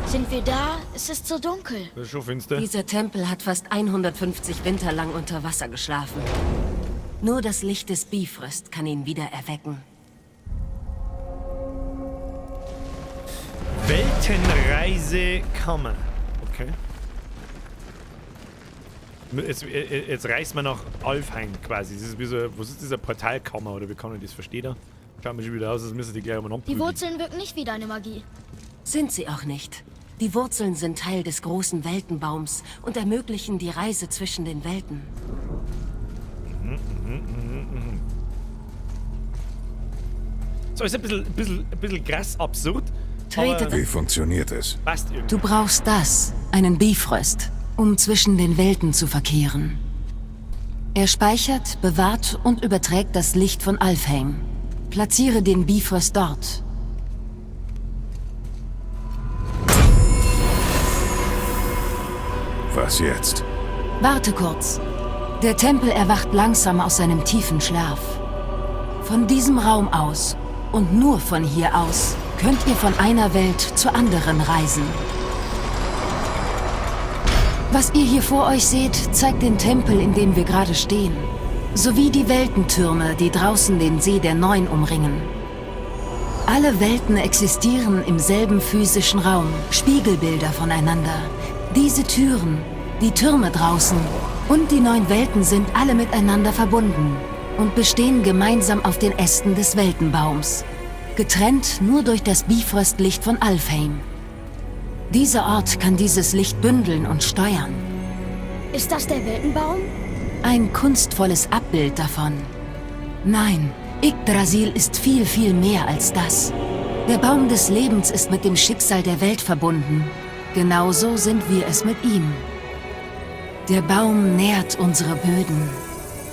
Sind wir da, ist es zu dunkel. Das ist schon finster. Dieser Tempel hat fast 150 Winter lang unter Wasser geschlafen. Nur das Licht des Bifröst kann ihn wieder erwecken. Weltenreisekammer. Okay. Jetzt reist man nach Alfheim quasi. Das ist wie so, was ist dieser Portalkammer oder wie kann ich das verstehen? Schaut mir schon wieder aus, als müssen die gleich umeinander Die prügeln. Wurzeln wirken nicht wie deine Magie. Sind sie auch nicht. Die Wurzeln sind Teil des großen Weltenbaums und ermöglichen die Reise zwischen den Welten. So, ist ein bisschen krass absurd. Tretet Wie funktioniert es? Passt irgendwie. Du brauchst das, einen Bifröst, um zwischen den Welten zu verkehren. Er speichert, bewahrt und überträgt das Licht von Alfheim. Platziere den Bifröst dort. Was jetzt? Warte kurz. Der Tempel erwacht langsam aus seinem tiefen Schlaf. Von diesem Raum aus und nur von hier aus könnt ihr von einer Welt zur anderen reisen. Was ihr hier vor euch seht, zeigt den Tempel, in dem wir gerade stehen. Sowie die Weltentürme, die draußen den See der Neun umringen. Alle Welten existieren im selben physischen Raum, Spiegelbilder voneinander. Diese Türen, die Türme draußen und die 9 Welten sind alle miteinander verbunden und bestehen gemeinsam auf den Ästen des Weltenbaums. Getrennt nur durch das Bifröstlicht von Alfheim. Dieser Ort kann dieses Licht bündeln und steuern. Ist das der Weltenbaum? Ein kunstvolles Abbild davon. Nein, Yggdrasil ist viel, viel mehr als das. Der Baum des Lebens ist mit dem Schicksal der Welt verbunden. Genauso sind wir es mit ihm. Der Baum nährt unsere Böden.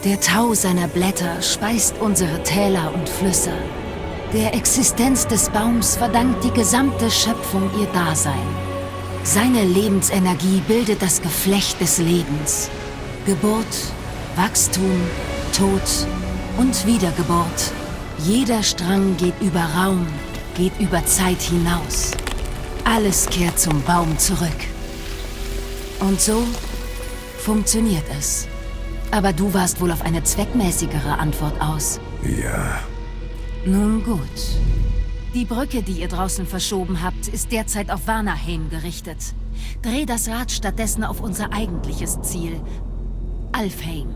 Der Tau seiner Blätter speist unsere Täler und Flüsse. Der Existenz des Baums verdankt die gesamte Schöpfung ihr Dasein. Seine Lebensenergie bildet das Geflecht des Lebens. Geburt, Wachstum, Tod und Wiedergeburt. Jeder Strang geht über Raum, geht über Zeit hinaus. Alles kehrt zum Baum zurück. Und so funktioniert es. Aber du warst wohl auf eine zweckmäßigere Antwort aus. Ja. Nun gut. Die Brücke, die ihr draußen verschoben habt, ist derzeit auf Vanaheim gerichtet. Dreh das Rad stattdessen auf unser eigentliches Ziel. Alfheim.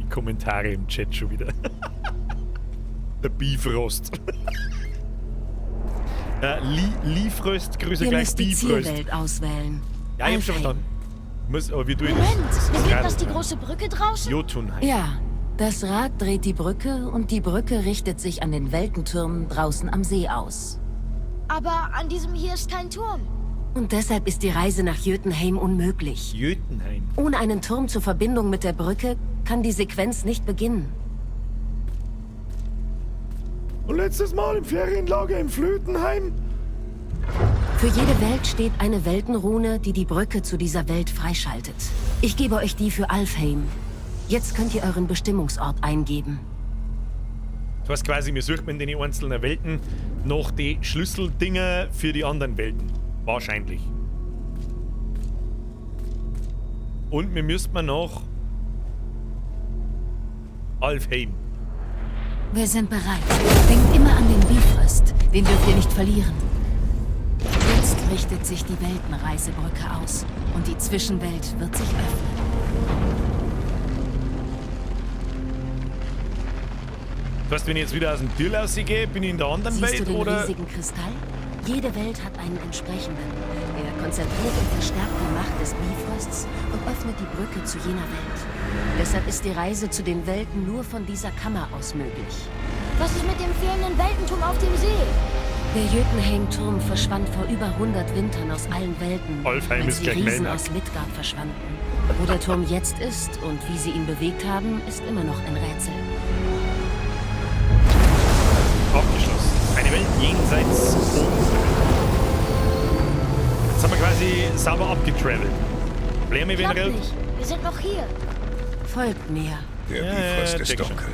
Die Kommentare im Chat schon wieder. Der Bifrost. Liefröst, Grüße Ihr gleich müsst die Bifröst. Zielwelt auswählen. Ja, ich hab schon Alfheim. verstanden. Muss, aber wie tue ich das? Moment, Das ist bewegt Radl. das die große Brücke draußen? Jotunheim. Ja, das Rad dreht die Brücke und die Brücke richtet sich an den Weltentürmen draußen am See aus. Aber an diesem hier ist kein Turm. Und deshalb ist die Reise nach Jötunheim unmöglich. Jötunheim. Ohne einen Turm zur Verbindung mit der Brücke kann die Sequenz nicht beginnen. Und letztes Mal im Ferienlager im Flötenheim. Für jede Welt steht eine Weltenrune, die die Brücke zu dieser Welt freischaltet. Ich gebe euch die für Alfheim. Jetzt könnt ihr euren Bestimmungsort eingeben. Du hast quasi, wir suchen in den einzelnen Welten noch die Schlüsseldinger für die anderen Welten. Wahrscheinlich. Und wir müssten noch Alfheim. Wir sind bereit. Denkt immer an den Bifrost. Den dürft ihr nicht verlieren. Jetzt richtet sich die Weltenreisebrücke aus und die Zwischenwelt wird sich öffnen. Das heißt, wenn ich jetzt wieder aus dem Tür rausgehe, bin ich in der anderen Siehst Welt du den oder? riesigen Kristall? Jede Welt hat einen entsprechenden. Er konzentriert und verstärkt die Macht des Bifrosts und öffnet die Brücke zu jener Welt. Deshalb ist die Reise zu den Welten nur von dieser Kammer aus möglich. Was ist mit dem fehlenden Weltenturm auf dem See? Der Jötunheim-Turm verschwand vor über 100 Wintern aus allen Welten, Alfheim als ist die gleich Riesen Melmac. aus Midgard verschwanden. Wo der Turm jetzt ist und wie sie ihn bewegt haben, ist immer noch ein Rätsel. Abgeschlossen. Eine Welt jenseits unserer Welt. Jetzt haben wir quasi sauber abgetravelt. Probleme Klappt generell? nicht. Wir sind noch hier. Folgt mir. Der Ja, Bifrost ja, ist check schon. dunkel.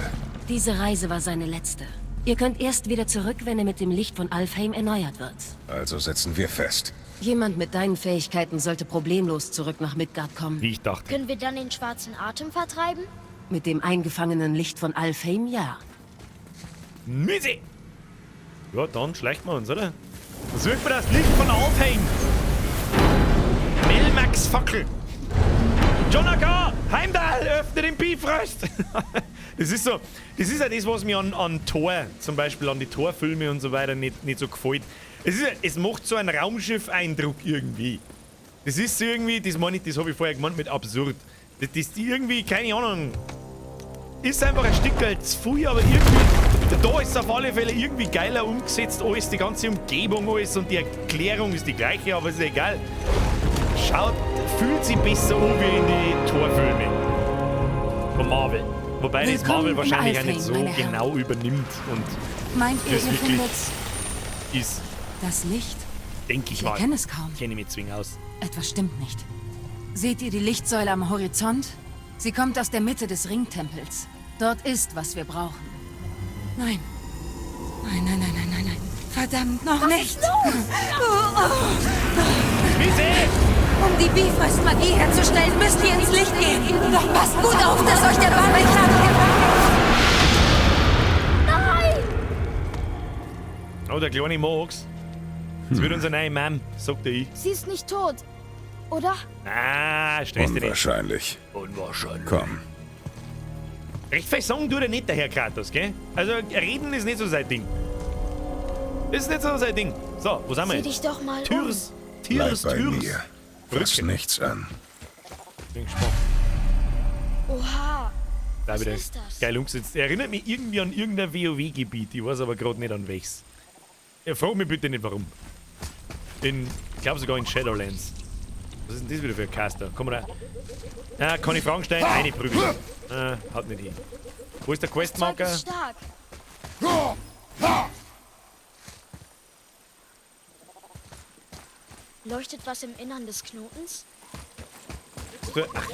Diese Reise war seine letzte. Ihr könnt erst wieder zurück, wenn er mit dem Licht von Alfheim erneuert wird. Also setzen wir fest. Jemand mit deinen Fähigkeiten sollte problemlos zurück nach Midgard kommen. Wie ich dachte. Können wir dann den schwarzen Atem vertreiben? Mit dem eingefangenen Licht von Alfheim, ja. Müse! Ja, dann schleicht wir uns, oder? Suchen wir das Licht von Alfheim! Melmacs Fackel! Jonaka! Heimdall! Öffne den Bifrost! Das ist so, das ist ja das, was mir an Thor, zum Beispiel an die Thor-Filme und so weiter, nicht so gefällt. Es macht so einen Raumschiff-Eindruck irgendwie. Das ist so irgendwie, das meine ich, das habe ich vorher gemeint mit absurd. Das ist irgendwie, keine Ahnung. Ist einfach ein Stück zu viel, aber irgendwie. Da ist es auf alle Fälle irgendwie geiler umgesetzt, alles, die ganze Umgebung, alles und die Erklärung ist die gleiche, aber ist egal. Schaut, fühlt sich besser an wie in die Torfilme. Von Marvel. Wobei das Marvel wahrscheinlich auch nicht so genau übernimmt und Meint ihr, das ihr wirklich findet ist, das Licht? Denke ich Ich mal. erkenne es kaum. Kenne ich mich zwingend aus. Etwas stimmt nicht. Seht ihr die Lichtsäule am Horizont? Sie kommt aus der Mitte des Ringtempels. Dort ist, was wir brauchen. Nein. Nein, nein, nein, nein, nein, nein. Verdammt, noch Was nicht. ist los? Wiese! Um die Bifrost-Magie herzustellen, müsst ihr ins Licht gehen. Doch passt gut auf, dass euch der Bann nicht hat. Nein! Oh, der kleine Max. Das wird unser neuer Mann, sagt er ich. Sie ist nicht tot, oder? Ah, stress dich nicht. Unwahrscheinlich. Unwahrscheinlich. Komm. Recht viel sagen tut er nicht, der Herr Kratos, gell? Also, reden ist nicht so sein Ding. Ist nicht so sein Ding. So, wo sind wir Sieh jetzt? dich doch mal um. Tyrs. Bleib Tyrs, bei Tyrs. mir. Fass Brücke. nichts an. Bin gespannt. Oha. Da Was wieder ist das? geil umgesetzt. Erinnert mich irgendwie an irgendein WoW-Gebiet. Ich weiß aber gerade nicht an welches. Ja, frag mich bitte nicht warum. In, ich glaube sogar in Shadowlands. Was ist denn das wieder für ein Caster? Komm rein. Ah, kann ich Fragen stellen? Eine Prügel. Haut nicht hin. Wo ist der Zeug Questmarker? ist stark. Leuchtet was im Innern des Knotens? Ach.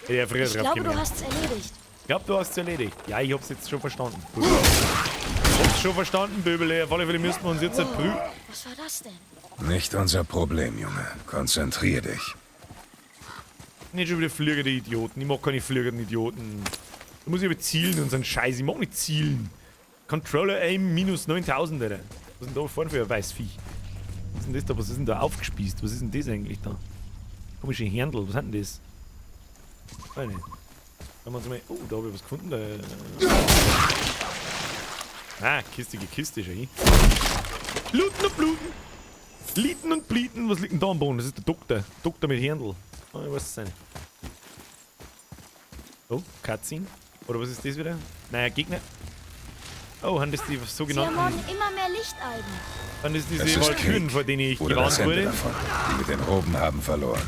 Hätte ja früher Ich drauf glaube, du kommen. hast's erledigt. Ich glaube, du hast es erledigt. Ja, ich hab's jetzt schon verstanden. Gut. Ich hab's schon verstanden, Böbele. Auf alle Fälle müssten wir uns jetzt Wow, prüfen. was war das denn? Nicht unser Problem, Junge. Konzentrier dich. Nicht schon wieder fliegende Idioten. Ich mag keine fliegenden Idioten. Da muss ich aber zielen und so einen Scheiß. Ich mag nicht zielen. Controller Aim minus 9000, Alter. Was ist denn da vorne für ein weißes Viech? Was ist denn das da? Was ist denn da aufgespießt? Was ist denn das eigentlich da? Komische Händel. Was hat denn das? Weiß nicht. Kann man mal. Oh, da habe ich was gefunden. Da. Ah, kistige Kiste, schau hin. Looten und bluten. Lieten und blieten. Was liegt denn da am Boden? Das ist der Doktor. Doktor mit Händel. Oh, ich weiß es nicht. Oh, Cutscene. Oder was ist das wieder? Naja, Gegner. Oh, haben das die Sie sogenannten. ermorden immer mehr Lichtalben. Haben das Es diese ist Walküren, Krieg. vor denen ich Oder das gewarnt Ende wurde? davon. Die mit den Roben haben verloren.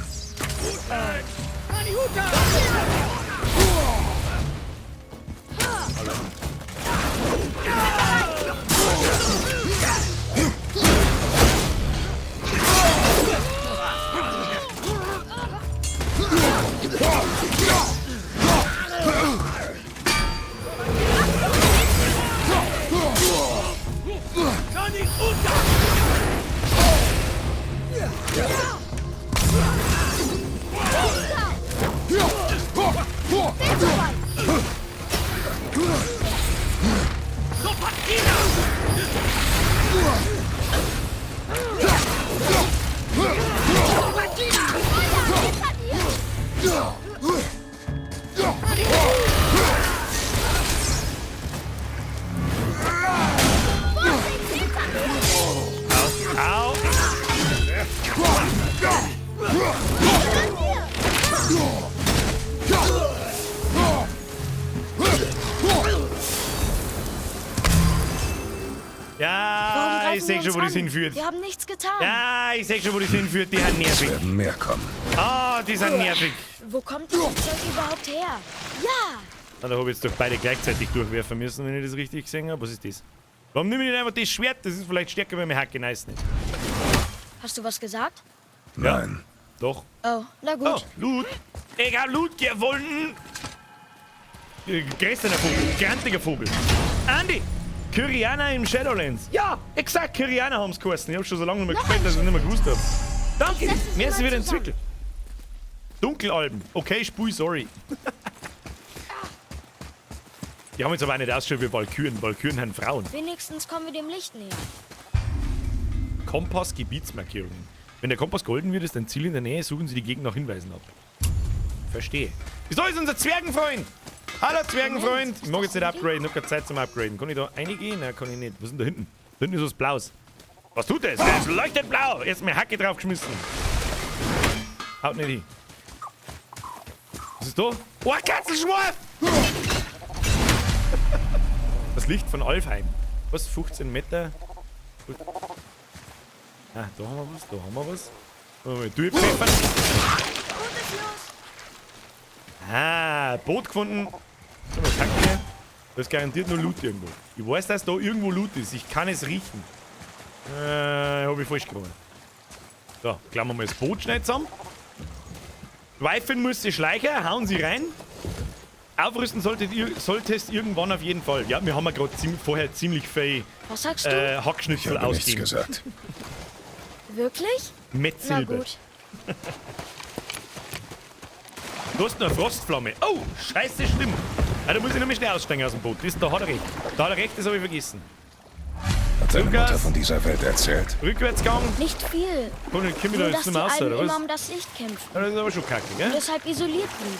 Au! Ja, Warum ich greifen seh wir schon, uns wo das an? hinführt. Wir haben nichts getan. Ja, ich seh schon, wo das hinführt. Die sind Es nervig. werden mehr kommen. Ah, die sind nervig. Wo kommt dieses Zeug überhaupt her? Ja! Na, da habe ich jetzt doch beide gleichzeitig durchwerfen müssen, wenn ich das richtig gesehen habe. Was ist das? Warum nehme ich nicht einfach das Schwert? Das ist vielleicht stärker, wenn ich Hacke nice nicht. Hast du was gesagt? Nein. Doch. Oh, na gut. Oh, Loot. Ich hab Loot gefunden. Gräsener Vogel. Grantiger Vogel. Andi! Kyriana im Shadowlands. Ja, exakt, Kyriana haben's geheißen. Ich hab schon so lange nicht mehr Noch gespielt, ein dass ich nicht mehr gewusst hab. Danke, Ich setze sie mir ist mal wieder zusammen. entwickelt. Dunkelalben. Okay, Spui, sorry. Die haben jetzt aber auch nicht ausgeschaut wie Walküren. Walküren haben Frauen. Wenigstens kommen wir dem Licht näher. Kompass Gebietsmarkierungen. Wenn der Kompass golden wird, ist ein Ziel in der Nähe, suchen Sie die Gegend nach Hinweisen ab. Verstehe. Wieso ist unser Zwergenfreund? Hallo Zwergenfreund! Ich mag jetzt nicht upgraden, ich hab keine Zeit zum Upgraden. Kann ich da reingehen? Nein, kann ich nicht. Was ist denn da hinten? Da hinten ist was Blaues. Was tut das? Es leuchtet blau! Jetzt mir Hacke draufgeschmissen. Haut nicht hin. Was ist da? Oh, Katzenschwarf! Das Licht von Alfheim. Was? 15 Meter? Ah, da haben wir was, da haben wir was. Mal durchpfeffern. Ah, Boot gefunden. Kacke. Da ist garantiert nur Loot irgendwo. Ich weiß, dass da irgendwo Loot ist. Ich kann es riechen. Hab ich falsch gemacht. So, klammern wir mal das Boot schnell zusammen. Weifen muss die Schleicher, hauen sie rein. Aufrüsten solltest irgendwann auf jeden Fall. Ja, wir haben ja gerade vorher ziemlich viel Was sagst du? Hackschnitzel Ich habe nichts ausgegeben. gesagt. Wirklich? Na Metzilbe. gut. Du hast noch eine Frostflamme. Oh, scheiße, schlimm. Ah, da muss ich noch mal schnell aussteigen aus dem Boot. Das, da hat er recht. Da hat er recht, das habe ich vergessen. Hat deine Lukas? Mutter von dieser Welt erzählt? Rückwärtsgang. Nicht viel. Komm, dann komm ich da Nur, jetzt dass nicht die mehr raus, Alben oder was? immer um das Licht kämpfen. Ja, das ist aber schon kacke, gell? Und deshalb isoliert blieben.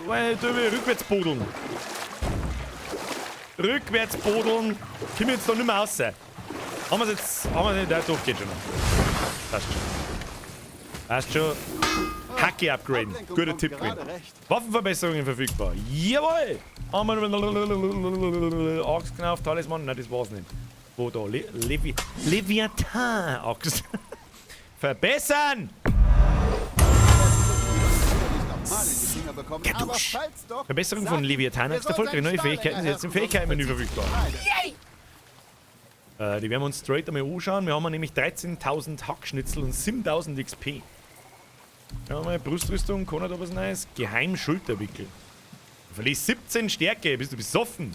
Weil da will ich rückwärts bodeln. Rückwärts bodeln. Komm jetzt da nicht mehr raus. Haben wir es jetzt. Haben wir es nicht? Ja, doch, geht schon noch. Passt schon. Passt schon. Hacke upgraden. Guter Tipp gewesen. Waffenverbesserungen verfügbar. Jawohl! Axtknauf, Talisman. Nein, das war's nicht. Wo da? Leviathan-Axt. Verbessern! Verbesserung von Leviathan-Axt erfolgreich. Neue Fähigkeiten sind jetzt im Fähigkeitenmenü verfügbar. Die werden wir uns straight einmal anschauen. Wir haben nämlich 13.000 Hackschnitzel und 7.000 XP. Schauen wir mal, Brustrüstung, kann da was Neues? Geheim-Schulterwickel. Du verlierst 17 Stärke, bist du besoffen?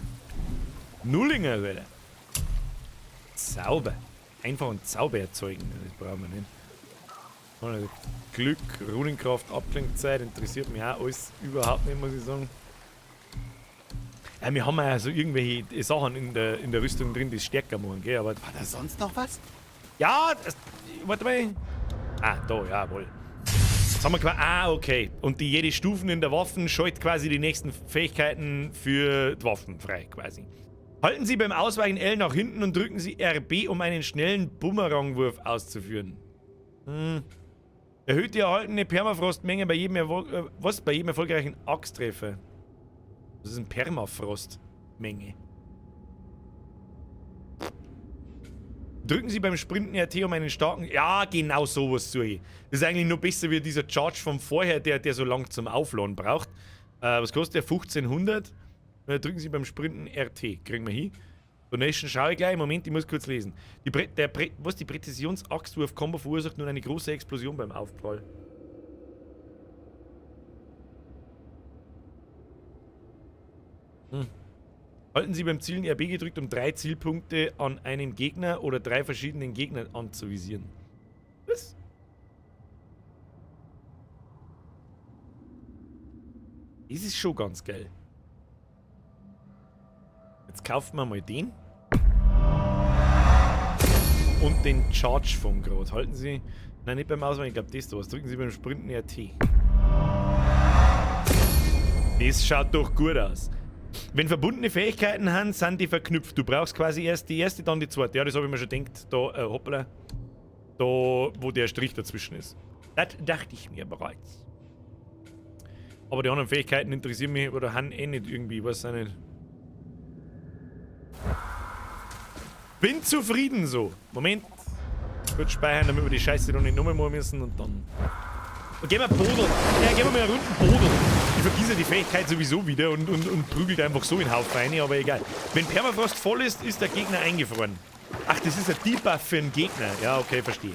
Nullinger, Alter. Zauber. Einfach einen Zauber erzeugen. Das brauchen wir nicht. Glück, Runenkraft, Abklingzeit, interessiert mich auch alles überhaupt nicht, muss ich sagen. Ja, wir haben ja so irgendwelche Sachen in der Rüstung drin, die es stärker machen, gell? Aber war da sonst noch was? Ja, das, warte mal. Ah, da, jawohl. Jetzt haben wir quasi. Ah, okay. Und die jede Stufen in der Waffen schaltet quasi die nächsten Fähigkeiten für die Waffen frei, quasi. Halten Sie beim Ausweichen L nach hinten und drücken Sie RB, um einen schnellen Bumerangwurf auszuführen. Hm. Erhöht die erhaltene Permafrostmenge bei jedem, bei jedem erfolgreichen Axttreffer. Das ist ein Permafrostmenge. Drücken Sie beim Sprinten RT, um einen starken... Ja, genau sowas suche ich. Das ist eigentlich nur besser wie dieser Charge von vorher, der so lang zum Aufladen braucht. Was kostet der? 1500? Drücken Sie beim Sprinten RT. Kriegen wir hin. Donation schaue ich gleich. Moment, ich muss kurz lesen. Die Präzisions-Axtwurf-Kombo verursacht nun eine große Explosion beim Aufprall. Hm. Halten Sie beim Zielen RB gedrückt, um 3 Zielpunkte an einem Gegner oder 3 verschiedenen Gegnern anzuvisieren. Was? Das ist schon ganz geil. Jetzt kaufen wir mal den. Und den Charge vom Grad. Halten Sie... Nein, nicht beim Ausweichen, ich glaube das da was. Drücken Sie beim Sprinten RT. Das schaut doch gut aus. Wenn verbundene Fähigkeiten haben, sind die verknüpft. Du brauchst quasi erst die erste, dann die zweite. Ja, das habe ich mir schon gedacht. Da, hoppla. Da, wo der Strich dazwischen ist. Das dachte ich mir bereits. Aber die anderen Fähigkeiten interessieren mich oder haben eh nicht irgendwie. Weiß auch nicht. Bin zufrieden so. Moment. Kurz speichern, damit wir die Scheiße noch nicht nochmal machen müssen und dann. Und gehen wir bodeln. Ja, gehen wir mal eine Runde bodeln. Ich vergieße die Fähigkeit sowieso wieder und prügelt einfach so in den Haufen rein, aber egal. Wenn Permafrost voll ist, ist der Gegner eingefroren. Ach, das ist ein Debuff für einen Gegner. Ja, okay, verstehe.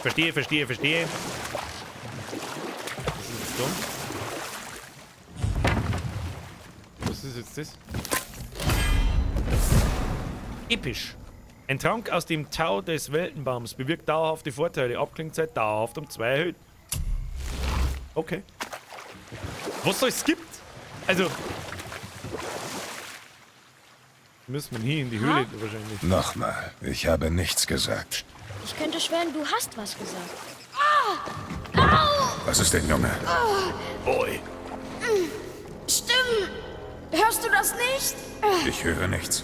Verstehe, verstehe, verstehe. Was ist jetzt da? Was ist jetzt das? Episch. Ein Trank aus dem Tau des Weltenbaums bewirkt dauerhafte Vorteile. Abklingzeit dauerhaft um 2 erhöht. Okay. Was es gibt? Also. Müssen wir hier in die Höhle wahrscheinlich. Nochmal, ich habe nichts gesagt. Ich könnte schwören, du hast was gesagt. Ah! Au! Was ist denn, Junge? Oh. Boy. Stimmen! Hörst du das nicht? Ich höre nichts.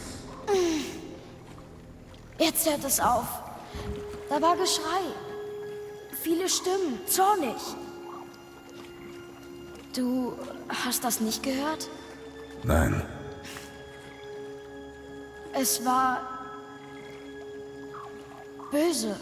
Jetzt hört es auf. Da war Geschrei. Viele Stimmen, zornig. Du hast das nicht gehört? Nein. Es war böse.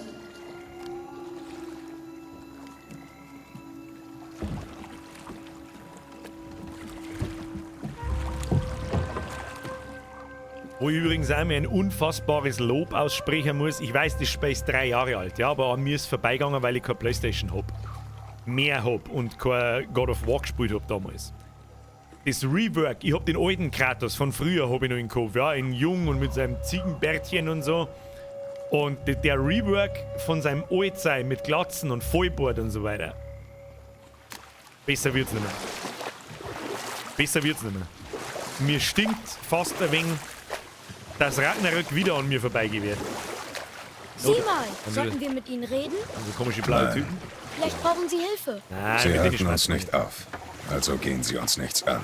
Wo ich übrigens auch mir ein unfassbares Lob aussprechen muss. Ich weiß, das Spiel ist 3 Jahre alt, ja, aber an mir ist vorbeigegangen, weil ich keine Playstation hab. Mehr hab und kein God of War gespielt hab damals. Das Rework, ich hab den alten Kratos von früher hab ich noch im Kopf, ja, in jung und mit seinem Ziegenbärtchen und so. Und der Rework von seinem Altsein mit Glatzen und Vollbart und so weiter. Besser wird's nicht mehr. Besser wird's nicht mehr. Mir stinkt fast ein wenig, dass Ragnarök wieder an mir vorbeigehen wird. Sieh mal, sollten wir mit ihnen reden? Also komische blaue Typen. Vielleicht brauchen sie Hilfe. Nein, Sie halten uns nicht auf. Also gehen sie uns nichts an.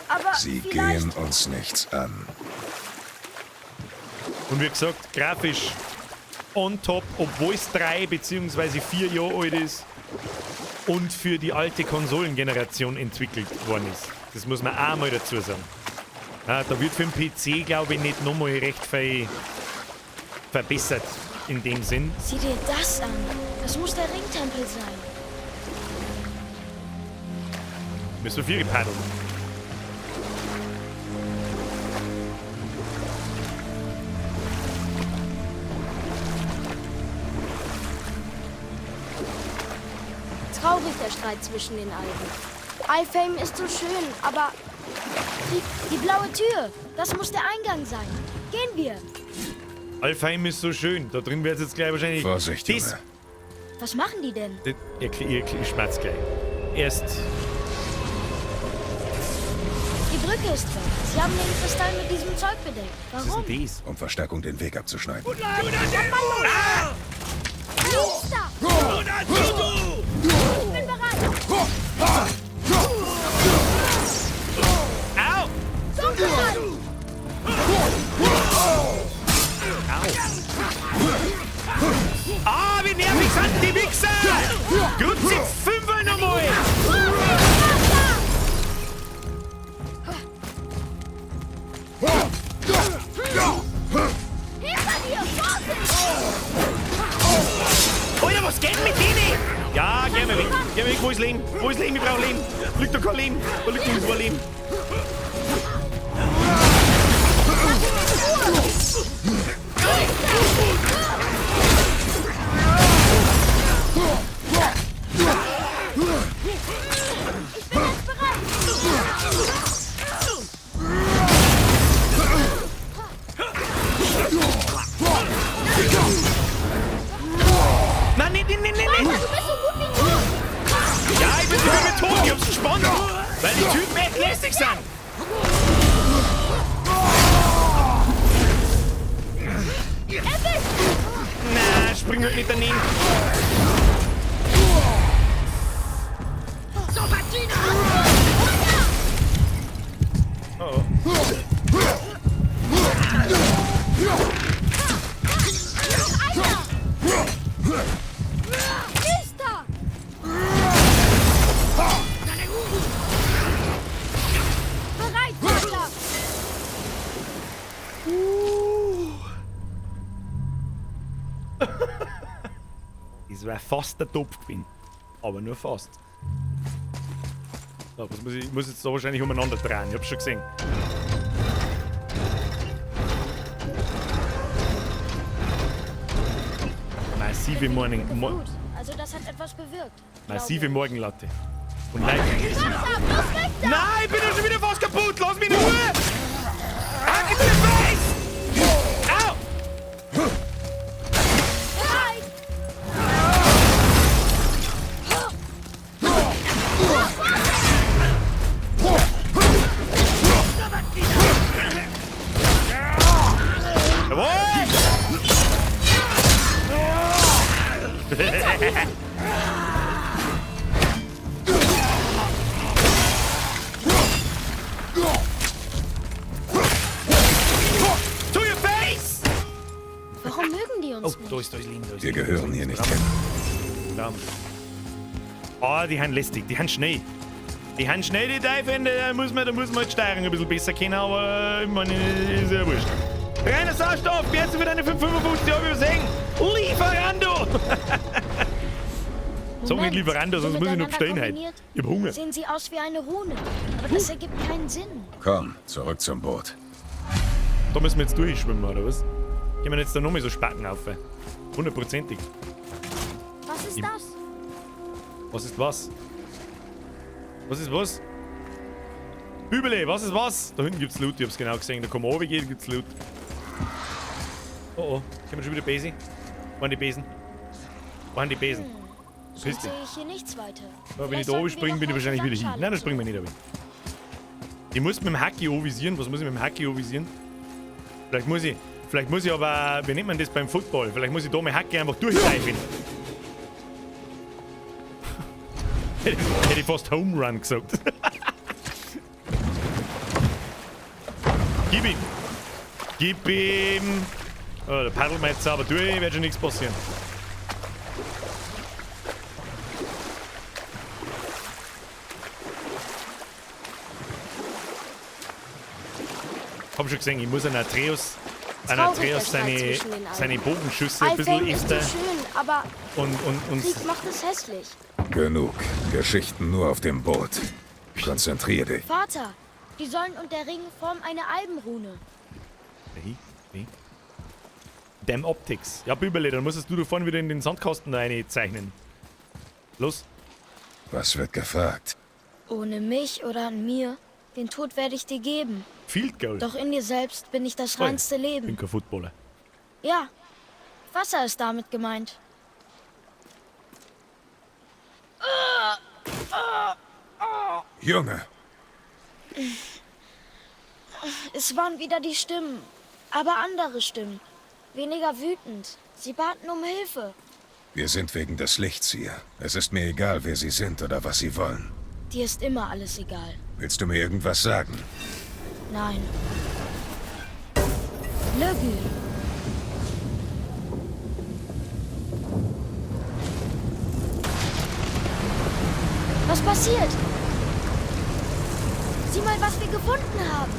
Aber sie vielleicht gehen uns nichts an. Und wie gesagt, grafisch on top, obwohl es 3 bzw. 4 Jahre alt ist und für die alte Konsolengeneration entwickelt worden ist. Das muss man auch mal dazu sagen. Ja, da wird für den PC, glaube ich, nicht nochmal recht viel verbessert in dem Sinn. Sieh dir das an. Das muss der Ringtempel sein. Müssen wir 4 paddeln. Traurig der Streit zwischen den Alpen. Alfheim ist so schön, aber die blaue Tür, das muss der Eingang sein. Gehen wir. Alfheim ist so schön. Da drin wird's jetzt gleich wahrscheinlich... Vorsicht, Junge. Was machen die denn? Ich schmerz gleich. Erst... Die Brücke ist weg. Sie haben den Kristall mit diesem Zeug bedeckt. Warum? Was ist denn das? Um Verstärkung den Weg abzuschneiden. Ah! Los da! Ich bin bereit! Au! Dunkelheit! Au! Ah, wie nervig sind die Wichser! Grüezi Fünfer nochmal! Hinter dir! Vorsicht! Alter, was geht mit denen? Ja, geh mal weg. Geh mal weg. Wo ist Leben? Wo ist Leben? Ich brauch Leben. Liegt da kein Leben? Da liegt nirgendwo ein Leben. Ich bin jetzt bereit. Nein, nein, nein, nein, nein, nein. Du bist so gut wie tot. Ja, ich bin so gut wie tot. Ich hab's gespannt. Weil die Typen echt lästig sind. Na, spring halt nicht daneben. Oh. Bereit, Vater! Das war fast der Topf gewesen. Aber nur fast. So, was muss ich, ich muss jetzt da wahrscheinlich umeinander drehen. Ich hab's schon gesehen. Massive Morning. Gut. Also das hat etwas bewirkt. Massive Morgenlatte. Und Leute. Vater, los weg da! Nein, ich bin ja schon wieder fast kaputt! Lass mich in Ruhe! Hack in the face! Au! Bereit! Jawohl! To your face! Warum mögen die uns Oh, nicht? da ist Leben, da ist Wir Leben. gehören hier nicht hin. Verdammt. Ah, die haben lästig, die haben schnell. Die haben schnell die Teufel, da muss man halt Steuerung ein bisschen besser kennen, aber ich meine, ist ja wurscht. Reiner Sauerstoff, jetzt für deine 555 Euro übersehen. Lieferando! Sag nicht Lieferando, sonst muss ich noch bestellen heute. Ich hab Hunger. Sehen sie aus wie eine Rune, aber das ergibt keinen Sinn. Komm, zurück zum Boot. Da müssen wir jetzt durchschwimmen, oder was? Gehen wir jetzt da nochmal so Spacken auf? Hundertprozentig. Was ist das? Was ist was? Was ist was? Bübele, was ist was? Da hinten gibt's Loot, ich hab's genau gesehen. Da kann man runtergehen, gibt's Loot. Oh oh, können wir schon wieder Besen? Wo waren die Besen? Wo waren die Besen? So sehe ich hier nichts weiter. Ja, wenn ich da oben springe, bin ich wahrscheinlich wieder hin. Nein, da springen wir nicht runter. Ich muss mit dem Hacki anvisieren. Was muss ich mit dem Hacki anvisieren? Vielleicht muss ich aber, wie nennt man das beim Football? Vielleicht muss ich da mit Hacki einfach durchgreifen. Hätte ich fast Home Run gesagt. Gib ihm! Gib ihm! Oh, da paddeln wir jetzt sauber durch, wird schon nichts passieren. Hab schon gesehen, ich muss an Atreus seine Bogenschüsse ein bisschen öfter. So schön, aber und Krieg macht es hässlich. Genug. Geschichten nur auf dem Boot. Konzentrier dich. Vater, die Säulen und der Ring formen eine Albenrune. Wie? Wie? Damn Optics. Ja, Bübele, dann musstest du da vorne wieder in den Sandkasten da zeichnen. Los. Was wird gefragt? Ohne mich oder an mir, den Tod werde ich dir geben. Field Goal. Doch in dir selbst bin ich das reinste Leben. Ich bin kein Footballer. Ja, Wasser ist damit gemeint. Junge! Es waren wieder die Stimmen, aber andere Stimmen. Weniger wütend. Sie baten um Hilfe. Wir sind wegen des Lichts hier. Es ist mir egal, wer sie sind oder was sie wollen. Dir ist immer alles egal. Willst du mir irgendwas sagen? Nein. Lögül. Was passiert? Sieh mal, was wir gefunden haben.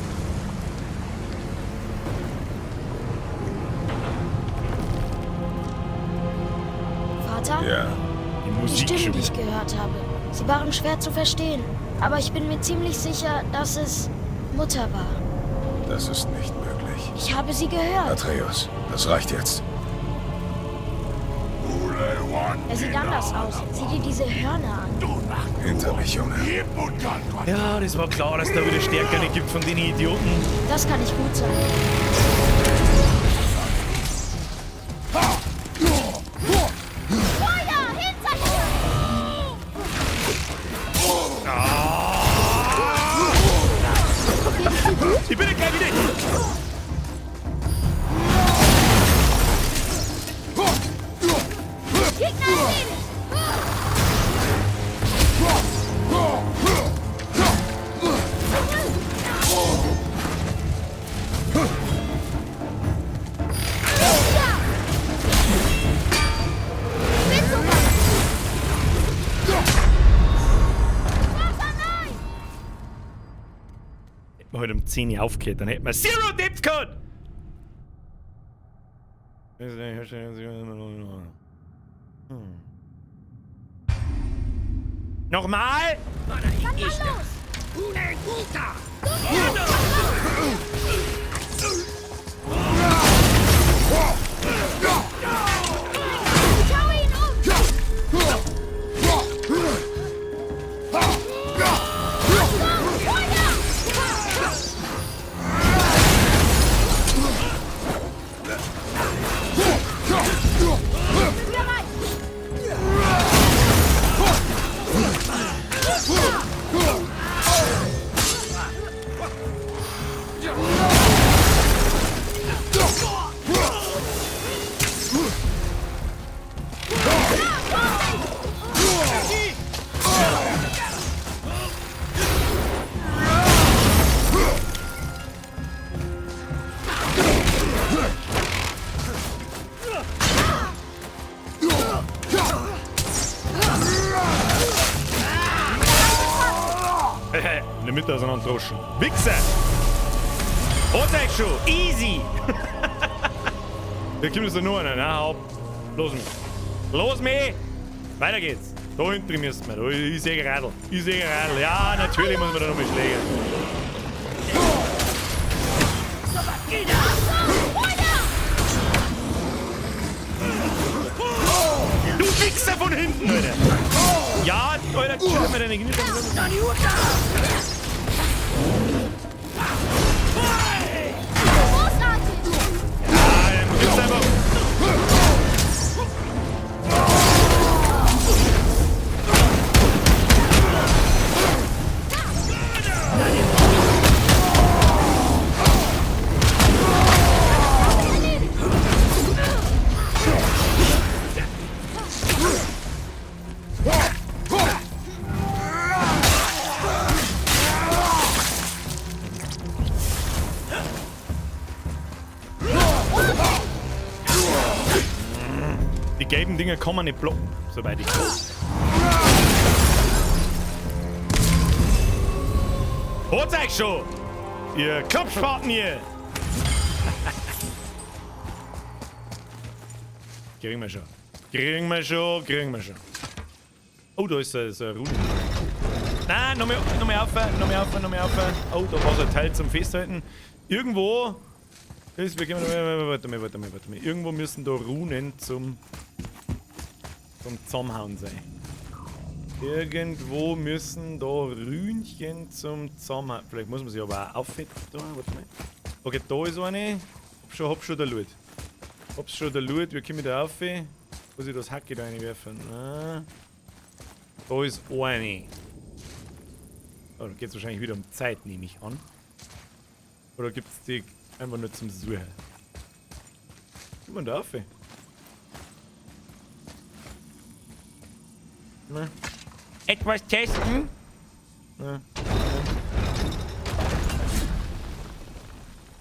Vater? Ja. Die Stimmen, die ich gehört habe, sie waren schwer zu verstehen. Aber ich bin mir ziemlich sicher, dass es Mutter war. Das ist nicht möglich. Ich habe sie gehört. Atreus, das reicht jetzt. Er sieht anders aus. Sieh dir diese Hörner an. Hinter mich, Junge. Ja, das war klar, dass da wieder Stärkere gibt von den Idioten. Das kann nicht gut sein. Feuer! Hinter dir! Ich bin ja gleich wieder. Gegner erledigt! Hätten wir heute um 10 Uhr aufgehört, dann hätten wir Zero Depth gehabt! Nochmal? Dann mal los! Ich hau ihn um! Feuer! Mitte auseinanderdroschen. Wichser! Hat's euch schon! Easy! Da kommt jetzt noch einer. Na, hau. Los mich. Los mich! Weiter geht's. Da hinten müssen wir. Da, ich sehe Radl. Ich sehe Radl. Ja, natürlich muss man da nochmal schlägen. Du Wichser von hinten, Alter! Ja, Alter, chill mir deine Knie. Großartig! Ja, dann gibt's einfach. Die gelben Dinger kann man nicht blocken, soweit ich weiß. Holt's euch schon! Ihr Klopfspaten hier! Kriegen wir schon. Kriegen wir schon, kriegen wir schon. Oh, da ist so eine Rune. Nein, noch mehr, noch mehr auf, noch mehr auf, noch mehr auf. Oh, da war so ein Teil zum Festhalten. Irgendwo. Ist, wir gehen, warte mal, warte mal, warte mal. Irgendwo müssen da Runen zum Zusammenhauen sein. Irgendwo müssen da Rünchen zum Zusammenhauen. Vielleicht muss man sich aber auch aufheben. Da, warte mal. Okay, da ist eine. Hab schon der Loot. Hab's schon der Loot. Wie komme ich da auf? Muss ich das Hacke da reinwerfen? Na. Da ist eine. Oh, da geht's wahrscheinlich wieder um Zeit, nehme ich an. Oder gibt's die einfach nur zum Suchen? Kommt man da auf? Na. Etwas testen? Na.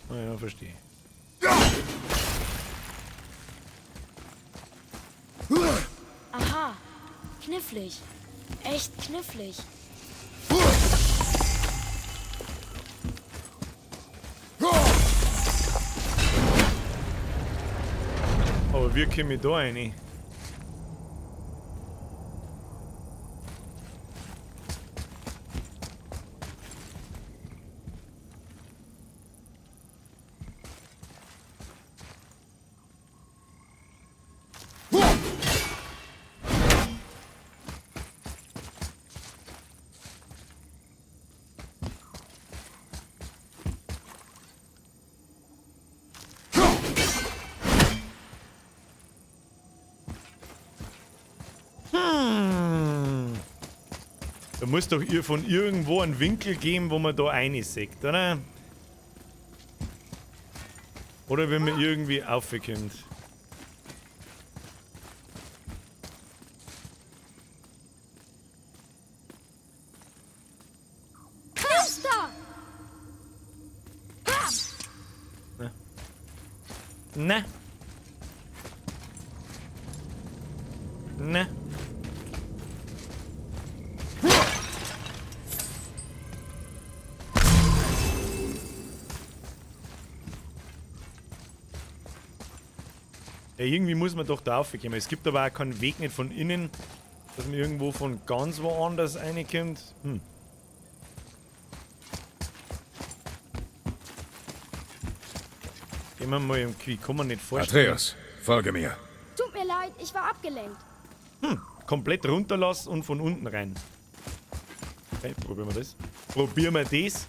Na ja, verstehe. Aha, knifflig. Echt knifflig. Aber wie komme ich da rein? Da muss doch von irgendwo einen Winkel geben, wo man da reinsieht, oder? Oder wenn man irgendwie raufkommt. Na. Na. Ja, irgendwie muss man doch da raufkommen. Es gibt aber auch keinen Weg nicht von innen, dass man irgendwo von ganz woanders reinkommt. Hm. Gehen wir mal im Quick, kann man nicht vorstellen. Atreus, folge mir. Tut mir leid, ich war abgelenkt. Hm, komplett runterlassen und von unten rein. Okay, probieren wir das. Probieren wir das.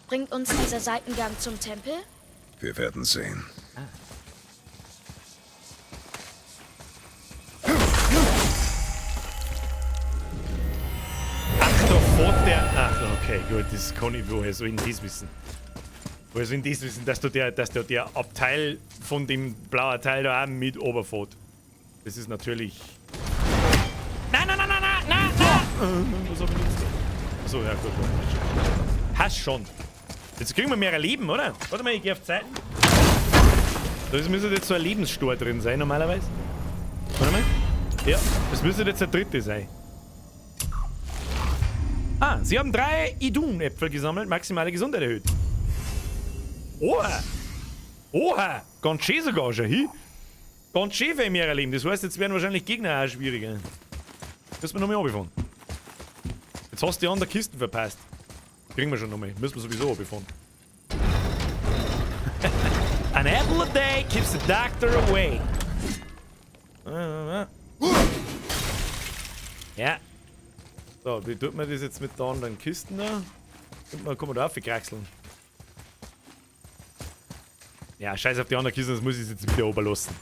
Bringt uns dieser Seitengang zum Tempel? Wir werden sehen. Ah. Ach, da fährt der. Ach, okay, gut, das kann ich. Woher soll ich denn das wissen? Woher soll ich denn das wissen, dass da der Abteil von dem blauen Teil da auch mit runterfährt? Das ist natürlich. Nein, nein, nein, nein, nein, nein, nein! Was hab ich jetzt da? Achso, ja, gut, gut. Passt schon. Jetzt kriegen wir mehr Leben, oder? Warte mal, ich geh auf Zeiten. Da müsste jetzt so ein Lebensstor drin sein, normalerweise. Warte mal. Ja, das müsste jetzt der dritte sein. Ah, sie haben 3 Idun-Äpfel gesammelt, maximale Gesundheit erhöht. Oha! Oha! Ganz schön sogar schon, hi? Ganz schön für mehr Leben. Das heißt, jetzt werden wahrscheinlich Gegner auch schwieriger. Müssen wir nochmal runterfahren. Jetzt hast du die anderen Kisten verpasst. Kriegen wir schon nochmal. Müssen wir sowieso runterfahren. An apple a day keeps the doctor away. Ja. So, wie tut man das jetzt mit den anderen Kisten da? Kann man da aufkraxeln? Ja, scheiß auf die anderen Kisten, das muss ich jetzt wieder oberlassen.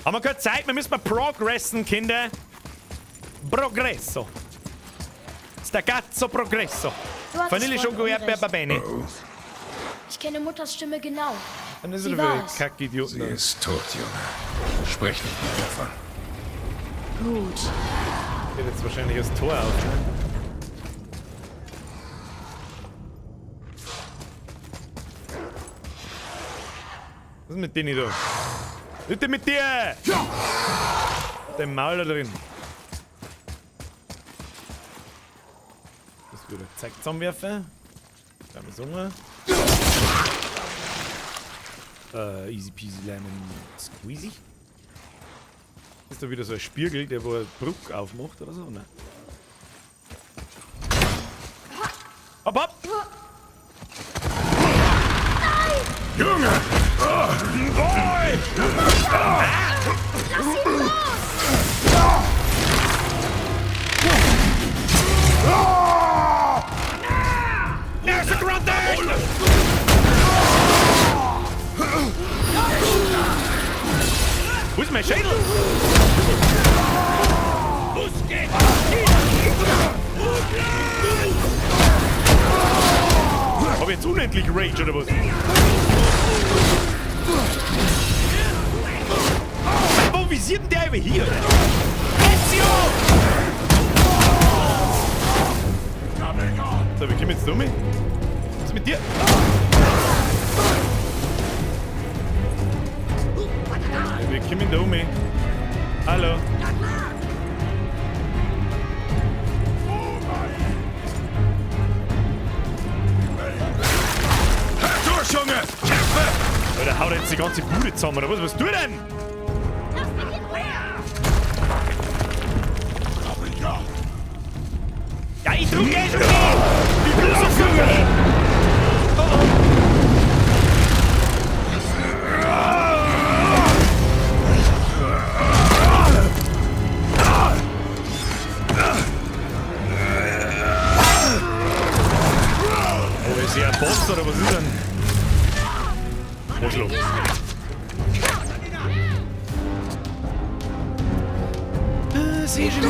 Haben wir keine Zeit, wir müssen mal progressen, Kinder. Progresso. Stacazzo progresso. Vanille, Schoko, Erdbeer, bene. Ich kenne Mutters Stimme genau. Dann ist Sie er war wieder es. Kackidioten. Sie ist tot, Junge. Sprech nicht mehr davon. Gut. Geht jetzt wahrscheinlich das Tor auf, ne? Was ist mit denen da? Was ist denn mit dir? Dein Maul da drin. Das würde Zeug zusammenwerfen. Da haben wir so. Easy peasy lemon squeezy. Ist da wieder so ein Spiegel, der wo eine Brücke aufmacht oder so? Nein. Hopp, hopp! Nein! Junge! Boy! Lass ihn los! There's a Grande! Wo ist mein Schädel? Hab ich jetzt unendlich Rage oder was? Wo visiert denn der über hier? Ezio! So, wir kommen jetzt um. Was ist mit dir? Ja, wir kommen da um. Hallo. Hör durch, Junge! Kämpfe! Alter, haut jetzt die ganze Bude zusammen, oder was? Was tut denn? Lass mich in Ruhe! Ja, ich drücke eh schon nicht! Ich bin so früh! Oh oh! Oh, ist hier ein Boss oder was ist denn? Arschloch. Seh schon.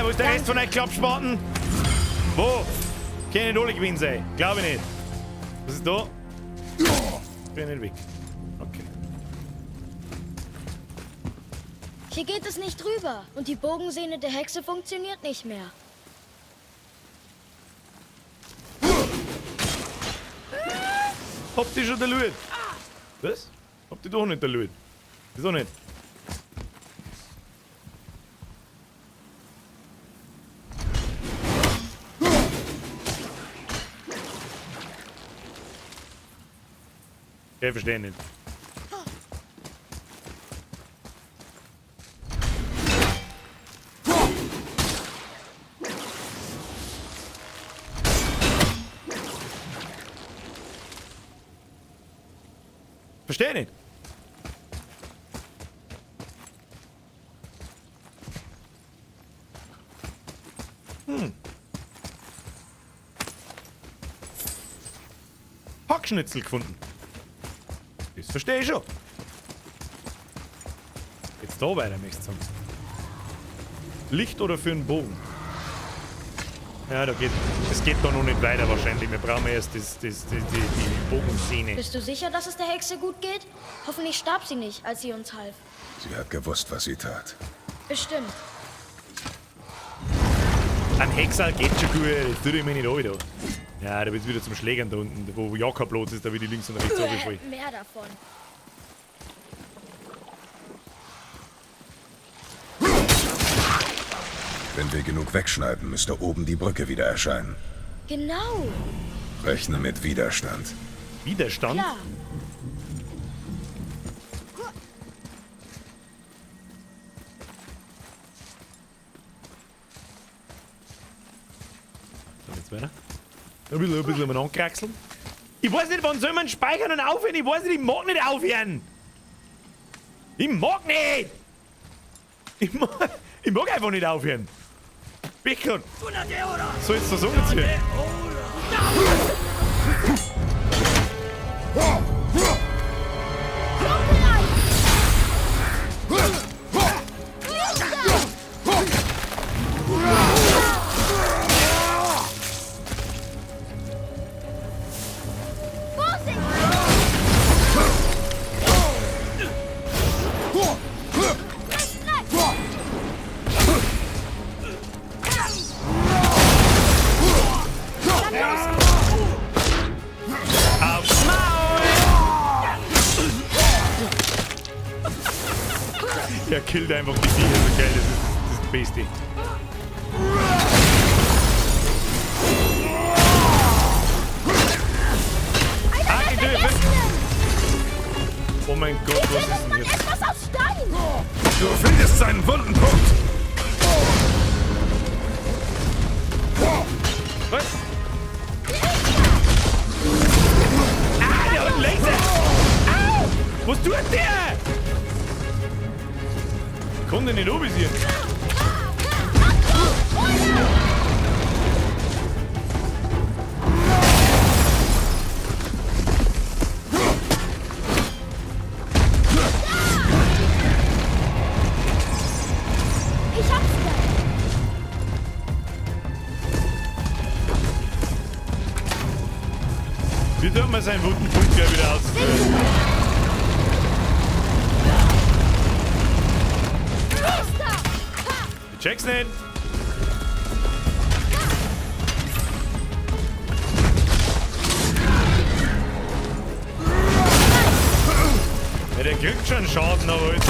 Wo ist der Rest von euch Klappspaten? Wo? Kann nicht alle gewesen sein. Glaube ich nicht. Was ist da? Bin nicht weg. Okay. Hier geht es nicht rüber. Und die Bogensehne der Hexe funktioniert nicht mehr. Habt ihr schon der Loot? Was? Habt ihr doch nicht der Loot? Wieso nicht? Ich verstehe nicht. Verstehe nicht. Hackschnitzel gefunden. Das verstehe ich schon. Jetzt da weiter, möchte ich sagen. Licht oder für einen Bogen? Ja, da geht, es geht da noch nicht weiter wahrscheinlich. Wir brauchen erst die Bogenszene. Bist du sicher, dass es der Hexe gut geht? Hoffentlich starb sie nicht, als sie uns half. Sie hat gewusst, was sie tat. Bestimmt. Ein Hexal geht schon gut, jetzt tue ich mich nicht an da. Ja, da wird's wieder zum Schlägern da unten, wo Jakob los ist, da wird die links und rechts runtergefallen. Mehr davon. Wenn wir genug wegschneiden, müsste oben die Brücke wieder erscheinen. Genau. Rechne mit Widerstand. Widerstand? Klar. So, jetzt weiter. Ein bisschen umeinander kraxeln. Ich weiß nicht, wann soll man speichern und aufhören? Ich weiß nicht, ich mag nicht aufhören. Ich mag nicht! Ich mag einfach nicht aufhören. Bechon! Soll jetzt das umziehen? Er killt einfach die Viecher, so geil, das ist das Beste. Oh mein Gott, was ist denn jetzt? Etwas aus Stein! Du findest seinen wunden Punkt! Was? Ah, der hat einen Laser! Au! Was tut der? Kommt denn nicht anvisieren? Ich hab's gleich. Wie tut man seinen wunden Punkt gleich wieder aus? Ich check's nicht. Ja, der kriegt schon Schaden, aber jetzt.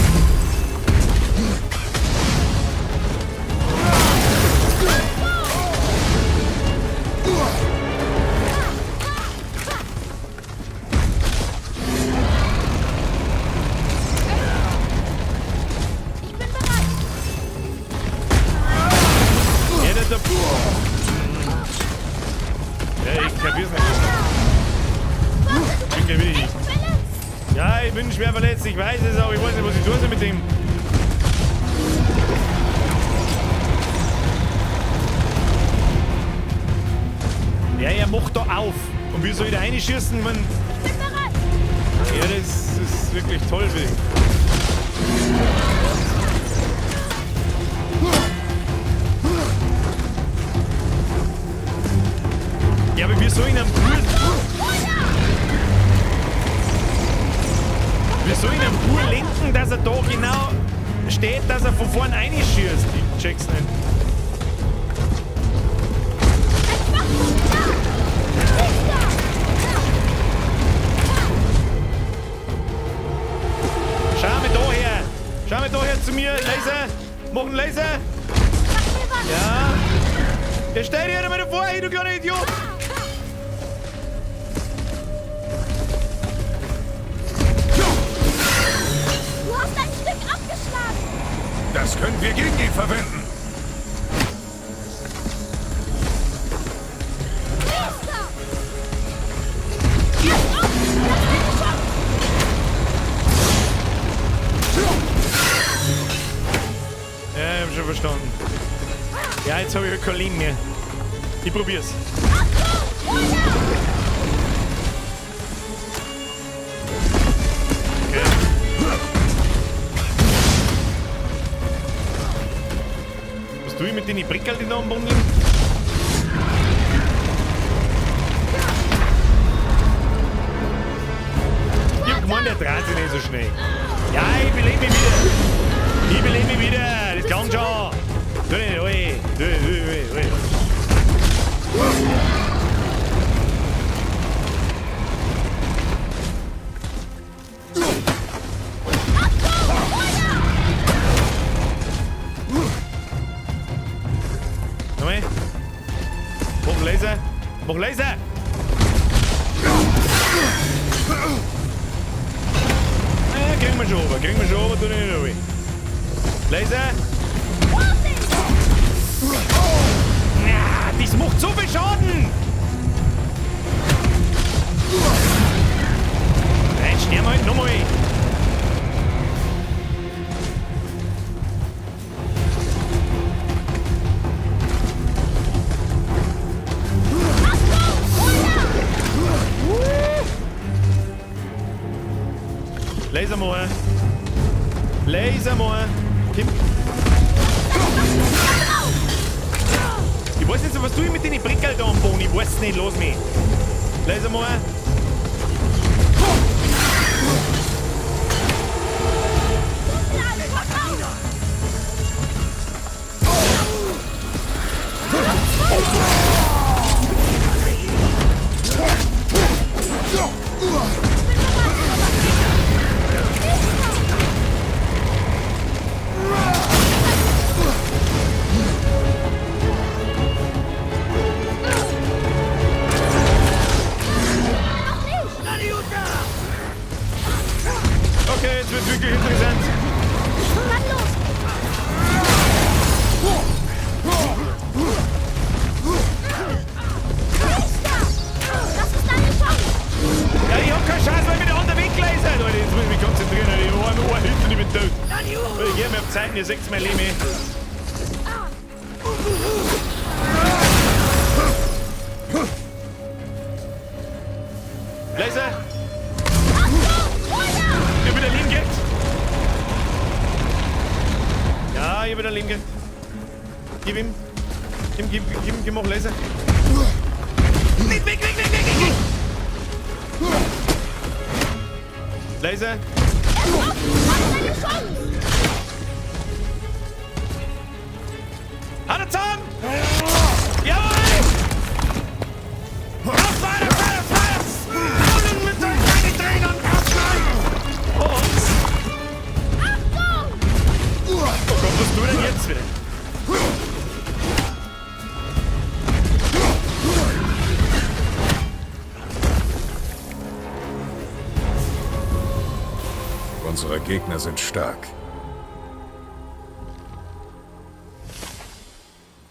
Ich bin bereit. Ja, der, ja, ich kapier's nicht. Ich bin gleich wieder. Ja, ich bin schwer verletzt, ich weiß es auch, ich weiß nicht, was ich tun soll mit dem. Ja, er macht da auf. Und wie soll ich da reinschießen? Man... Ich bin bereit. Ja, das ist wirklich toll, für ihn. Ja, aber wir sollen am Pool. Wir sollen am Pool lenken, dass er da genau steht, dass er von vorn reinschießt. Ich check's nicht. Schau mal da her! Schau mal da her zu mir! Laser! Mach einen Laser! Ja! Ja, stell dich halt mal davor, hey, du kleiner Idiot! Du hast ein Stück abgeschlagen. Das können wir gegen ihn verwenden. Priester! Erst auf! Das ist eine Chance! Ja, ich hab schon verstanden. Ja, jetzt habe ich halt kein Leben mehr. Ich probier's. Okay. Was tue ich mit den Brickerl, die da am Boden liegen? dreht sich nicht so schnell. Ja, ich belebe mich wieder. Ich belebe mich wieder. Das kann schon. Tu nicht, oi. Tu, tu, oi, oi. Nochmal. Mach Laser. Mach Laser. Ja, kriegen wir schon runter, kriegen wir schon runter, tu nicht runter. Laser! Ja, das macht so viel Schaden! Jetzt sterben wir halt nochmal! Laser mal. Laser mal. Kim. Ich weiß nicht, was tue ich mit den Brickerl da am Boden? Ich weiß nicht, los mich. Laser mal. Okay, jetzt wird's wirklich interessant. Kann losgehen. Das ist deine Chance. Ja, ich hab keine Chance, weil ich mit der anderen weglasert. Alter, jetzt muss ich mich konzentrieren. Alter. Ich war nur ein Hit und ich bin tot. Ich geh mir auf Zeiten, ihr seht's mein Leben. Laser! Ich hab wieder Leben gekriegt. Ja, ich hab wieder Leben gekriegt. Gib ihm. Gib, gib, gib, gib auch Laser. Nicht weg, weg, weg, weg, weg, weg! Laser! Deine Chance. Hat er zusammen! Jawohl! Auf weiter, weiter, weiter! Und mit seinen kleinen Tränen rausschneiden! Oh! Oh Gott, was tut denn jetzt wieder? Unsere Gegner sind stark.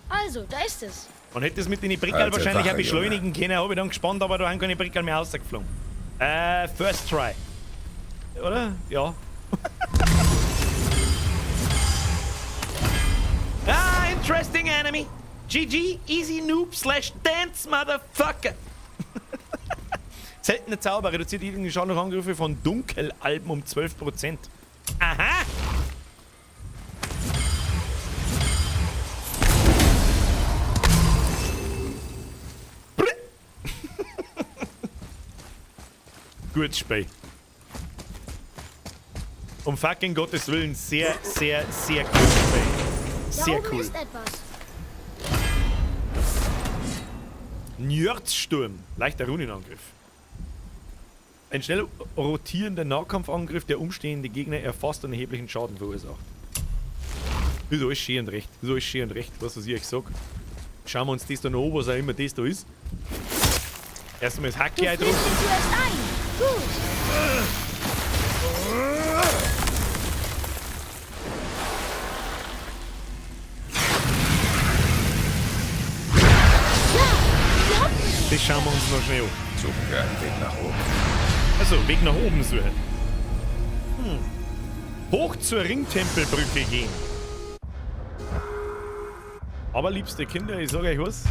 Also, da ist es. Man hätte es mit den Brickerl wahrscheinlich auch beschleunigen können, habe ich dann gespannt, aber da haben keine Brickerl mehr rausgeflogen. First try. Oder? Ja. Ah, interesting enemy. GG, easy noob slash dance motherfucker. Seltener Zauber reduziert jeden Schaden durch Angriffe von Dunkelalben um 12%. Aha! Gutes Spiel. Um fucking Gottes Willen, sehr, sehr, sehr gutes Spiel. Sehr da oben cool. ist etwas. Njördsturm. Leichter Runenangriff. Ein schnell rotierender Nahkampfangriff, der umstehende Gegner erfasst und erheblichen Schaden verursacht. Ist alles schön und recht. Ist alles schön und recht, was ich euch sag. Schauen wir uns das da noch an, was auch immer das da ist. Erstmal das Du Hacke frierst drauf. ihn zuerst ein. Gut. Ja, Das schauen wir uns noch schnell an. Suchen wir einen Weg nach oben. Also, Weg nach oben suchen. Hoch zur Ringtempelbrücke gehen. Aber liebste Kinder, ich sag euch was.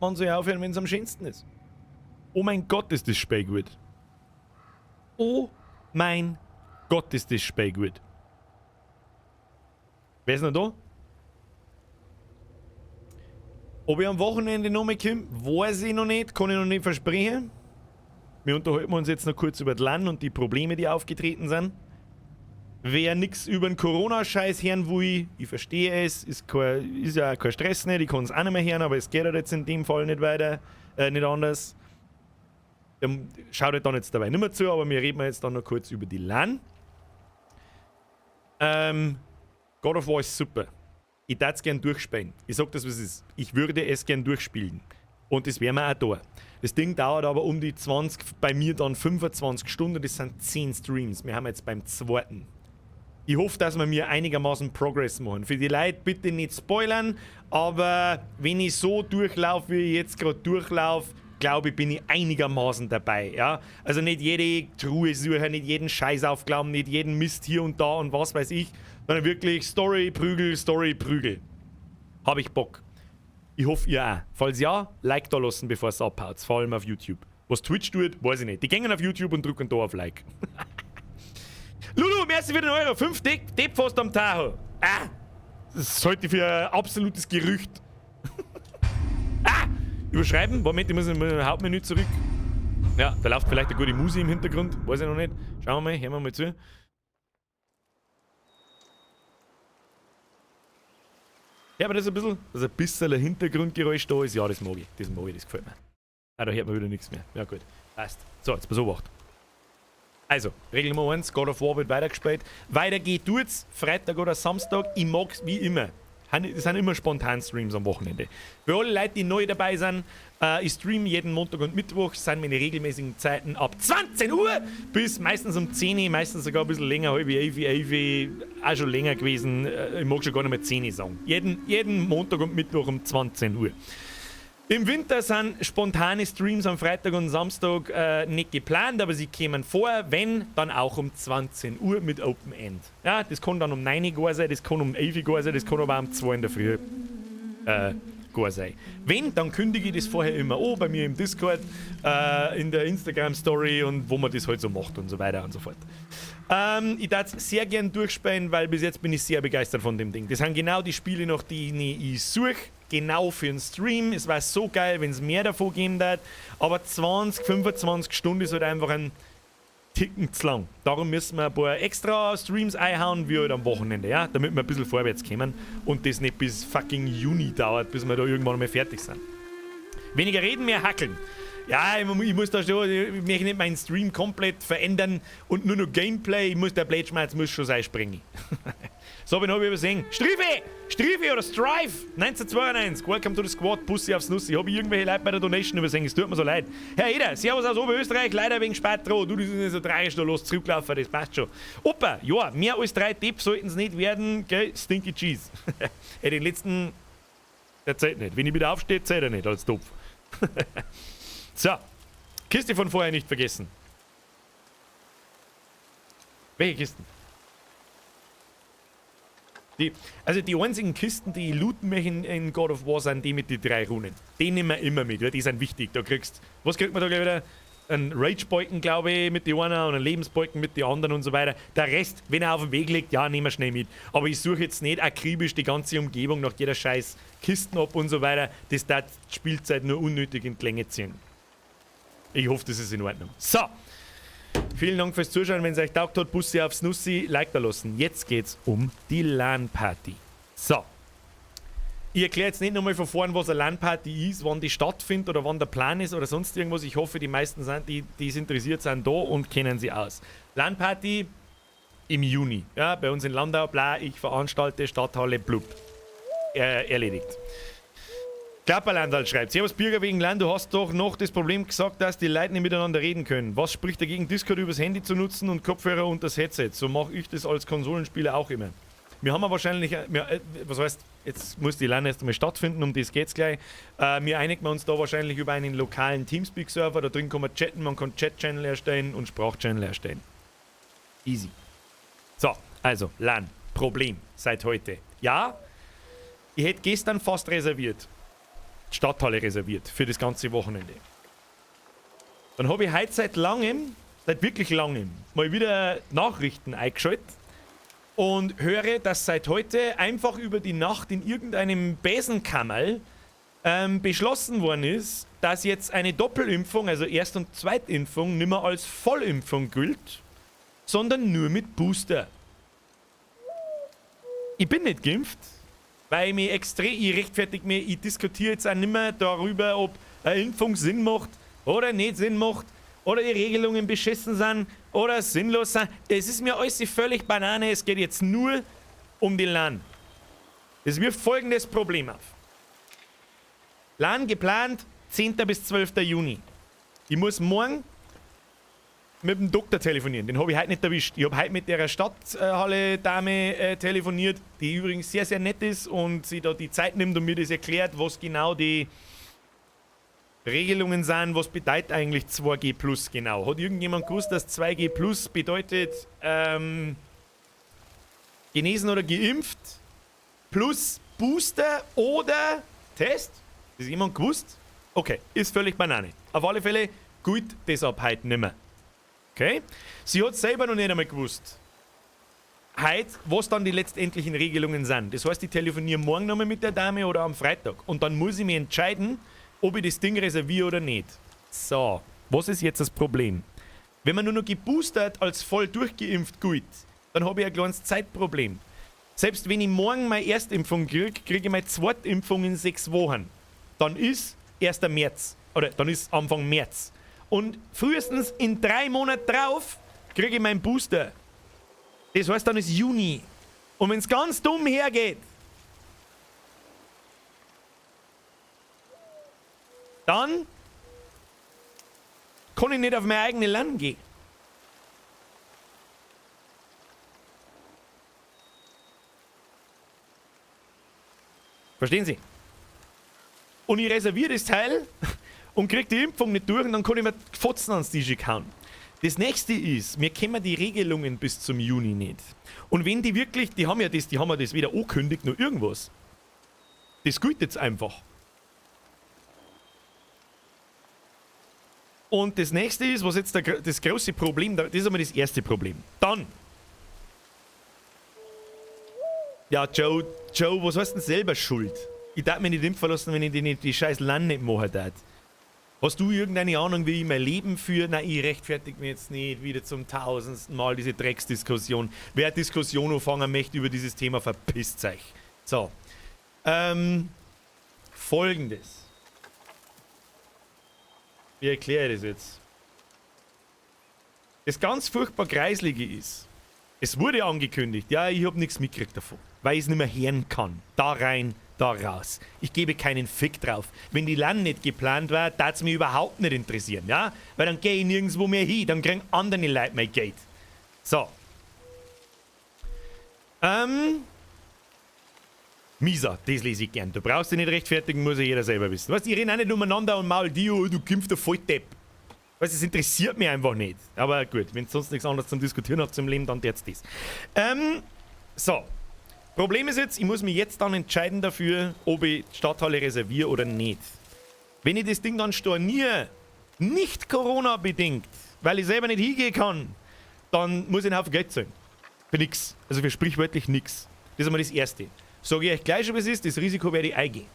Man soll ja aufhören, wenn es am schönsten ist. Oh mein Gott, ist das Spiel gut. Oh mein Gott, ist das Spiel gut. Wer ist noch da? Ob ich am Wochenende noch mal komme, weiß ich noch nicht, kann ich noch nicht versprechen. Wir unterhalten uns jetzt noch kurz über das Land und die Probleme, die aufgetreten sind. Wer nichts über den Corona-Scheiß hören will, ich verstehe es, ist ja kein Stress nicht, ich kann es auch nicht mehr hören, aber es geht halt jetzt in dem Fall nicht weiter, nicht anders. Schaut halt dann jetzt dabei nicht mehr zu, aber wir reden jetzt dann noch kurz über die LAN. God of War ist super. Ich würde es gern durchspielen. Ich sag das, was es ist. Ich würde es gern durchspielen. Und das werden wir auch da. Das Ding dauert aber um die 20, bei mir dann 25 Stunden. Das sind 10 Streams. Wir haben jetzt beim zweiten. Ich hoffe, dass wir mir einigermaßen Progress machen. Für die Leute bitte nicht spoilern, aber wenn ich so durchlaufe, wie ich jetzt gerade durchlaufe, glaube ich, bin ich einigermaßen dabei. Ja? Also nicht jede Truhe suchen, nicht jeden Scheiß aufglauben, nicht jeden Mist hier und da und was weiß ich, sondern wirklich Story, Prügel, Story, Prügel. Habe ich Bock. Ich hoffe, ihr auch. Falls ja, Like da lassen, bevor es abhaut. Vor allem auf YouTube. Was Twitch tut, weiß ich nicht. Die gehen auf YouTube und drücken da auf Like. Lulu, merci für den Euro. 5 Depp fast am Tacho. Ah! Das sollte für ein absolutes Gerücht. Ah! Überschreiben? Moment, ich muss im Hauptmenü zurück. Ja, da läuft vielleicht eine gute Musik im Hintergrund. Weiß ich noch nicht. Schauen wir mal, hören wir mal zu. Ja, aber das ist ein bisschen, dass ein bisschen ein Hintergrundgeräusch da ist. Ja, das mag ich. Das mag ich, das gefällt mir. Ah, da hört man wieder nichts mehr. Ja, gut. Passt. So, jetzt pass auf. Also, Regel Nummer 1, God of War wird weitergespielt. Weiter geht tut's, Freitag oder Samstag. Ich mag's wie immer. Das sind immer spontan Streams am Wochenende. Für alle Leute, die neu dabei sind, ich streame jeden Montag und Mittwoch, sind meine regelmäßigen Zeiten ab 20 Uhr bis meistens um 10 Uhr, meistens sogar ein bisschen länger, halb elf, elf, auch schon länger gewesen. Ich mag schon gar nicht mehr 10 Uhr sagen. Jeden Montag und Mittwoch um 20 Uhr. Im Winter sind spontane Streams am Freitag und Samstag nicht geplant, aber sie kämen vor, wenn, dann auch um 20 Uhr mit Open End. Ja, das kann dann um 9 Uhr sein, das kann um 11 Uhr sein, das kann aber auch um 2 in der Früh sein. Wenn, dann kündige ich das vorher immer an, bei mir im Discord, in der Instagram-Story und wo man das halt so macht und so weiter und so fort. Ich darf es sehr gern durchspielen, weil bis jetzt bin ich sehr begeistert von dem Ding. Das sind genau die Spiele, nach denen ich suche. Genau für einen Stream. Es war so geil, wenn es mehr davon gegeben hat. Aber 20, 25 Stunden ist halt einfach ein Ticken zu lang. Darum müssen wir ein paar extra Streams einhauen, wie halt am Wochenende, ja? Damit wir ein bisschen vorwärts kommen und das nicht bis fucking Juni dauert, bis wir da irgendwann mal fertig sind. Weniger reden, mehr hackeln. Ja, ich muss da schon, ich möchte nicht meinen Stream komplett verändern und nur noch Gameplay, ich muss der Blödschmerz muss schon sein springen. So, wen hab ich übersehen? Strife! Strife oder Strife! 1992, welcome to the squad, Bussi aufs Nussi. Hab ich irgendwelche Leute bei der Donation übersehen, es tut mir so leid. Herr Eder, servus aus Oberösterreich, leider wegen spät dran. Du, das ist nicht so tragisch, da los zurücklaufen, das passt schon. Opa, ja, mehr als 3 Tipps sollten es nicht werden, gell? Stinky Cheese. Ey, den letzten, der zählt nicht. Wenn ich wieder aufstehe, zählt er nicht als Topf. So, Kiste von vorher nicht vergessen. Welche Kisten? Die einzigen Kisten, die ich looten möchte in God of War, sind die mit den 3 Runen. Die nehmen wir immer mit, weil die sind wichtig. Da kriegst, was kriegt man da gleich wieder? Einen Rage-Balken, glaube ich, mit den einen und einen Lebensbalken mit den anderen und so weiter. Der Rest, wenn er auf dem Weg liegt, ja, nehmen wir schnell mit. Aber ich suche jetzt nicht akribisch die ganze Umgebung nach jeder scheiß Kisten ab und so weiter. Das darf die Spielzeit nur unnötig in die Länge ziehen. Ich hoffe, das ist in Ordnung. So, vielen Dank fürs Zuschauen. Wenn es euch taugt hat, Bussi aufs Nussi, Like da lassen. Jetzt geht's um die LAN-Party. So. Ich erkläre jetzt nicht nochmal von vorn, was eine LAN-Party ist, wann die stattfindet oder wann der Plan ist oder sonst irgendwas. Ich hoffe, die meisten, sind, die es interessiert, sind da und kennen sie aus. LAN-Party im Juni. Ja, bei uns in Landau, bla, ich veranstalte Stadthalle, blub. Erledigt. Klapperlandal schreibt, Servus Birger wegen LAN, du hast doch noch das Problem gesagt, dass die Leute nicht miteinander reden können. Was spricht dagegen, Discord übers Handy zu nutzen und Kopfhörer und das Headset? So mache ich das als Konsolenspieler auch immer. Wir haben ja wahrscheinlich, was heißt, jetzt muss die LAN erst einmal stattfinden, um das geht's gleich. Wir einigen uns da wahrscheinlich über einen lokalen Teamspeak-Server, da drin kann man chatten, man kann Chat-Channel erstellen und Sprach-Channel erstellen. Easy. So, also LAN, Problem seit heute. Ja, ich hätte gestern fast reserviert. Stadthalle reserviert für das ganze Wochenende. Dann habe ich heute seit langem, seit wirklich langem, mal wieder Nachrichten eingeschaltet und höre, dass seit heute einfach über die Nacht in irgendeinem Besenkammerl Beschlossen worden ist, dass jetzt eine Doppelimpfung, also Erst- und Zweitimpfung, nimmer als Vollimpfung gilt, sondern nur mit Booster. Ich bin nicht geimpft, weil ich mich extrem, ich rechtfertige mich, ich diskutiere jetzt auch nimmer darüber, ob eine Impfung Sinn macht oder nicht Sinn macht oder die Regelungen beschissen sind oder sinnlos sind. Das ist mir alles völlig Banane, es geht jetzt nur um die LAN. Es wirft folgendes Problem auf. LAN geplant, 10. bis 12. Juni. Ich muss morgen mit dem Doktor telefonieren. Den hab ich heute nicht erwischt. Ich hab heute mit der Stadthalle-Dame telefoniert, die übrigens sehr, sehr nett ist und sie da die Zeit nimmt und mir das erklärt, was genau die Regelungen sind. Was bedeutet eigentlich 2G plus genau? Hat irgendjemand gewusst, dass 2G plus bedeutet genesen oder geimpft plus Booster oder Test? Ist jemand gewusst? Okay, ist völlig Banane. Auf alle Fälle gut, das ab heute nimmer. Okay? Sie hat selber noch nicht einmal gewusst, heute, was dann die letztendlichen Regelungen sind. Das heißt, ich telefoniere morgen nochmal mit der Dame oder am Freitag. Und dann muss ich mich entscheiden, ob ich das Ding reserviere oder nicht. So, was ist jetzt das Problem? Wenn man nur noch geboostert als voll durchgeimpft gilt, dann habe ich ein kleines Zeitproblem. Selbst wenn ich morgen meine Erstimpfung kriege, kriege ich meine Zweitimpfung in 6 Wochen. Dann ist 1. März. Oder dann ist Anfang März. Und frühestens in 3 Monaten drauf kriege ich meinen Booster. Das heißt, dann ist Juni. Und wenn's ganz dumm hergeht, dann kann ich nicht auf mein eigenes Land gehen. Verstehen Sie? Und ich reserviere das Teil und krieg die Impfung nicht durch und dann kann ich mir Fotzen ans Tisch hauen. Das nächste ist, wir kennen die Regelungen bis zum Juni nicht. Und wenn die wirklich, die haben ja das, die haben ja das weder angekündigt noch irgendwas. Das gilt jetzt einfach. Und das nächste ist, was jetzt das große Problem, das ist einmal das erste Problem. Dann. Ja, Joe, was heißt denn selber schuld? Ich darf mich nicht impfen lassen, wenn ich die scheiß Land nicht machen darf. Hast du irgendeine Ahnung, wie ich mein Leben führe? Nein, ich rechtfertige mich jetzt nicht wieder zum 1000. Mal diese Drecksdiskussion. Wer Diskussion anfangen möchte über dieses Thema, verpisst euch. So. Folgendes. Wie erkläre ich das jetzt? Das ganz furchtbar Kreislige ist, es wurde angekündigt, ja, ich hab nichts mitgekriegt davon, weil ich's nicht mehr hören kann. Da rein, da raus. Ich gebe keinen Fick drauf. Wenn die LAN nicht geplant war, darf's mich überhaupt nicht interessieren, ja? Weil dann geh ich nirgendwo mehr hin, dann kriegen andere Leute mein Geld. So. Misa, das lese ich gern. Du brauchst dich nicht rechtfertigen, muss ja jeder selber wissen. Weißt du, ich renne auch nicht umeinander und maul die, oh, du kämpfst der Volldepp. Weißt du, das interessiert mich einfach nicht. Aber gut, wenn sonst nichts anderes zum Diskutieren habt im Leben, dann jetzt das. So. Problem ist jetzt, ich muss mich jetzt dann entscheiden dafür, ob ich die Stadthalle reserviere oder nicht. Wenn ich das Ding dann storniere, nicht Corona-bedingt, weil ich selber nicht hingehen kann, dann muss ich einen Haufen Geld zahlen. Für nix. Also für sprichwörtlich nix. Das ist einmal das Erste. Sag ich euch gleich schon, was es ist, das Risiko werde ich eingehen.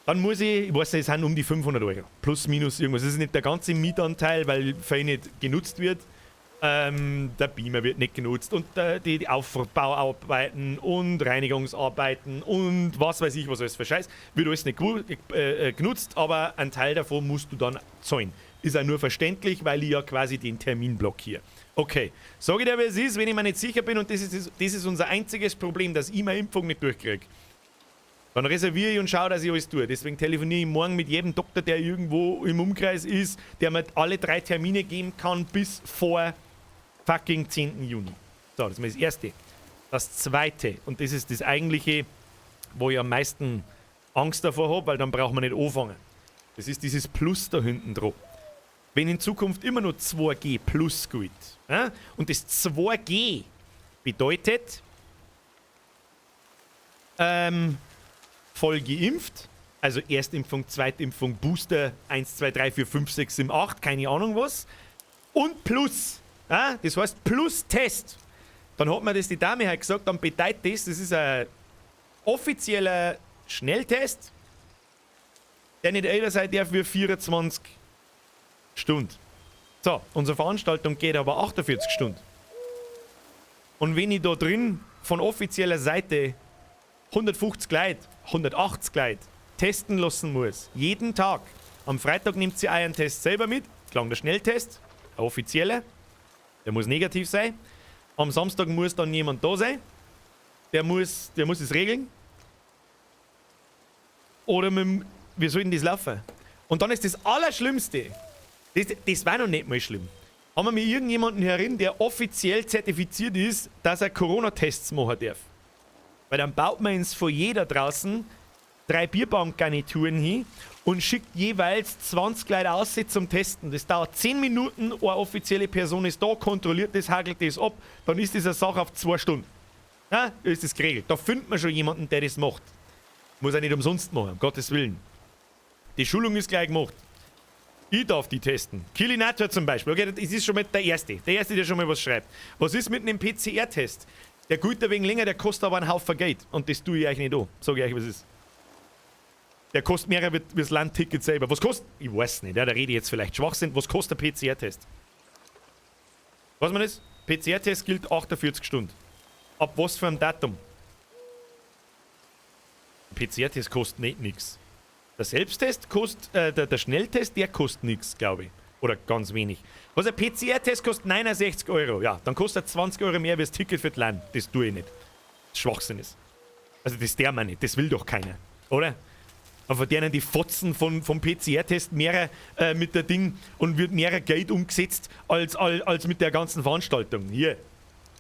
Dann muss ich, ich weiß nicht, es sind um die 500 Euro. Plus, minus irgendwas. Das ist nicht der ganze Mietanteil, weil viel nicht genutzt wird. Der Beamer wird nicht genutzt und die Aufbauarbeiten und Reinigungsarbeiten und was weiß ich, was alles für Scheiß. Wird alles nicht genutzt, aber ein Teil davon musst du dann zahlen. Ist auch nur verständlich, weil ich ja quasi den Termin blockiere. Okay, sag ich dir, wie es ist, wenn ich mir nicht sicher bin und das ist unser einziges Problem, dass ich meine Impfung nicht durchkriege. Dann reserviere ich und schaue, dass ich alles tue. Deswegen telefoniere ich morgen mit jedem Doktor, der irgendwo im Umkreis ist, der mir alle 3 Termine geben kann bis vor fucking 10. Juni. So, das ist mal das Erste. Das Zweite, und das ist das Eigentliche, wo ich am meisten Angst davor hab, weil dann braucht man nicht anfangen. Das ist dieses Plus da hinten dran. Wenn in Zukunft immer nur 2G plus gilt, ja? Und das 2G bedeutet voll geimpft, also Erstimpfung, Zweitimpfung, Booster 1, 2, 3, 4, 5, 6, 7, 8, keine Ahnung was, und plus, ja? Das heißt plus Test. Dann hat mir das die Dame halt gesagt, dann bedeutet das, das ist ein Offizieller Schnelltest, der nicht älter sein darf wie 24 Stunden. So, unsere Veranstaltung geht aber 48 Stunden. Und wenn ich da drin von offizieller Seite 150 Leute, 180 Leute testen lassen muss, jeden Tag. Am Freitag nimmt sie einen Test selber mit, klang der Schnelltest, der offizielle, der muss negativ sein. Am Samstag muss dann jemand da sein, der muss es regeln. Oder wir sollten das laufen. Und dann ist das Allerschlimmste, das war noch nicht mal schlimm. Haben wir mit irgendjemanden herin, der offiziell zertifiziert ist, dass er Corona-Tests machen darf. Weil dann baut man ins Foyer da draußen 3 Bierbankgarnituren hin und schickt jeweils 20 Leute aus zum Testen. Das dauert 10 Minuten, eine offizielle Person ist da, kontrolliert das, hagelt das ab, dann ist das eine Sache auf 2 Stunden. Ja, ist das geregelt. Da findet man schon jemanden, der das macht. Muss er nicht umsonst machen, um Gottes Willen. Die Schulung ist gleich gemacht. Ich darf die testen. Kilinator zum Beispiel. Okay, das ist schon mal der Erste. Der Erste, der schon mal was schreibt. Was ist mit einem PCR-Test? Der gilt ein wenig länger, der kostet aber einen Haufen Geld. Und das tue ich euch nicht an. Sag ich euch, was ist. Der kostet mehr wie das Landticket selber. Was kostet? Ich weiß nicht, ja, da rede ich jetzt vielleicht Schwachsinn. Was kostet der PCR-Test? Weiß man das? PCR-Test gilt 48 Stunden. Ab was für einem Datum? PCR-Test kostet nicht nix. Der Selbsttest kostet, der Schnelltest, der kostet nichts, glaube ich. Oder ganz wenig. Was ein PCR-Test kostet 69 Euro. Ja, dann kostet er 20 Euro mehr wie das Ticket für das Land. Das tue ich nicht. Das Schwachsinn ist. Also das der man nicht. Das will doch keiner. Oder? Aber verdienen die Fotzen vom PCR-Test mehr mit der Ding und wird mehr Geld umgesetzt als mit der ganzen Veranstaltung. Hier.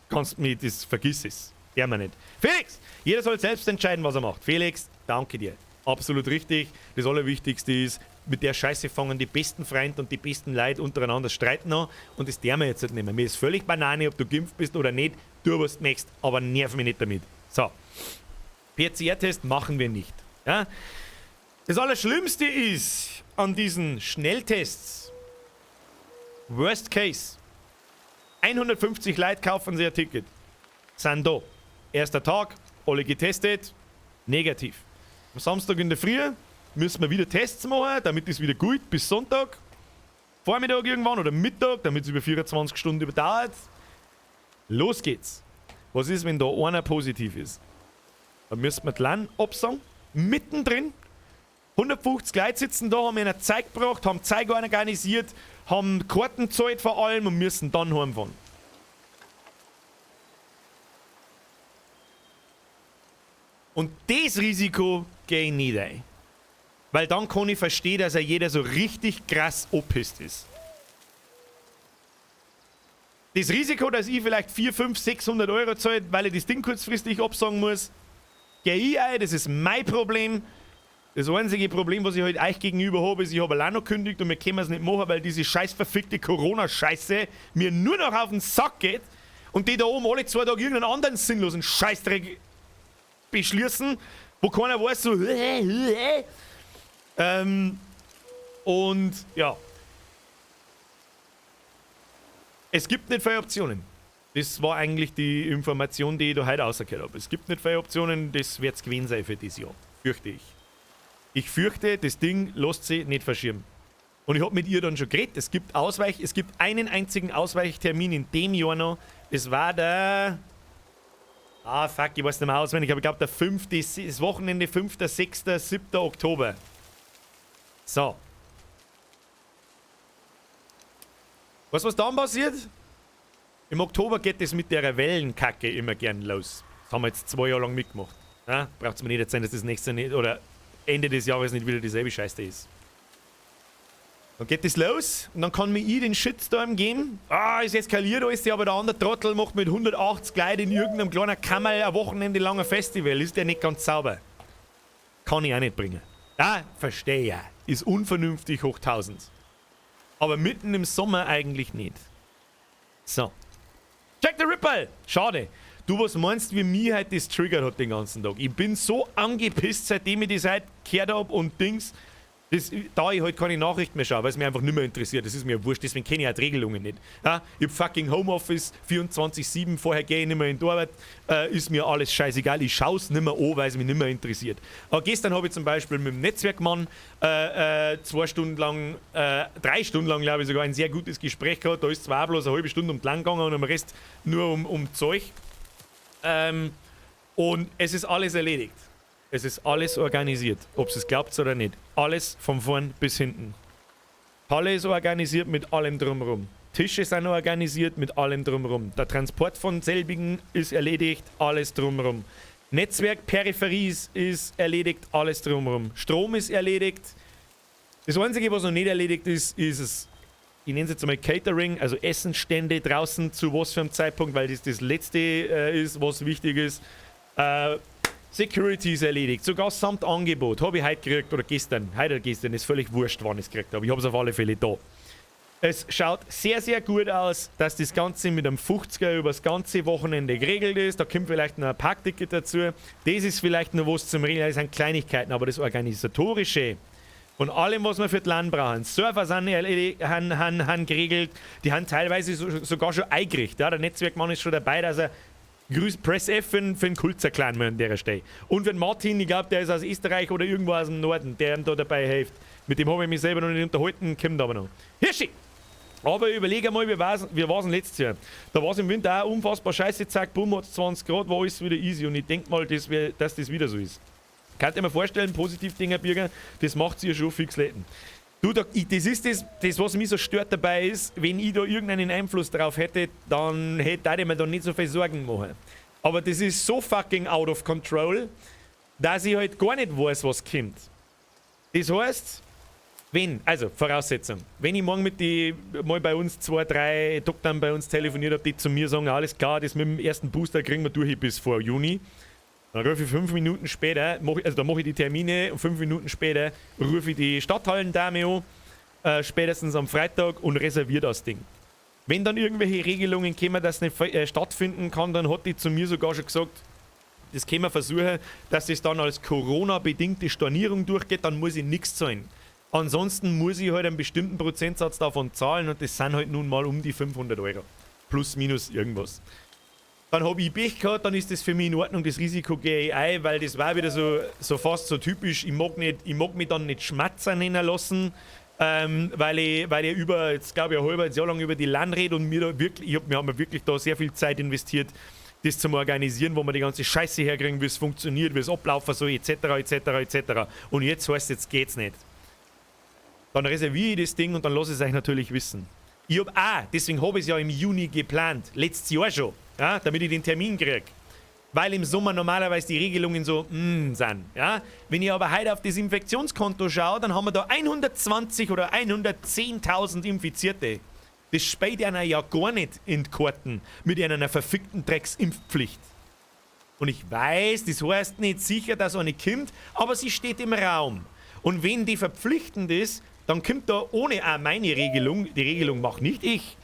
Kannst mir das, vergiss es. Der man nicht. Felix! Jeder soll selbst entscheiden, was er macht. Felix, danke dir. Absolut richtig. Das Allerwichtigste ist, mit der Scheiße fangen die besten Freunde und die besten Leute untereinander streiten an und das der wir jetzt nicht mehr. Mir ist völlig Banane, ob du geimpft bist oder nicht. Tu, was du möchtest, aber nerv mich nicht damit. So. PCR-Test machen wir nicht. Ja? Das Allerschlimmste ist an diesen Schnelltests, Worst Case, 150 Leute kaufen sich ein Ticket. Sind da. Erster Tag, alle getestet, negativ. Am Samstag in der Früh müssen wir wieder Tests machen, damit es wieder gut bis Sonntag. Vormittag irgendwann oder Mittag, damit es über 24 Stunden überdauert. Los geht's. Was ist, wenn da einer positiv ist? Dann müssen wir die LAN absagen. Mittendrin. 150 Leute sitzen da, haben ihnen Zeug gebracht, haben Zeug organisiert, haben Karten gezahlt vor allem und müssen dann heimfahren. Und das Risiko gehe ich nicht ein. Weil dann kann ich verstehen, dass er jeder so richtig krass opisst ist. Das Risiko, dass ich vielleicht 4, 5, 600 Euro zahle, weil ich das Ding kurzfristig absagen muss, gehe ich ein, das ist mein Problem. Das einzige Problem, was ich halt euch gegenüber habe, ist, ich habe allein noch gekündigt und wir können es nicht machen, weil diese scheiß verfickte Corona-Scheiße mir nur noch auf den Sack geht und die da oben alle 2 Tage irgendeinen anderen sinnlosen Scheißdreck beschließen, wo keiner weiß, so und ja. Es gibt nicht viele Optionen. Das war eigentlich die Information, die ich da heute rausgehört habe. Es gibt nicht viele Optionen, das wird es gewesen sein für dieses Jahr. Fürchte ich. Ich fürchte, das Ding lässt sich nicht verschieben. Und ich habe mit ihr dann schon geredet. Es gibt es gibt einen einzigen Ausweichtermin in dem Jahr noch. Das war der... Ah, fuck, ich weiß nicht mehr auswendig, aber ich glaube, der 5. Das Wochenende 5., 6., 7. Oktober. So. Weißt du, was dann passiert? Im Oktober geht es mit der Wellenkacke immer gern los. Das haben wir jetzt 2 Jahre lang mitgemacht. Ja? Braucht's mir nicht erzählen, dass das nächste nicht, oder Ende des Jahres nicht wieder dieselbe Scheiße ist. Dann geht das los und dann kann mir ich den Shitstorm geben. Ah, es eskaliert alles, aber der andere Trottel macht mit 180 Leuten in irgendeinem kleinen Kammerl ein Wochenende lang ein Festival. Ist der nicht ganz sauber? Kann ich auch nicht bringen. Ja, verstehe ja. Ist unvernünftig hoch 1000. Aber mitten im Sommer eigentlich nicht. So. Jack the Ripper! Schade. Du, was meinst, wie mich halt das triggert hat den ganzen Tag? Ich bin so angepisst, seitdem ich das heute gehört hab und Dings. Das, da ich halt keine Nachrichten mehr schaue, weil es mich einfach nicht mehr interessiert. Das ist mir wurscht, deswegen kenne ich auch die Regelungen nicht. Ja, ich hab fucking Homeoffice 24/7, vorher gehe ich nicht mehr in die Arbeit, ist mir alles scheißegal. Ich schaue es nicht mehr an, weil es mich nicht mehr interessiert. Aber gestern habe ich zum Beispiel mit dem Netzwerkmann 2 Stunden lang, 3 Stunden lang, glaube ich, sogar ein sehr gutes Gespräch gehabt. Da ist zwar auch bloß eine halbe Stunde um die LAN gegangen und am Rest nur um Zeug. Und es ist alles erledigt. Es ist alles organisiert, ob es glaubt oder nicht. Alles von vorn bis hinten. Halle ist organisiert mit allem Drumherum. Tische sind organisiert mit allem Drumherum. Der Transport von selbigen ist erledigt, alles Drumherum. Netzwerk Peripherie ist erledigt, alles Drumherum. Strom ist erledigt. Das Einzige, was noch nicht erledigt ist, ist es, ich nenne es jetzt einmal Catering, also Essensstände draußen zu was für einem Zeitpunkt, weil das das Letzte ist, was wichtig ist. Security ist erledigt, sogar samt Angebot. Habe ich heute gekriegt oder gestern. Heute oder gestern, ist völlig wurscht, wann ich es gekriegt habe. Ich habe es auf alle Fälle da. Es schaut sehr, sehr gut aus, dass das Ganze mit einem 50er über das ganze Wochenende geregelt ist. Da kommt vielleicht noch ein Parkticket dazu. Das ist vielleicht noch was zum Regeln, das sind Kleinigkeiten, aber das Organisatorische von allem, was wir für die LAN brauchen. Server sind, han geregelt, die haben teilweise sogar schon eingerichtet. Ja, der Netzwerkmann ist schon dabei, dass er Grüß Press F für den Kulzer Clan an der Stelle. Und für den Martin, ich glaube, der ist aus Österreich oder irgendwo aus dem Norden, der ihm da dabei hilft. Mit dem habe ich mich selber noch nicht unterhalten, kommt aber noch. Hirschi! Aber überlege mal, wie war's denn letztes Jahr? Da war es im Winter auch unfassbar scheiße, zack, bumm, hat 20 Grad, war alles wieder easy. Und ich denke mal, dass das wieder so ist. Könnt ihr mir vorstellen, positiv Dinger, Birger, das macht sich ja schon fix letten. Du, das ist das, was mich so stört dabei ist, wenn ich da irgendeinen Einfluss drauf hätte, dann hätte ich mir da nicht so viel Sorgen machen. Aber das ist so fucking out of control, dass ich halt gar nicht weiß, was kommt. Das heißt, wenn, also Voraussetzung, wenn ich morgen mit die, mal bei uns zwei, drei Doktoren bei uns telefoniert habe, die zu mir sagen, alles klar, das mit dem ersten Booster kriegen wir durch bis vor Juni. Dann rufe ich 5 Minuten später, also da mache ich die Termine und 5 Minuten später rufe ich die Stadthallendame an, spätestens am Freitag, und reserviere das Ding. Wenn dann irgendwelche Regelungen kommen, dass nicht stattfinden kann, dann hat die zu mir sogar schon gesagt, das können wir versuchen, dass das dann als Corona-bedingte Stornierung durchgeht, dann muss ich nichts zahlen. Ansonsten muss ich halt einen bestimmten Prozentsatz davon zahlen und das sind halt nun mal um die 500 Euro. Plus, minus irgendwas. Dann habe ich Pech gehabt, dann ist das für mich in Ordnung, das Risiko gehe ich ein, weil das war wieder so fast so typisch, ich mag, nicht, ich mag mich dann nicht Schmatzer nennen lassen, weil ich über, jetzt glaube ich, ein halbes Jahr lang über die LAN rede und mir da wirklich, wir haben wirklich da sehr viel Zeit investiert, das zum Organisieren, wo wir die ganze Scheiße herkriegen, wie es funktioniert, wie es ablaufen soll, etc., etc., etc. Und jetzt heißt es, jetzt geht's nicht. Dann reserviere ich das Ding und dann lasse ich es euch natürlich wissen. Ich hab auch, deswegen habe ich es ja im Juni geplant, letztes Jahr schon, ja, damit ich den Termin kriege. Weil im Sommer normalerweise die Regelungen so sind. Ja? Wenn ich aber heute auf das Infektionskonto schaue, dann haben wir da 120 oder 110.000 Infizierte. Das spielt einer ja gar nicht in die Karten mit einer verfickten Drecksimpfpflicht. Und ich weiß, das heißt nicht sicher, dass eine kommt, aber sie steht im Raum. Und wenn die verpflichtend ist, dann kommt da ohne auch meine Regelung, die Regelung mache nicht ich,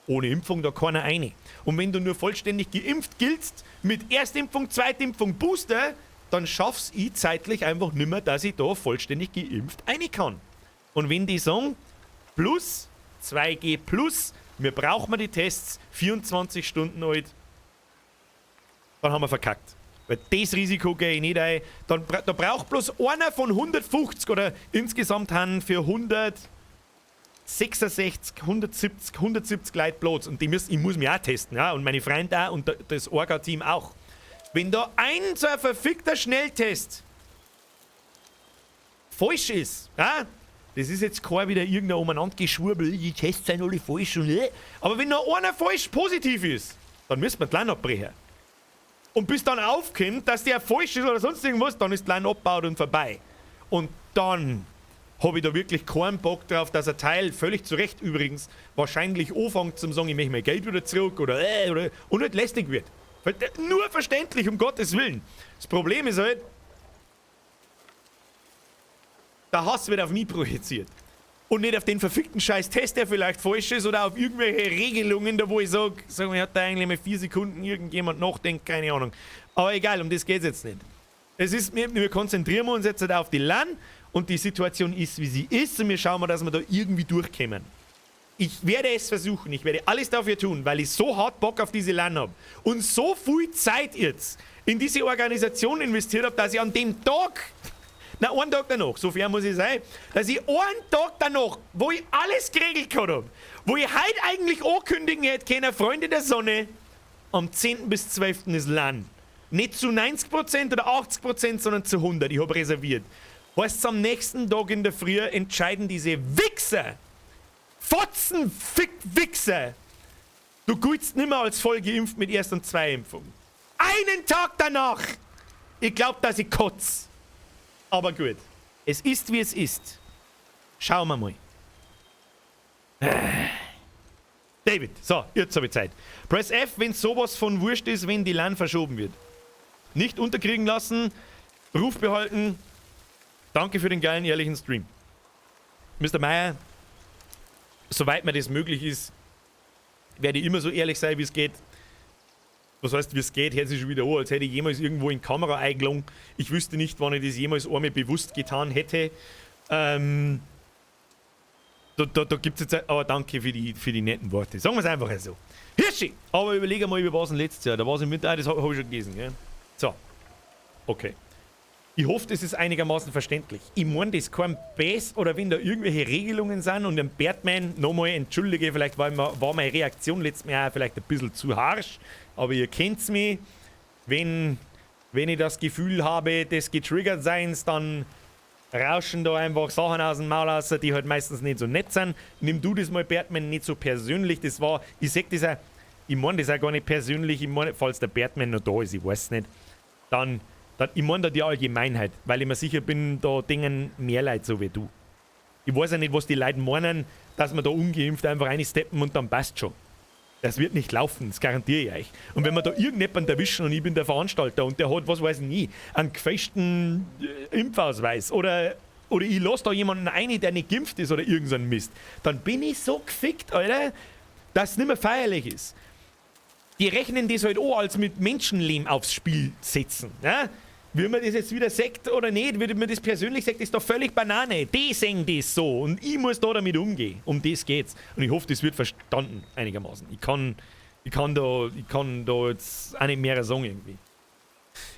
ohne Impfung da keiner eine. Und wenn du nur vollständig geimpft giltst, mit Erstimpfung, Zweitimpfung, Booster, dann schaff's ich zeitlich einfach nimmer, dass ich da vollständig geimpft eine kann. Und wenn die sagen, plus 2G plus, wir brauchen die Tests 24 Stunden alt, dann haben wir verkackt. Weil das Risiko gehe ich nicht ein. Dann, da braucht bloß einer von 150 oder insgesamt haben für 166, 170, 170 Leute Platz. Und ich muss mich auch testen, ja, und meine Freunde auch und das Orga-Team auch. Wenn da ein so ein verfickter Schnelltest falsch ist, ja, das ist jetzt kein wieder irgendein Umeinandergeschwurbel, die Tests sind alle falsch und aber wenn nur einer falsch positiv ist, dann müssen wir die LAN abbrechen. Und bis dann aufkommt, dass der falsch ist oder sonst irgendwas, dann ist die LAN abgebaut und vorbei. Und dann habe ich da wirklich keinen Bock drauf, dass ein Teil, völlig zu Recht übrigens, wahrscheinlich anfängt zum sagen, ich möchte mein Geld wieder zurück oder und nicht lästig wird. Nur verständlich, um Gottes Willen. Das Problem ist halt, der Hass wird auf mich projiziert. Und nicht auf den verfickten scheiß Test, der vielleicht falsch ist, oder auf irgendwelche Regelungen, da wo ich sage, sag mal, hat da eigentlich mal 4 Sekunden irgendjemand nachdenkt, keine Ahnung. Aber egal, um das geht es jetzt nicht. Es ist, wir konzentrieren uns jetzt halt auf die LAN. Und die Situation ist, wie sie ist. Und wir schauen mal, dass wir da irgendwie durchkommen. Ich werde es versuchen. Ich werde alles dafür tun, weil ich so hart Bock auf diese LAN habe. Und so viel Zeit jetzt in diese Organisation investiert habe, dass ich an dem Tag, na, einen Tag danach, so fair muss ich sein, dass ich einen Tag danach, wo ich alles geregelt gehabt habe, wo ich heute eigentlich ankündigen hätte können, Freunde der Sonne, am 10. bis 12. ist LAN. Nicht zu 90% oder 80%, sondern zu 100. Ich habe reserviert. Heißt, am nächsten Tag in der Früh entscheiden diese Wichser, Fotzen, Fick, Wichser, du giltst nimmer als voll geimpft mit Erst- und Zweiimpfung. Einen Tag danach! Ich glaub, dass ich kotz. Aber gut. Es ist, wie es ist. Schauen wir mal. David, so, jetzt habe ich Zeit. Press F, wenn sowas von wurscht ist, wenn die LAN verschoben wird. Nicht unterkriegen lassen, Ruf behalten. Danke für den geilen, ehrlichen Stream. Mr. Meyer, soweit mir das möglich ist, werde ich immer so ehrlich sein, wie es geht. Was heißt, wie es geht, hört sich schon wieder an, als hätte ich jemals irgendwo in Kamera eingelungen. Ich wüsste nicht, wann ich das jemals einmal bewusst getan hätte. Da gibt es jetzt, aber danke für die netten Worte. Sagen wir es einfach so. Hirschi! Aber überlege mal, wie war es denn letztes Jahr? Da war es im Winter, ah, das hab ich schon gelesen, gell? So. Okay. Ich hoffe, das ist einigermaßen verständlich. Ich meine, das ist kein Bass oder wenn da irgendwelche Regelungen sind und ein Batman, nochmal, entschuldige, vielleicht war meine Reaktion letztes Mal auch vielleicht ein bisschen zu harsch, aber ihr kennt's mich, wenn ich das Gefühl habe, des getriggert Seins, dann rauschen da einfach Sachen aus dem Maul raus, die halt meistens nicht so nett sind. Nimm du das mal, Batman, nicht so persönlich. Das war, ich sag das auch, ich meine das auch gar nicht persönlich, ich meine, falls der Batman noch da ist, ich weiß nicht, dann ich meine da die Allgemeinheit, weil ich mir sicher bin, da dingen mehr Leute so wie du. Ich weiß ja nicht, was die Leute meinen, dass wir da ungeimpft einfach reinsteppen und dann passt schon. Das wird nicht laufen, das garantiere ich euch. Und wenn wir da irgendjemanden erwischen und ich bin der Veranstalter und der hat, was weiß ich nie, einen gefälschten Impfausweis oder ich lasse da jemanden rein, der nicht geimpft ist oder irgend so ein Mist, dann bin ich so gefickt, Alter, dass es nicht mehr feierlich ist. Die rechnen das halt auch als mit Menschenleben aufs Spiel setzen. Ne? Wie man das jetzt wieder sagt oder nicht, wie man das persönlich sagt, ist doch völlig Banane. Die sehen das so und ich muss da damit umgehen. Um das geht's. Und ich hoffe, das wird verstanden einigermaßen. Ich kann da jetzt auch nicht mehr sagen irgendwie.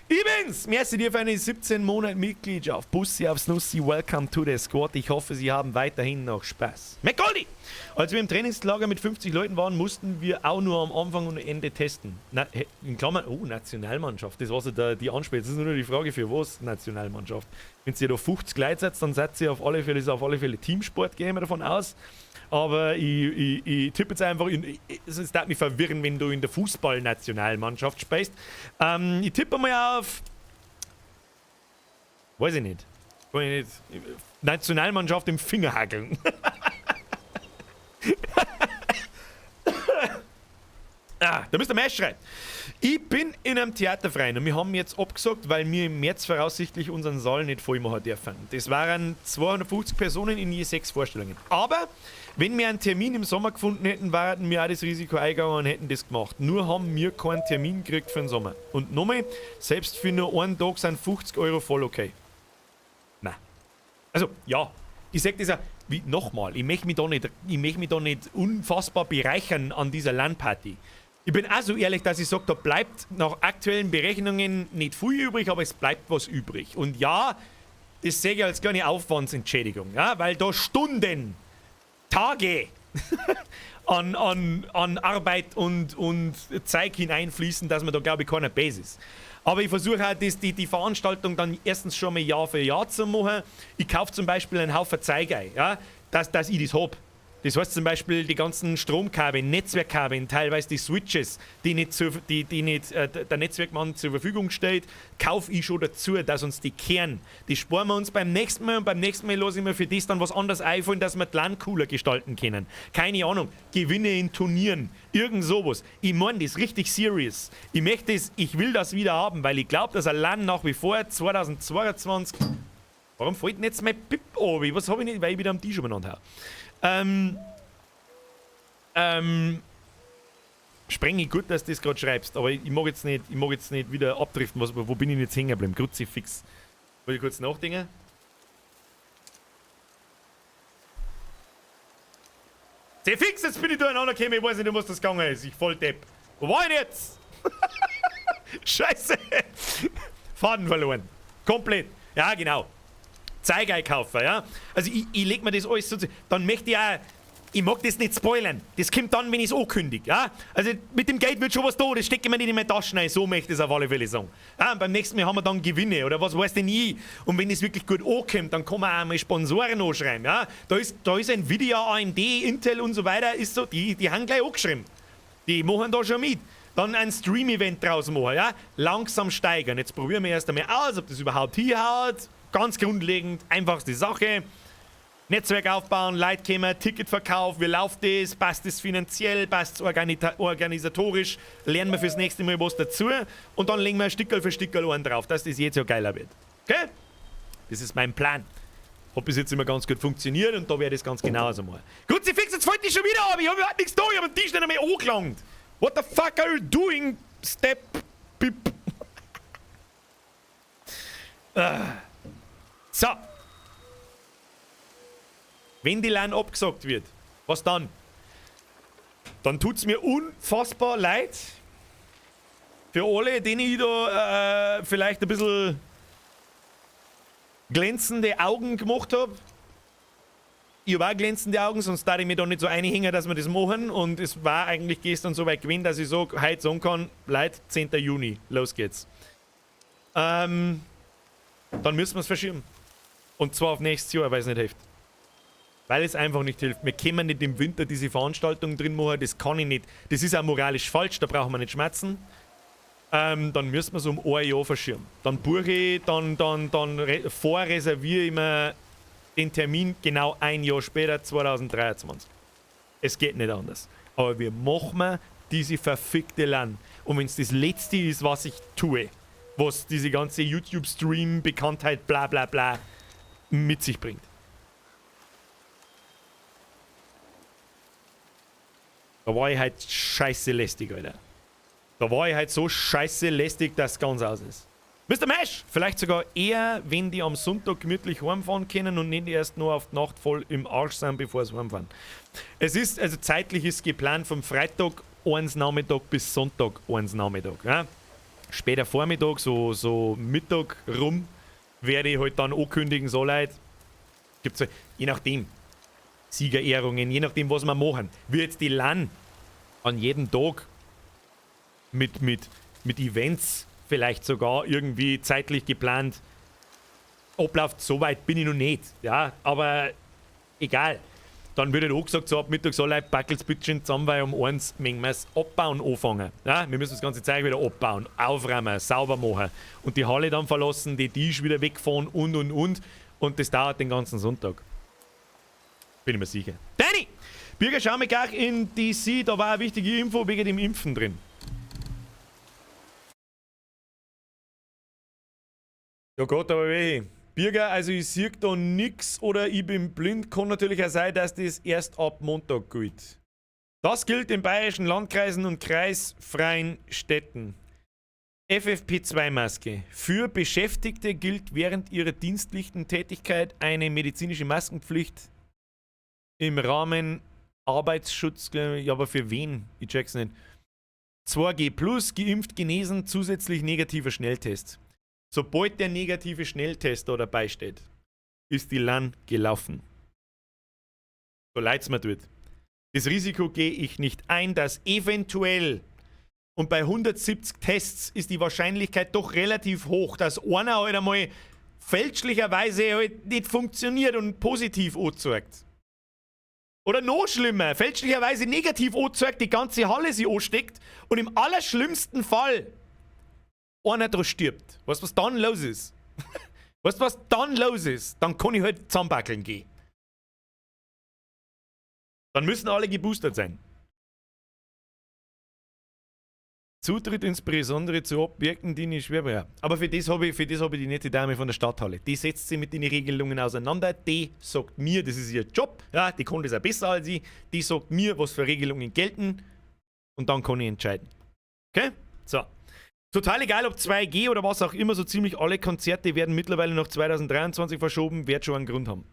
Ich bin's! Merci dir für eine 17 Monate Mitgliedschaft. Bussi aufs Nussi, welcome to the squad. Ich hoffe, Sie haben weiterhin noch Spaß. McGoldi! Als wir im Trainingslager mit 50 Leuten waren, mussten wir auch nur am Anfang und Ende testen. Na, in Klammern, oh, Nationalmannschaft. Das war so die Anspielung. Das ist nur die Frage, für was Nationalmannschaft. Wenn ihr da 50 Leute seid, dann seid ihr auf alle Fälle, ist auf alle Fälle Teamsport, gehen wir davon aus. Aber ich tippe jetzt einfach, es darf mich verwirren, wenn du in der Fußballnationalmannschaft spielst. Ich tippe mal auf, weiß ich nicht, kann ich nicht, Nationalmannschaft im Fingerhakeln. Ah, da müsst ihr mehr schreien. Ich bin in einem Theaterverein und wir haben jetzt abgesagt, weil wir im März voraussichtlich unseren Saal nicht voll machen dürfen. Das waren 250 Personen in je 6 Vorstellungen. Aber wenn wir einen Termin im Sommer gefunden hätten, wären wir auch das Risiko eingegangen und hätten das gemacht. Nur haben wir keinen Termin gekriegt für den Sommer. Und nochmal, selbst für nur einen Tag sind 50 Euro voll okay. Nein. Also, ja, ich sag das ja, wie, nochmal, ich möchte mich da nicht, ich möchte mich da nicht unfassbar bereichern an dieser LAN-Party. Ich bin auch so ehrlich, dass ich sage, da bleibt nach aktuellen Berechnungen nicht viel übrig, aber es bleibt was übrig. Und ja, das sehe ich als kleine Aufwandsentschädigung, ja, weil da Stunden, Tage an Arbeit und Zeug hineinfließen, dass man da, glaube ich, keiner Basis. Aber ich versuche halt, die Veranstaltung dann erstens schon mal Jahr für Jahr zu machen. Ich kaufe zum Beispiel einen Haufen Zeug ein, ja, dass ich das hab. Das heißt zum Beispiel die ganzen Stromkabel, Netzwerkkabel, teilweise die Switches, die nicht, der Netzwerkmann zur Verfügung stellt, kaufe ich schon dazu, dass uns die kehren. Die sparen wir uns beim nächsten Mal und beim nächsten Mal lasse ich mir für das dann was anderes einfallen, dass wir die LAN cooler gestalten können. Keine Ahnung, Gewinne in Turnieren, irgend sowas. Ich meine das richtig serious. Ich möchte das, ich will das wieder haben, weil ich glaube, dass eine LAN nach wie vor 2022... Warum fällt denn jetzt mein Pip runter? Was habe ich nicht, weil ich wieder am Tisch umeinander hau. Spreng ich gut, dass du das gerade schreibst, aber ich mag jetzt nicht, wieder abdriften. Wo bin ich jetzt hängen geblieben? Kruzifix. Wollte ich kurz nachdenken? Zefix, jetzt bin ich durcheinander gekommen, ich weiß nicht, um was das gegangen ist. Ich voll Depp. Wo war ich denn jetzt? Scheiße. Faden verloren. Komplett. Ja, genau. Zeug einkaufen, ja. Also ich leg mir das alles so zu. Dann möchte ich auch. Ich mag das nicht spoilern. Das kommt dann, wenn ich es ankündige. Ja? Also mit dem Geld wird schon was da, das stecke ich mir nicht in meine Taschen rein. So möchte ich es auf alle Fälle sagen. Ja, und beim nächsten Mal haben wir dann Gewinne oder was weiß denn ich. Und wenn es wirklich gut ankommt, dann kann man auch mal Sponsoren anschreiben. Ja? Da ist Nvidia, AMD, Intel und so weiter, ist so, die haben gleich angeschrieben. Die machen da schon mit. Dann ein Stream-Event draus machen, ja? Langsam steigern. Jetzt probieren wir erst einmal aus, ob das überhaupt hinhaut. Ganz grundlegend, einfachste Sache. Netzwerk aufbauen, Leute kommen, Ticketverkauf, wie läuft das, passt das finanziell, passt es organisatorisch, lernen wir fürs nächste Mal was dazu und dann legen wir ein Stickerl für Stickerl einen drauf, dass das jetzt ja geiler wird. Okay? Das ist mein Plan. Hat bis jetzt immer ganz gut funktioniert und da werde ich es ganz genauso machen. Kruzifix, jetzt fällt die schon wieder ab, ich hab überhaupt nichts da, ich hab den Tisch nicht einmal angelangt. What the fuck are you doing? Step, pip. So. Wenn die LAN abgesagt wird, was dann? Dann tut's mir unfassbar leid. Für alle, denen ich da vielleicht ein bisschen glänzende Augen gemacht hab. Ich hab auch glänzende Augen, sonst darf ich mir da nicht so einhängen, dass wir das machen. Und es war eigentlich gestern so weit gewesen, dass ich so heute sagen kann, Leute, 10. Juni, los geht's. Dann müssen wir's verschieben. Und zwar auf nächstes Jahr, weil es nicht hilft. Weil es einfach nicht hilft. Wir können nicht im Winter diese Veranstaltung drin machen, das kann ich nicht. Das ist auch moralisch falsch, da brauchen wir nicht schmerzen. Dann müssen wir es um ein Jahr verschieben. Dann buche ich, dann vorreserviere ich mir den Termin genau ein Jahr später, 2023. Es geht nicht anders. Aber wir machen diese verfickte LAN. Und wenn's das Letzte ist, was ich tue, was diese ganze YouTube-Stream-Bekanntheit bla bla bla mit sich bringt. Da war ich halt scheiße lästig, Alter. Da war ich halt so scheiße lästig, dass es ganz aus ist. Mister Mesh! Vielleicht sogar eher, wenn die am Sonntag gemütlich heimfahren können und nicht erst nur auf die Nacht voll im Arsch sind, bevor sie heimfahren. Es ist, also zeitlich ist geplant vom Freitag 1 Nachmittag bis Sonntag 1 Nachmittag. Ja? Später Vormittag, so Mittag rum, werde ich halt dann ankündigen, so Leute, gibt's halt, je nachdem, Siegerehrungen, je nachdem, was wir machen. Wie jetzt die LAN an jedem Tag mit Events vielleicht sogar irgendwie zeitlich geplant abläuft, so weit bin ich noch nicht. Ja, aber egal. Dann wird halt auch gesagt, so ab Mittag soll ich Backels bitte zusammen, weil um 1 müssen wir's abbauen anfangen. Ja, wir müssen das ganze Zeug wieder abbauen, aufräumen, sauber machen und die Halle dann verlassen, die Tisch wieder wegfahren und und. Und das dauert den ganzen Sonntag. Bin ich mir sicher. Danny! Birger, schau mich auch in DC, da war eine wichtige Info wegen dem Impfen drin. Ja Gott, aber weh. Birger, also ich sehe da nix oder ich bin blind. Kann natürlich auch sein, dass das erst ab Montag gilt. Das gilt in bayerischen Landkreisen und kreisfreien Städten. FFP2-Maske. Für Beschäftigte gilt während ihrer dienstlichen Tätigkeit eine medizinische Maskenpflicht im Rahmen Arbeitsschutz. Ja, aber für wen? Ich check's nicht. 2G plus, geimpft, genesen, zusätzlich negativer Schnelltest. Sobald der negative Schnelltest da dabei steht, ist die LAN gelaufen. So leid's mir tut. Das Risiko gehe ich nicht ein, dass eventuell, und bei 170 Tests ist die Wahrscheinlichkeit doch relativ hoch, dass einer halt einmal fälschlicherweise halt nicht funktioniert und positiv anzeigt. Oder noch schlimmer, fälschlicherweise negativ anzeigt, die ganze Halle sich ansteckt und im allerschlimmsten Fall einer da stirbt. Weißt du, was dann los ist? Weißt du, was dann los ist? Dann kann ich halt zusammenbackeln gehen. Dann müssen alle geboostert sein. Zutritt insbesondere zu Objekten, die nicht schwer wären. Aber für das habe ich die nette Dame von der Stadthalle. Die setzt sich mit den Regelungen auseinander. Die sagt mir, das ist ihr Job. Ja, die kann das auch besser als ich. Die sagt mir, was für Regelungen gelten. Und dann kann ich entscheiden. Okay? So. Total egal, ob 2G oder was auch immer, so ziemlich alle Konzerte werden mittlerweile noch 2023 verschoben, wird schon einen Grund haben.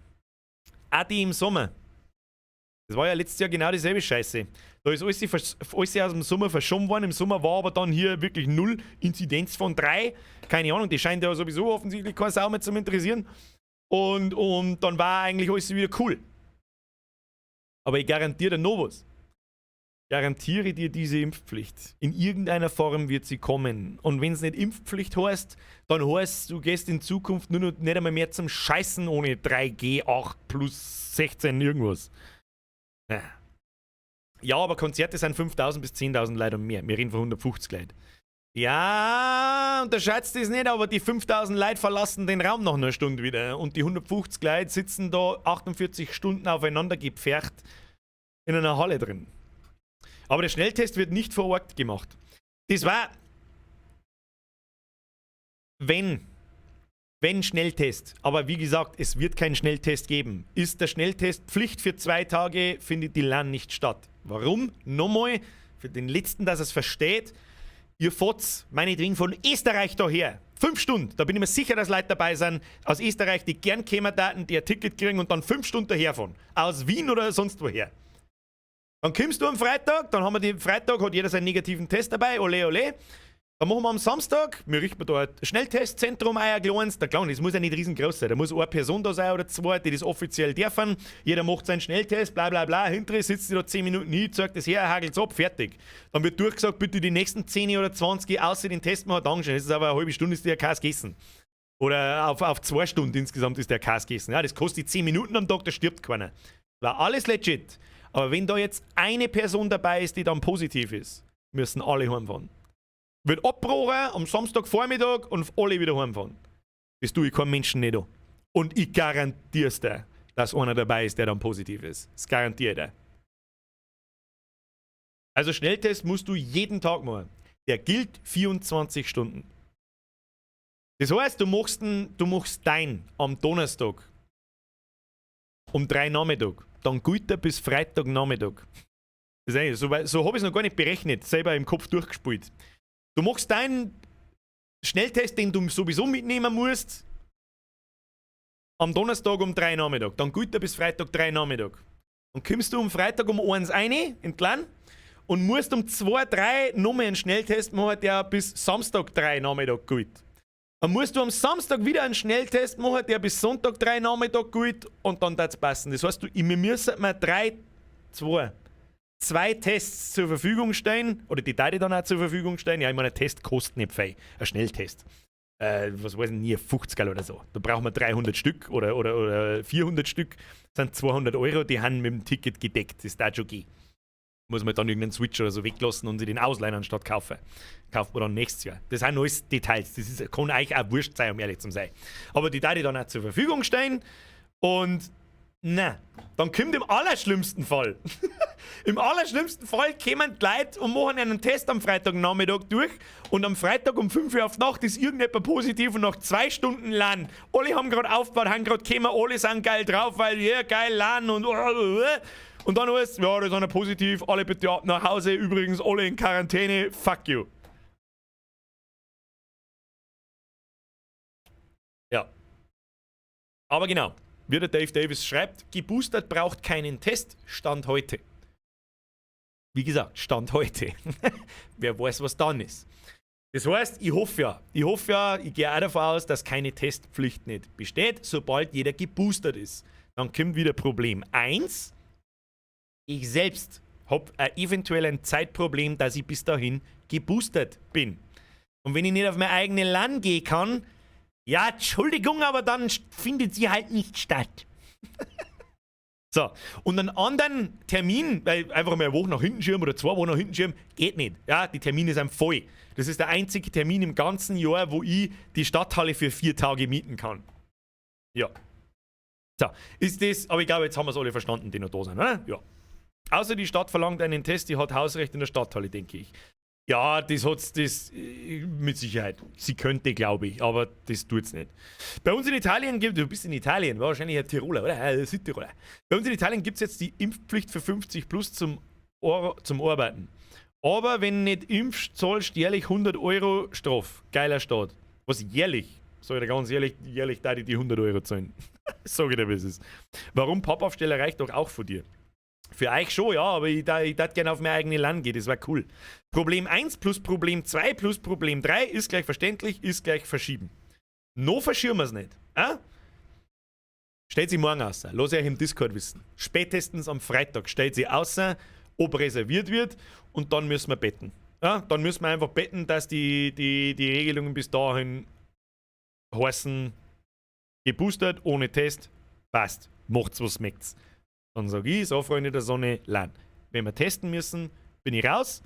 Auch die im Sommer. Das war ja letztes Jahr genau dieselbe Scheiße. Da ist alles aus dem Sommer verschoben worden. Im Sommer war aber dann hier wirklich null Inzidenz von 3. Keine Ahnung, die scheint ja sowieso offensichtlich keine Sau mehr zum Interessieren. Und dann war eigentlich alles wieder cool. Aber ich garantiere dir noch was. Garantiere dir diese Impfpflicht. In irgendeiner Form wird sie kommen. Und wenn es nicht Impfpflicht heißt, dann heißt du gehst in Zukunft nur noch nicht einmal mehr zum Scheißen ohne 3G, 8 plus 16 irgendwas. Ja. Ja, aber Konzerte sind 5.000 bis 10.000 Leute und mehr. Wir reden von 150 Leuten. Ja, unterschätzt das nicht, aber die 5.000 Leute verlassen den Raum nach einer Stunde wieder. Und die 150 Leute sitzen da 48 Stunden aufeinander gepfercht in einer Halle drin. Aber der Schnelltest wird nicht vor Ort gemacht. Das war, wenn Schnelltest, aber wie gesagt, es wird keinen Schnelltest geben. Ist der Schnelltest Pflicht für 2 Tage, findet die LAN nicht statt. Warum? Nochmal, für den Letzten, dass er es versteht, ihr fahrt meinetwegen von Österreich daher. 5 Stunden, da bin ich mir sicher, dass Leute dabei sind aus Österreich, die gern kämen daten, die ein Ticket kriegen und dann 5 Stunden daherfahren. Aus Wien oder sonst woher. Dann kommst du am Freitag, dann haben wir den Freitag, hat jeder seinen negativen Test dabei, ole ole. Dann machen wir am Samstag, wir richten da ein Schnelltestzentrum ein, ein kleines, der Kleine, das muss ja nicht riesengroß sein, da muss eine Person da sein oder zwei, die das offiziell dürfen. Jeder macht seinen Schnelltest, bla bla bla, hinterher sitzt sie da 10 Minuten hin, zeigt das her, hagelt's ab, fertig. Dann wird durchgesagt, bitte die nächsten 10 oder 20 außer den Test machen, Dankeschön, das ist aber eine halbe Stunde, ist der Käse gegessen. Oder auf 2 Stunden insgesamt ist der Käse gegessen. Ja, das kostet 10 Minuten am Tag, da stirbt keiner. War alles legit. Aber wenn da jetzt eine Person dabei ist, die dann positiv ist, müssen alle heimfahren. Wird abgebrochen am Samstagvormittag und alle wieder heimfahren. Das tue ich keinem Menschen nicht an. Und ich garantier's dir, dass einer dabei ist, der dann positiv ist. Das garantiere ich dir. Also Schnelltest musst du jeden Tag machen. Der gilt 24 Stunden. Das heißt, du machst dein am Donnerstag um 3 Nachmittag. Dann gilt er bis Freitagnachmittag. Das ist eigentlich so, weil, so hab ich's noch gar nicht berechnet, selber im Kopf durchgespielt. Du machst deinen Schnelltest, den du sowieso mitnehmen musst, am Donnerstag um 3 Nachmittag. Dann gilt er bis Freitag 3 Nachmittag. Dann kommst du am Freitag um 1 rein, entlang, und musst um 2, 3 nochmal einen Schnelltest machen, der bis Samstag 3 Nachmittag gilt. Dann musst du am Samstag wieder einen Schnelltest machen, der bis Sonntag 3 Nachmittag gilt, und dann darf's passen. Das heißt, wir müssen mal 3, 2, 2 Tests zur Verfügung stellen, oder die Teile dann auch zur Verfügung stellen. Ja, ich meine, ein Test kostet nicht viel, ein Schnelltest. Was weiß ich, nie 50 oder so. Da brauchen wir 300 Stück oder 400 Stück. Das sind 200 Euro, die haben mit dem Ticket gedeckt. Das darf schon gehen. Muss man dann irgendeinen Switch oder so weglassen und sich den ausleihen anstatt kaufen. Kauft man dann nächstes Jahr. Das sind alles Details. Das kann euch auch wurscht sein, um ehrlich zu sein. Aber die darf ich dann auch zur Verfügung stellen. Und na, dann kommt im allerschlimmsten Fall. Im allerschlimmsten Fall kommen die Leute und machen einen Test am Freitagnachmittag durch. Und am Freitag um 5 Uhr auf Nacht ist irgendjemand positiv und nach 2 Stunden LAN. Alle haben grad aufgebaut, haben grad gekommen, alle sind geil drauf, weil, yeah, geil, LAN und und dann heißt, ja, da ist einer positiv, alle bitte ab nach Hause, übrigens alle in Quarantäne, fuck you. Ja. Aber genau, wie der Dave Davis schreibt, geboostert braucht keinen Test, Stand heute. Wie gesagt, Stand heute. Wer weiß, was dann ist. Das heißt, ich hoffe ja, ich gehe auch davon aus, dass keine Testpflicht nicht besteht, sobald jeder geboostert ist. Dann kommt wieder Problem 1. Ich selbst hab eventuell ein Zeitproblem, dass ich bis dahin geboostert bin. Und wenn ich nicht auf mein eigenes Land gehen kann, ja, Entschuldigung, aber dann findet sie halt nicht statt. So, und einen anderen Termin, weil einfach mal eine Woche nach hinten schieben oder 2 Wochen nach hinten schieben, geht nicht. Ja, die Termine sind voll. Das ist der einzige Termin im ganzen Jahr, wo ich die Stadthalle für 4 Tage mieten kann. Ja. So, ist das, aber ich glaube, jetzt haben wir's alle verstanden, die noch da sind, oder? Ja. Außer die Stadt verlangt einen Test, die hat Hausrecht in der Stadthalle, denke ich. Ja, das hat's, das mit Sicherheit. Sie könnte, glaube ich, aber das tut's nicht. Bei uns in Italien gibt, du bist in Italien, wahrscheinlich ein Tiroler, oder? Südtiroler. Bei uns in Italien gibt's jetzt die Impfpflicht für 50 plus zum Arbeiten. Aber wenn nicht impfst, zahlst du jährlich 100 Euro Strafe. Geiler Staat. Was jährlich? Sag ich dir ganz ehrlich, jährlich da die 100 Euro zahlen. Sag ich dir, wie es ist. Warum Pappaufsteller reicht doch auch von dir? Für euch schon, ja, aber ich darf gerne auf mein eigenes Land gehen, das war cool. Problem 1 plus Problem 2 plus Problem 3 ist gleich verständlich, ist gleich verschieben. No verschieben wir es nicht. Äh? Stellt sie morgen aus. Lass euch im Discord wissen. Spätestens am Freitag stellt sie aus, ob reserviert wird und dann müssen wir betten. Ja, dann müssen wir einfach betten, dass die Regelungen bis dahin heißen, geboostert, ohne Test, passt. Macht's, was schmeckt's. Dann sage ich, so Freunde der Sonne, LAN. Wenn wir testen müssen, bin ich raus.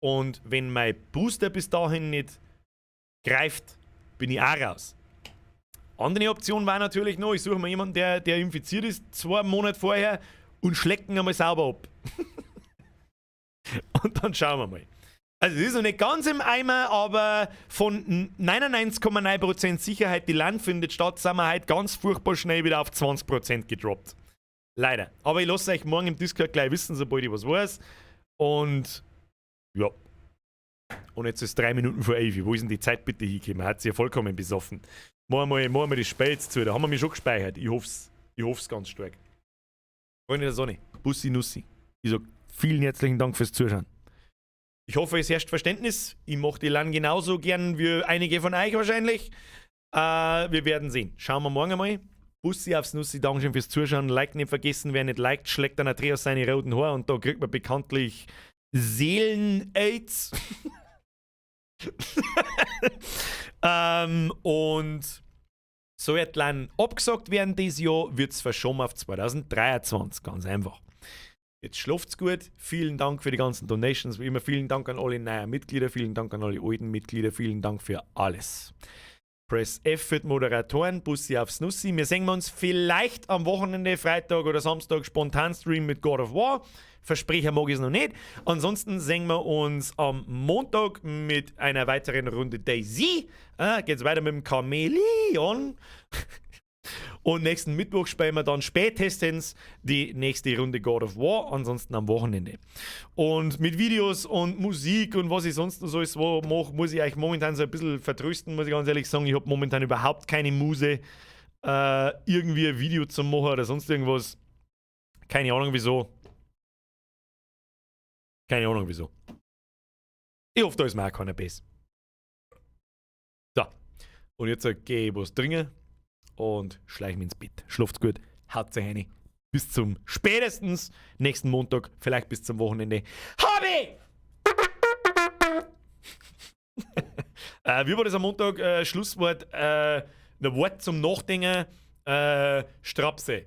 Und wenn mein Booster bis dahin nicht greift, bin ich auch raus. Andere Option war natürlich noch, ich suche mir jemanden, der infiziert ist, 2 Monate vorher und schlecken einmal sauber ab. Und dann schauen wir mal. Also es ist noch nicht ganz im Eimer, aber von 99,9% Sicherheit, die LAN findet statt, sind wir heute ganz furchtbar schnell wieder auf 20% gedroppt. Leider. Aber ich lasse euch morgen im Discord gleich wissen, sobald ich was weiß. Und ja. Und jetzt ist 10:57. Wo ist denn die Zeit bitte hingekommen? Hat sie ja vollkommen besoffen. Machen wir das Spiel jetzt zu. Da haben wir mich schon gespeichert. Ich hoff's. Ich hoff's ganz stark. Freunde der Sonne, Bussi Nussi. Ich sag vielen herzlichen Dank fürs Zuschauen. Ich hoffe, es herrscht Verständnis. Ich mache die LAN genauso gern wie einige von euch wahrscheinlich. Wir werden sehen. Schauen wir morgen einmal. Bussi aufs Nussi, Dankeschön fürs Zuschauen. Like nicht vergessen, wer nicht liked, schlägt dann Atreus seine roten Haare und da kriegt man bekanntlich Seelen-Aids. Und soll die LAN abgesagt werden dieses Jahr, wird es verschoben auf 2023. Ganz einfach. Jetzt schlaft's gut. Vielen Dank für die ganzen Donations. Wie immer, vielen Dank an alle neuen Mitglieder, vielen Dank an alle alten Mitglieder, vielen Dank für alles. Press F für die Moderatoren, Bussi aufs Nussi. Wir sehen uns vielleicht am Wochenende, Freitag oder Samstag, spontan Stream mit God of War. Versprechen mag ich es noch nicht. Ansonsten sehen wir uns am Montag mit einer weiteren Runde DayZ. Geht's weiter mit dem Chameleon. Und nächsten Mittwoch spielen wir dann spätestens die nächste Runde God of War, ansonsten am Wochenende. Und mit Videos und Musik und was ich sonst noch so alles mache, muss ich euch momentan so ein bisschen vertrösten, muss ich ganz ehrlich sagen. Ich habe momentan überhaupt keine Muse, irgendwie ein Video zu machen oder sonst irgendwas. Keine Ahnung wieso. Keine Ahnung wieso. Ich hoffe, da ist mir auch keiner böse. So. Und jetzt gehe ich was trinken und schleiche mich ins Bett. Schlaft gut, haut rein. Bis zum spätestens nächsten Montag, vielleicht bis zum Wochenende. Hobby! Wie war das am Montag? Schlusswort, ein Wort zum Nachdenken. Strapse.